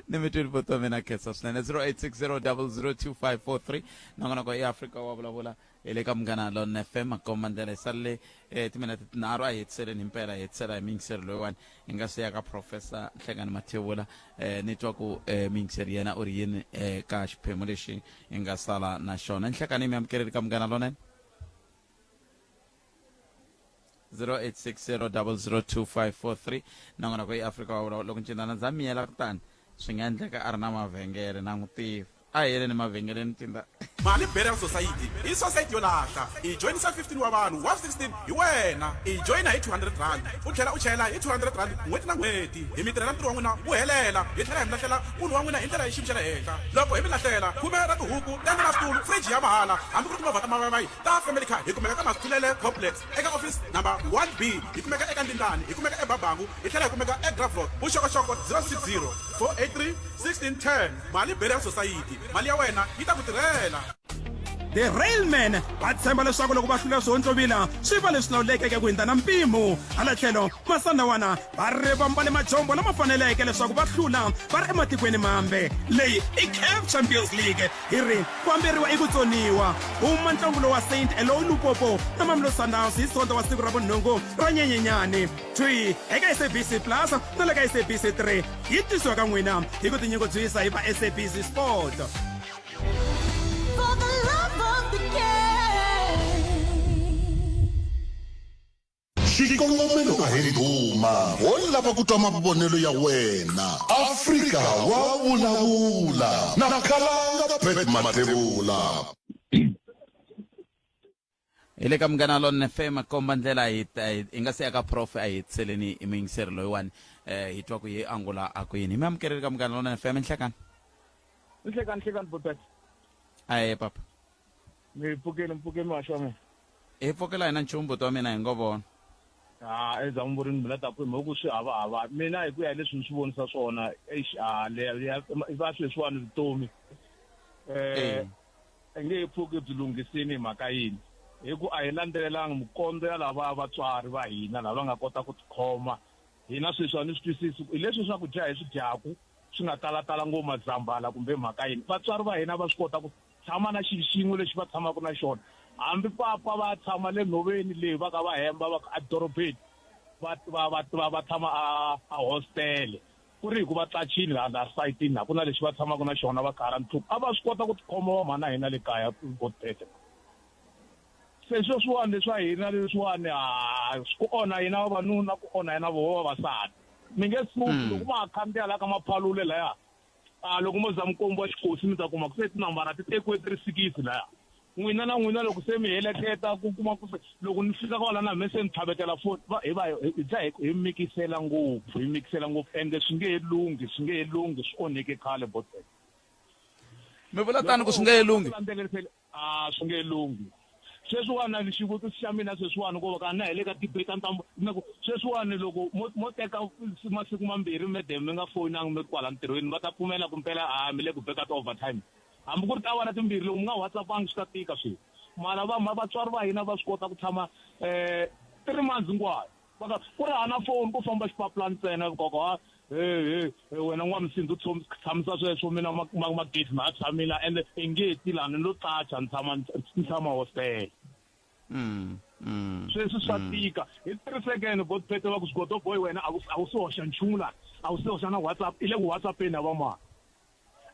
Ni mi twile buti wa mina khensa swinene 0860002543 nongonoko i Afrika wa vulavula hi le ka Munghana Lonene FM makomba ndlela hi salele eh, timinete tinharhu a hi hetiseleni himpela hi hetisela hi miyingiseri loyiwani hi nga se ya ka professor Nhlengani Mathebula eh, ni twa ku eh, miyingiseri yena u ri yini eh, ka xiphemu lexi hi nga sala na xona Nhlekani mi amukeleli ka Munghana Lonene 0860002543 nongonoko i Afrika wa vulavula loko ncindana ndza miyela kutani swi nga endleka a ri na mavhengele na n'wi tiva. A hi yeleni mavhengeleni tinda. Mali Burial Society i sosayiti yo lahla. I joyinisa 15 wa vanhu, wa 16 hi wena. I joyina hi R200 u tlhela u chayela hi R200 n'hweti na n'hweti. Hi mi tirhela ntirho wa n'wina wu helela, hi tlhela hi mi lahlela munhu wa n'wina hi ndlela ya xiyimo xa le henhla. Loko hi mi lahlela, khume ra tihuku, tende na switulu, fridge ya mahala, hambi ku ri timovha ta mavayavayi ta family car. Hi kumeka ka Masithulele Complex eka office number 1B. Hi kumeka eka Ndindani, hi kumeka eBabangu, hi tlhela hi kumeka eGraaff-Road. Vuxokoxoko 060 483 1610. Mali Burial Society, mali ya wena yi ta ku tirhela. The Railmen va tshemba leswaku loko va hlula swihontlovila swi va leswi lawulekeke ku hundza na mpimo. Hala tlhelo, Masandawana va ri va mbale majombo lama faneleke leswaku va hlula va ri ematikweni mambe. Leyi i CAF Champions League, hi ri ku amberiwa i ku tsoniwa. Huma ntlangu lowa Saint Eloi Lupopo na Mamelodi Sundowns hi Sonto wa siku ra vunhungu ra Nyenyenyani. Thwi eka SABC Plus na le ka SABC 3 yi tisiwa ka n'wina hi ku tinyungubyisa hi va SABC Sport. For the love of the game. Xikongomelo a hi ndhuma, ho lava ku twa mavonelo ya wena. Afrika wa vulavula na Khalanga Pat Mathebula. Hi le ka Munghana Lonene FM komba ndlela hi hi nga se ya ka prof a hi hetiseleni i muyingiseri loyiwani eh hi twa ku ye angula a ku yini. Hi mi amukeleli ka Munghana Lonene FM nhlekani. Nhlekani nhlekani Bobet. Aye papa. Mi pfukeni mi pfukeni muhaxi wa mina. Hi pfukela hina nchumu buti wa mina hi ngo vona. Ha eZamburini mina ta ku hi mhaka ku swi hava hava mina hi ku ya hi leswi ni swi vonisa swona eish a le ya va sweswiwani vutomi eh I nge he pfuki byi lunghisini hi mhaka yini? Hi ku a hi landzelelangi mikondzo ya lavaya vatswari va hina lava nga kota ku tikhoma. Hina sweswi a ni swi twisisi ku hi leswi swakudya hi swi dyaku swi nga talatala ngopfu mazambhala kumbe mhaka yini. Vatswari va hina va swi kota ku tshama na xilo xin'we lexi va tshamaka na xona. Hambi papa va ya tshama le nhoveni le va ka va hemba va ku edorobeni va va va va va tshama a a hositele. Ku ri hi ku va tlachini laha laha sayitini laha ku na lexi va tshamaka na xona va karha ntlhuphu. A va swi kota ku tikhoma va mhana hina le kaya Godbete. Se sweswiwani leswa hina leswiwani ha ku onha hina vavanuna ku onha hina voho vavasati. Mi nge suki loko ma ha khandziya laha ka Maphalule laya a loko mo za mi kombiwa xikosi mi ta kuma ku se tinambara ti tekiwe ti ri sikisi laya. N'wina na n'wina loko se mi heleketa ku kuma ku se loko ni fika kwala na me se ni tlhavetela foni va hi va hi dya hi hi mikisela ngopfu hi mikisela ngopfu ende swi nge he lunghi swi nge he lunghi swi onheke khale botbet. Mi vula tani ku swi nge he lunghi? A swi nge he lunghi. Sweswiwani ni xivutiso xa mina sweswiwani ko va ka na hi le ka debate a ni ta na ku sweswiwani loko mo mo teka masiku mambirhi madam mi nga foyinangi mi ri kwala ntirhweni va ta pfumela ku mpela a mi le ku beka ti-overtime. Hambi ku ri tiawara timbirhi loko mi nga WhatsApp-angi swi ta tika swilo. Mara va vatswari va hina va swi kota ku tshama 3 months hinkwayo va ka ku ri hana foni ku famba xipapulani ntsena ku ha he he wena n'wamusindzi u tshamisa sweswo mina magezi ma ha tshamile ende i nge ti lani ni lo qacha ni tshama ni tshama hostel. Sweswi swa tika hi 3 second bo phete va ku swigodo boy wena a wu se hoxa nchumu la a wu se hoxa na WhatsApp i le ku WhatsApp-eni na vamani.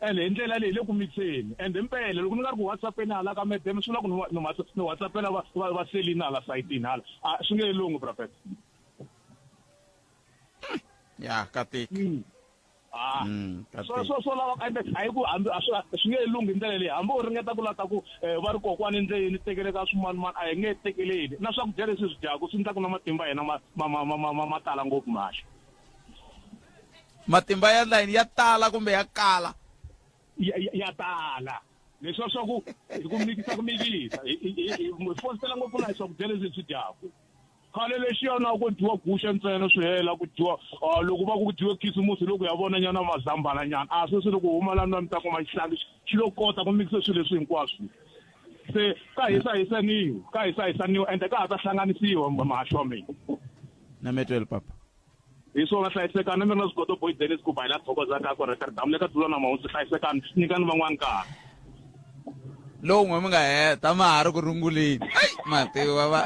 Ende hi ndlela leyi hi le ku mixeni. Ende himpela loko ni nga ri ku WhatsApp-eni hala ka madam swi vula ku ni ni ni WhatsApp-ela va va va Selina hala sayitini hala. A swi nge he lunghi bra Pat. Ya ka tika. Ah. Ka Swo tika. swo swo lava ende a hi ku hambi a swi swi nge he lunghi hi ndlela leyi hambi u ringeta ku lata ku va ri kokwani ndle yini tekele ka swimanimani a hi nge tekeleli na swakudya leswi hi swi dyaku swi endla ku na matimba ya hina ma ma ma ma ma ma ma tala ngopfu mhaxi. Matimba ya layini ya tala kumbe ya kala? Ya, ya, ya tala. Leswiya swa ku hi ku mikisa ku mikisa hi hi hi hi fositela ngopfu na hi swakudya leswi hi swi dyaku. Khale lexiya na ku dyiwa guxe ntsena swi hela ku dyiwa ah, loko va ku ku dyiwe khisimusi loko ya vona nyana mazambhala nyana a sweswi loko huma lani mi ta kuma xihlangi xi lo kota ku mikisa swilo leswi hinkwaswo. Se ka hisahisaniwa ka hisahisaniwa ende ka ha ta hlanganisiwa muhaxi wa mina. Na metweli papa. Hi swona hlayisekani mi ri na swigodo boy Dennis ku ba hi la thokozaka ku Rotterdam le ka Dula na Mahunzi hlayisekani nyikani van'wana nkarhi. Lowu n'we mi nga heta ma ha ri ku runguleni. Ai mativa va.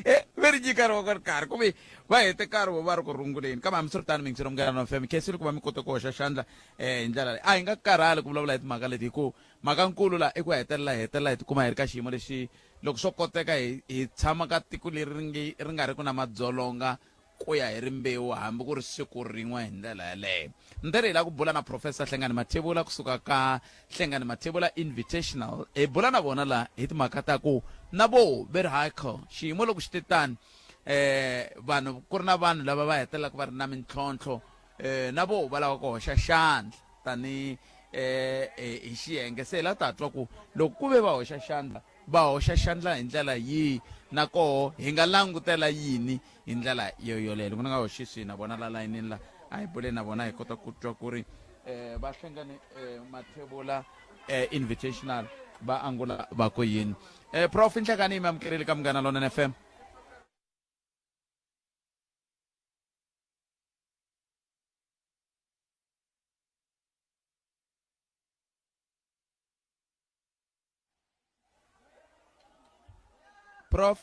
Eh, ve ri nyika ri va ri karhi kumbe va hete nkarhi vo va ri ku runguleni kambe hambiswiritano miyingiseri munghana na fm khensile ku va mi kote ku hoxa xandla um hi ndlela leyi a hi nga karhali ku vulavula hi timhaka leti hi ku mhaka nkulu laha i ku hetelela hi hetelela hi tikuma hi ri ka xiyimo lexi loko swo koteka hi hi tshama ka tiko leri ri nge ri nga ri ku na madzolonga. ku ya hi rimbewu hambi ku ri siku rin'we hi ndlela yaleyo. Ni ri hi lava ku bula na Professor Hlengani Mathebula kusuka ka Hlengani Mathebula Invitational. Hi bula na vona la hi timhaka ta ku na vo ve ri haikho xiyimo loko xi te tani eh vanhu ku ri na vanhu lava va hetelelaka va ri na mintlhontlho eh na vo va lava ku hoxa xandla tani eh hi xiyenge se hi la ta twa ku loko ku ve va hoxa xandla va hoxa xandla hi ndlela yihi na koho hi nga langutela yini hi ndlela yo yoleyo loko ni nga hoxisi na vona la layinini la a hi buleni na vona hi kota ku twa ku ri um va hlengane um mathebula um invitational va angula va ku yini um prof nhlekani yi mi amukerile ka munghana lonene fm prof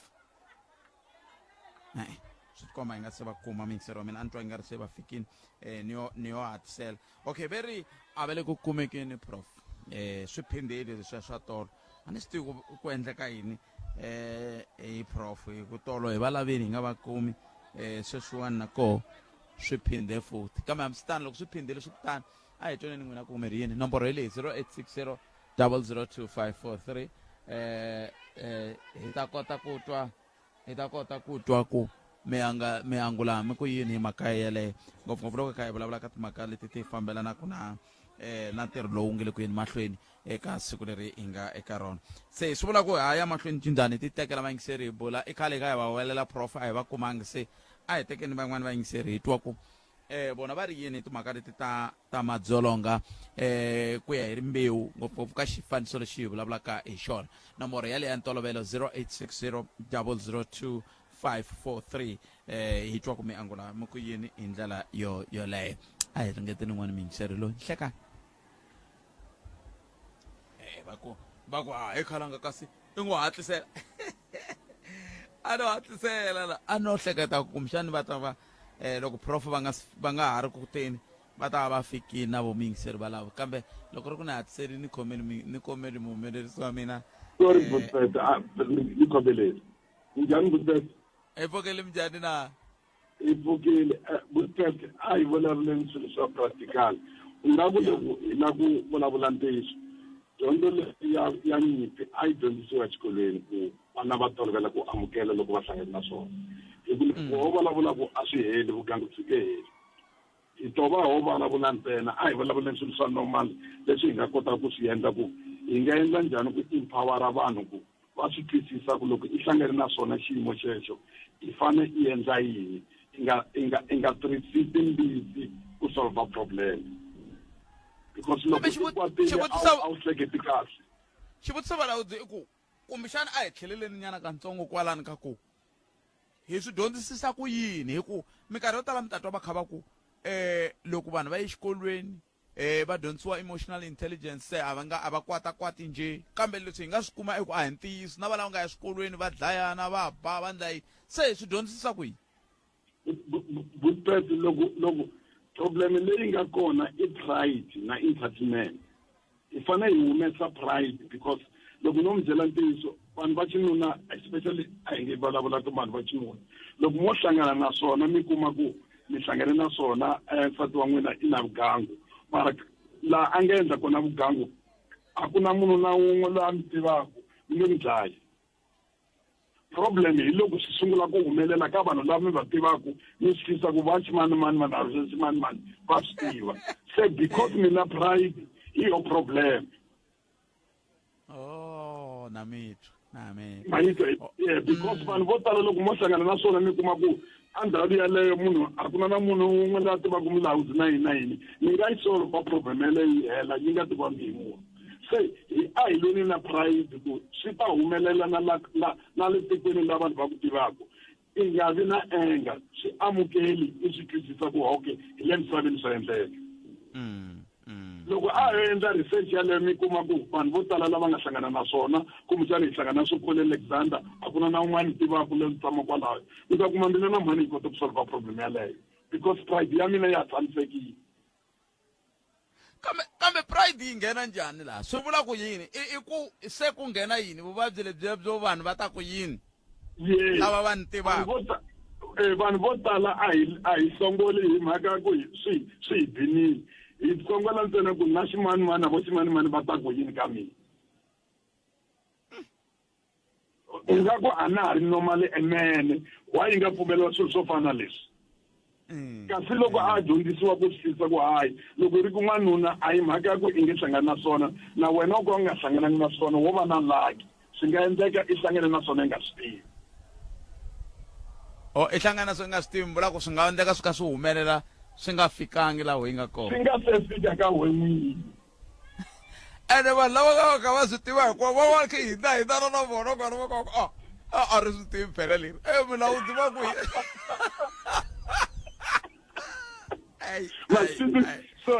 e swi tikomba yi nga se va kuma miyingiseri wa mina a ni twa yi nga ri se va fikini um ni yo ni yo hatlisela okay ve ri a va le ku kumekeni prof um swi phindhile leswiya swa tolo a ni swi tivi ku ku endleka yini um hi prof hi ku tolo hi va lavini hi nga va kumi um sweswiwani na koho swi phindhe futhi kambe hambisitano loko swi phindhile swi kutani a hi twaneni n'wina ku mi ri yini nomboro hi leyi 0860 002543 eh eh hi ta kota ku twa hi ta kota ku twa ku mi anga mi angula mi ku yini hi mhaka yeleyo ngopfungopfu loko kha hi vulavula ka timhaka leti ti fambelanaka na eh na ntirho lowu nge le ku yeni mahlweni eka siku leri hi nga eka rona se swi vula ku ha ya mahlweni tindhani ti tekela vayingiseri hi bula i khale hi kha hi va welela prof a hi va kumangi se a hi tekeni van'wani vayingiseri hi twa ku eh vona va ri yini timhaka leti ta ta madzolonga eh ku ya hi rimbewu ngopfungopfu ka xifaniso lexi hi vulavulaka hi xona nomboro yaleyo ya ntolovelo 0860 002 543 eh hi twa ku mi angula mi ku yini hi ndlela yo yoleyo a hi ringeteni n'wana miyingiseri loyi nhlekani eh va ku va ku a hi khalanga kasi i n'wi hatlisela a no hatlisela la a no hleketa ku kumbexani va ta va eh loko prof va nga va nga ha ri ku teni va ta va va fikile na vo miyingiseri valavo kambe loko ri ku ni hatliseli ni khomeli ni komeli muhumelerisi wa mina sorry eh, Butbet ah, ni khomeleli njhani Butbet hi pfukele minjhani na hi pfukile eh, Butbet a hi vulavuleni swilo swa practical u nga ku loko hi la ku vulavula ntiyiso dyondzo leyi ya ya nyimpi a yi dyondzisiwa exikolweni ku vana va tolovela ku amukela loko va hlangane na swona hi ku loko ho vulavula ku a swi heli vugangu byi nge heli hi to va ho vulavula ntsena a hi vulavuleni swilo swa normal leswi hi nga kotaka ku swi endla ku hi nga endla njhani ku empowera vanhu ku va swi twisisa ku loko i hlangane na swona xiyimo xexo i fane i endla yini i nga i nga i nga tirhisi timbisi ku solve problem because loko i kwatile a wu hleketi kahle xivutiso valawudzi i ku kumbexana a hi tlheleleni nyana katsongo kwalani ka ku hi swi dyondzisisa ku yini hi ku minkarhi yo tala mi ta twa va kha va ku um loko vanhu va ye exikolweni um va dyondzisiwa emotional intelligence se a va nga a va kwatakwati njhe kambe leswi hi nga swi kuma i ku a hi ntiyiso na va lava nga ya eswikolweni va dlayana va ba va ndla yini se hi swi dyondzisisa ku yini Butpet loko loko problem leyi nga kona i pride na entitlement hi fanele hi humesa pride because loko no mi byela ntiyiso vanhu va xinuna especially a hi nge vulavula ka vanhu va xinuna loko mo hlangana na swona mi kuma ku mi hlangane na swona eh, nsati wa n'wina i na vugangu mara laha a nga endla kona vugangu a ku na munhu na wun'we loyi a mi tivaka mi nge mi dlayi problem hi loko swi sungula ku humelela ka vanhu lava mi va tivaka mi swi twisisa ku va ximanimani vanhu a ximanimani va swi tiva se because mi na pride hi yo problem oh na mitwa na mitwa mayitwa yeah because vanhu vo tala loko mo hlangana na swona mi kuma ku endhawini yaleyo munhu a ku na na munhu wun'we la tivaka mulawuzi na yini na yini mi nga yi solva problem yaleyo yi hela yi nga tivangi hi munhu se hi a hi lweni na pride ku swi ta humelela na la la na le tikweni la vanhu va ku tivaka i nga vi na anger swi amukeli i swi twisisa ku okay hi le misaveni swa endleka loko a yo endla research yaleyo mi kuma ku vanhu vo tala lava nga hlangana na swona kumbexana hi hlangana na swo Paul Alexander a ku na na un'wana tivaka loyi tshama kwalayo mi ta kuma mina na mhani hi kota ku solve problem yaleyo because pride ya mina ya tshamisekile kambe kambe pride yi nghena njhani laha swi vula ku yini i i ku se ku nghena yini vuvabyi lebyiya byo vanhu va ta ku yini Yes. lava va ni tivaka Vanhu vo ta- Eh, vanhu vo tala a hi a hi hlongoli hi mhaka ya ku hi- swi swi hi binile hi hlongola ntsena ku na ximanimani na vo ximanimani va ta ku yini ka mina u nga ku a na ha ri normal emene why yi nga pfumeleriwa swilo swo fana na leswi kasi loko a dyondzisiwa ku swi twisisa ku hayi loko i ri ku n'wanuna a hi mhaka ya ku i nge hlangani na swona na wena u ka u nga hlanganangi na swona wo va na lucky swi nga endleka i hlangane na swona i nga swi tivi o i hlangana na swi nga swi tivi mi vula ku swi nga endleka swi kha swi humelela swi nga fikangi laha hi nga kona swi nga se fika ka we n'wini ene vanhu lava nga va kha va swi tiva hinkwavo va va kha hina hina na vona kona va ka a a a ri swi tivi phela leri e mulawudzi va ku so so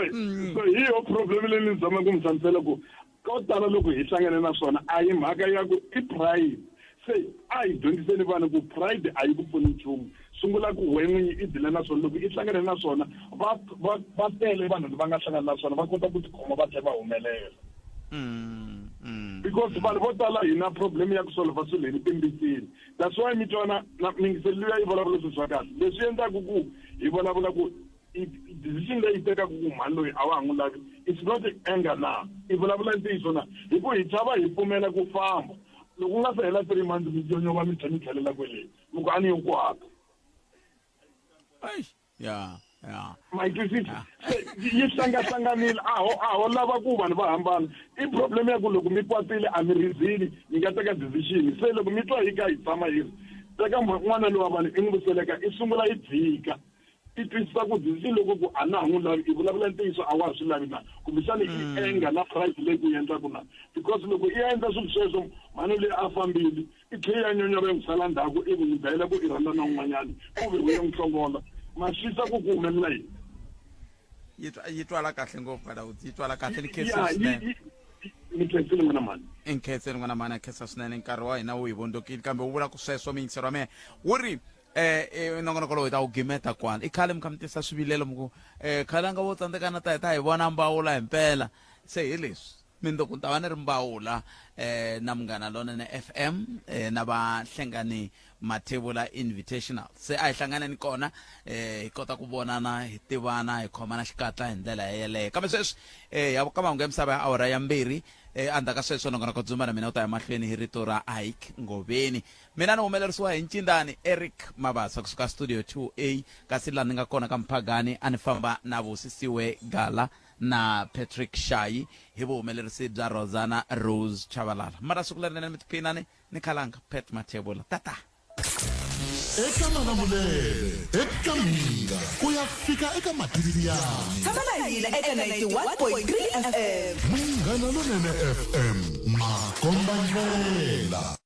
hi yo problem leyi ni zama ku mi hlamusela ku ko tala loko hi hlangane na swona a hi mhaka ya ku i pride se a hi dyondziseni vanhu ku pride a yi ku pfuni nchumu sungula ku we n'winyi i dila na swona loko i hlangane na swona va va va tele vanhu va nga hlangana na swona va kota ku tikhoma va tlhela va humelela because vanhu vo tala hi na problem ya ku solva swilo hi timbitsini that's why mi twana na mingiselo luya yi vulavula swilo swa kahle leswi endlaku ku hi vulavula ku decision leyi tekaka ku mhani loyi a wa ha n'wi lavi it's not anger na i vulavula ntiyiso na hi ku hi chava hi pfumela ku famba loko ku nga se hela 3 months mi nyonyova mi tlhela mi tlhelela kwele mi ku a ni yo kwata ya ya ma yi twisisa yi hlangahlanganile a ho a ho lava ku vanhu va hambana i problem ya ku loko mi kwatile a mi rizini mi nga teka decision se loko mi twa hi ka hi tshama hi ri teka n'wana lowa vanhu i n'wi vuseleka i sungula yi dzika i twisisa ku decision loko ku a na ha n'wi lavi i vulavula ntiyiso a wa ha swi lavi na kumbexana i anger na pride leyi ku endlaku na because loko i endla swilo sweswo mhani leyi a fambile i tlhe ya nyonyora yi n'wi sala ndzhaku ivi n'wi dlayela ku i rhandza na un'wanyana ku ve u ya n'wi hlongola ma swisa ku ku humelela yini yi yi twala kahle ngopfu Balawudzi yi twala kahle ni Ya, khensa yi- swinene yi- ni khensile n'wana mhani i nkhenseni n'wana mhani a khensa swinene nkarhi wa hina wu hi vondzokile kambe wu vula ku sweswo miyingiselo wa mina wu ri eh eh, nongonoko lowu hi ta wu gimeta kwala i khale mi kha mi tisa swivilelo mi ku eh khale a nga vo tsandzekana ta hi ta hi vona mbawula hi mpela se hi leswi mindzuku ni ta va ni ri mbawula eh na munghana lonene FM eh na va hlengani mathevula invitational se a hi hlanganeni kona eh hi kota ku vonana hi tivana hi khomana xikatla hi ndlela yeleyo kambe sweswi eh ya ka mahungu ya misava ya awara ya mbirhi eh endzhaku ka sweswo nongonoko dzumba na mina u ta ya mahlweni hi rito ra Ike Ngoveni mina ni humelerisiwa hi ncindani Eric Mabasa kusuka studio 2A kasi laha ni nga kona ka Mphagani a ni famba na Vusisiwe Gala na Patrick Shayi hi vuhumelerisi bya Rosanna Rose Chabalala. Mara siku lerinene mi tiphinani ni khalanga Pat Mathebula. Tata. Eka Malamulele, eka Mhinga, ku ya fika eka Matiyani. Tshama na hina eka 91.3 FM. Munghana Lonene FM, makombandlela.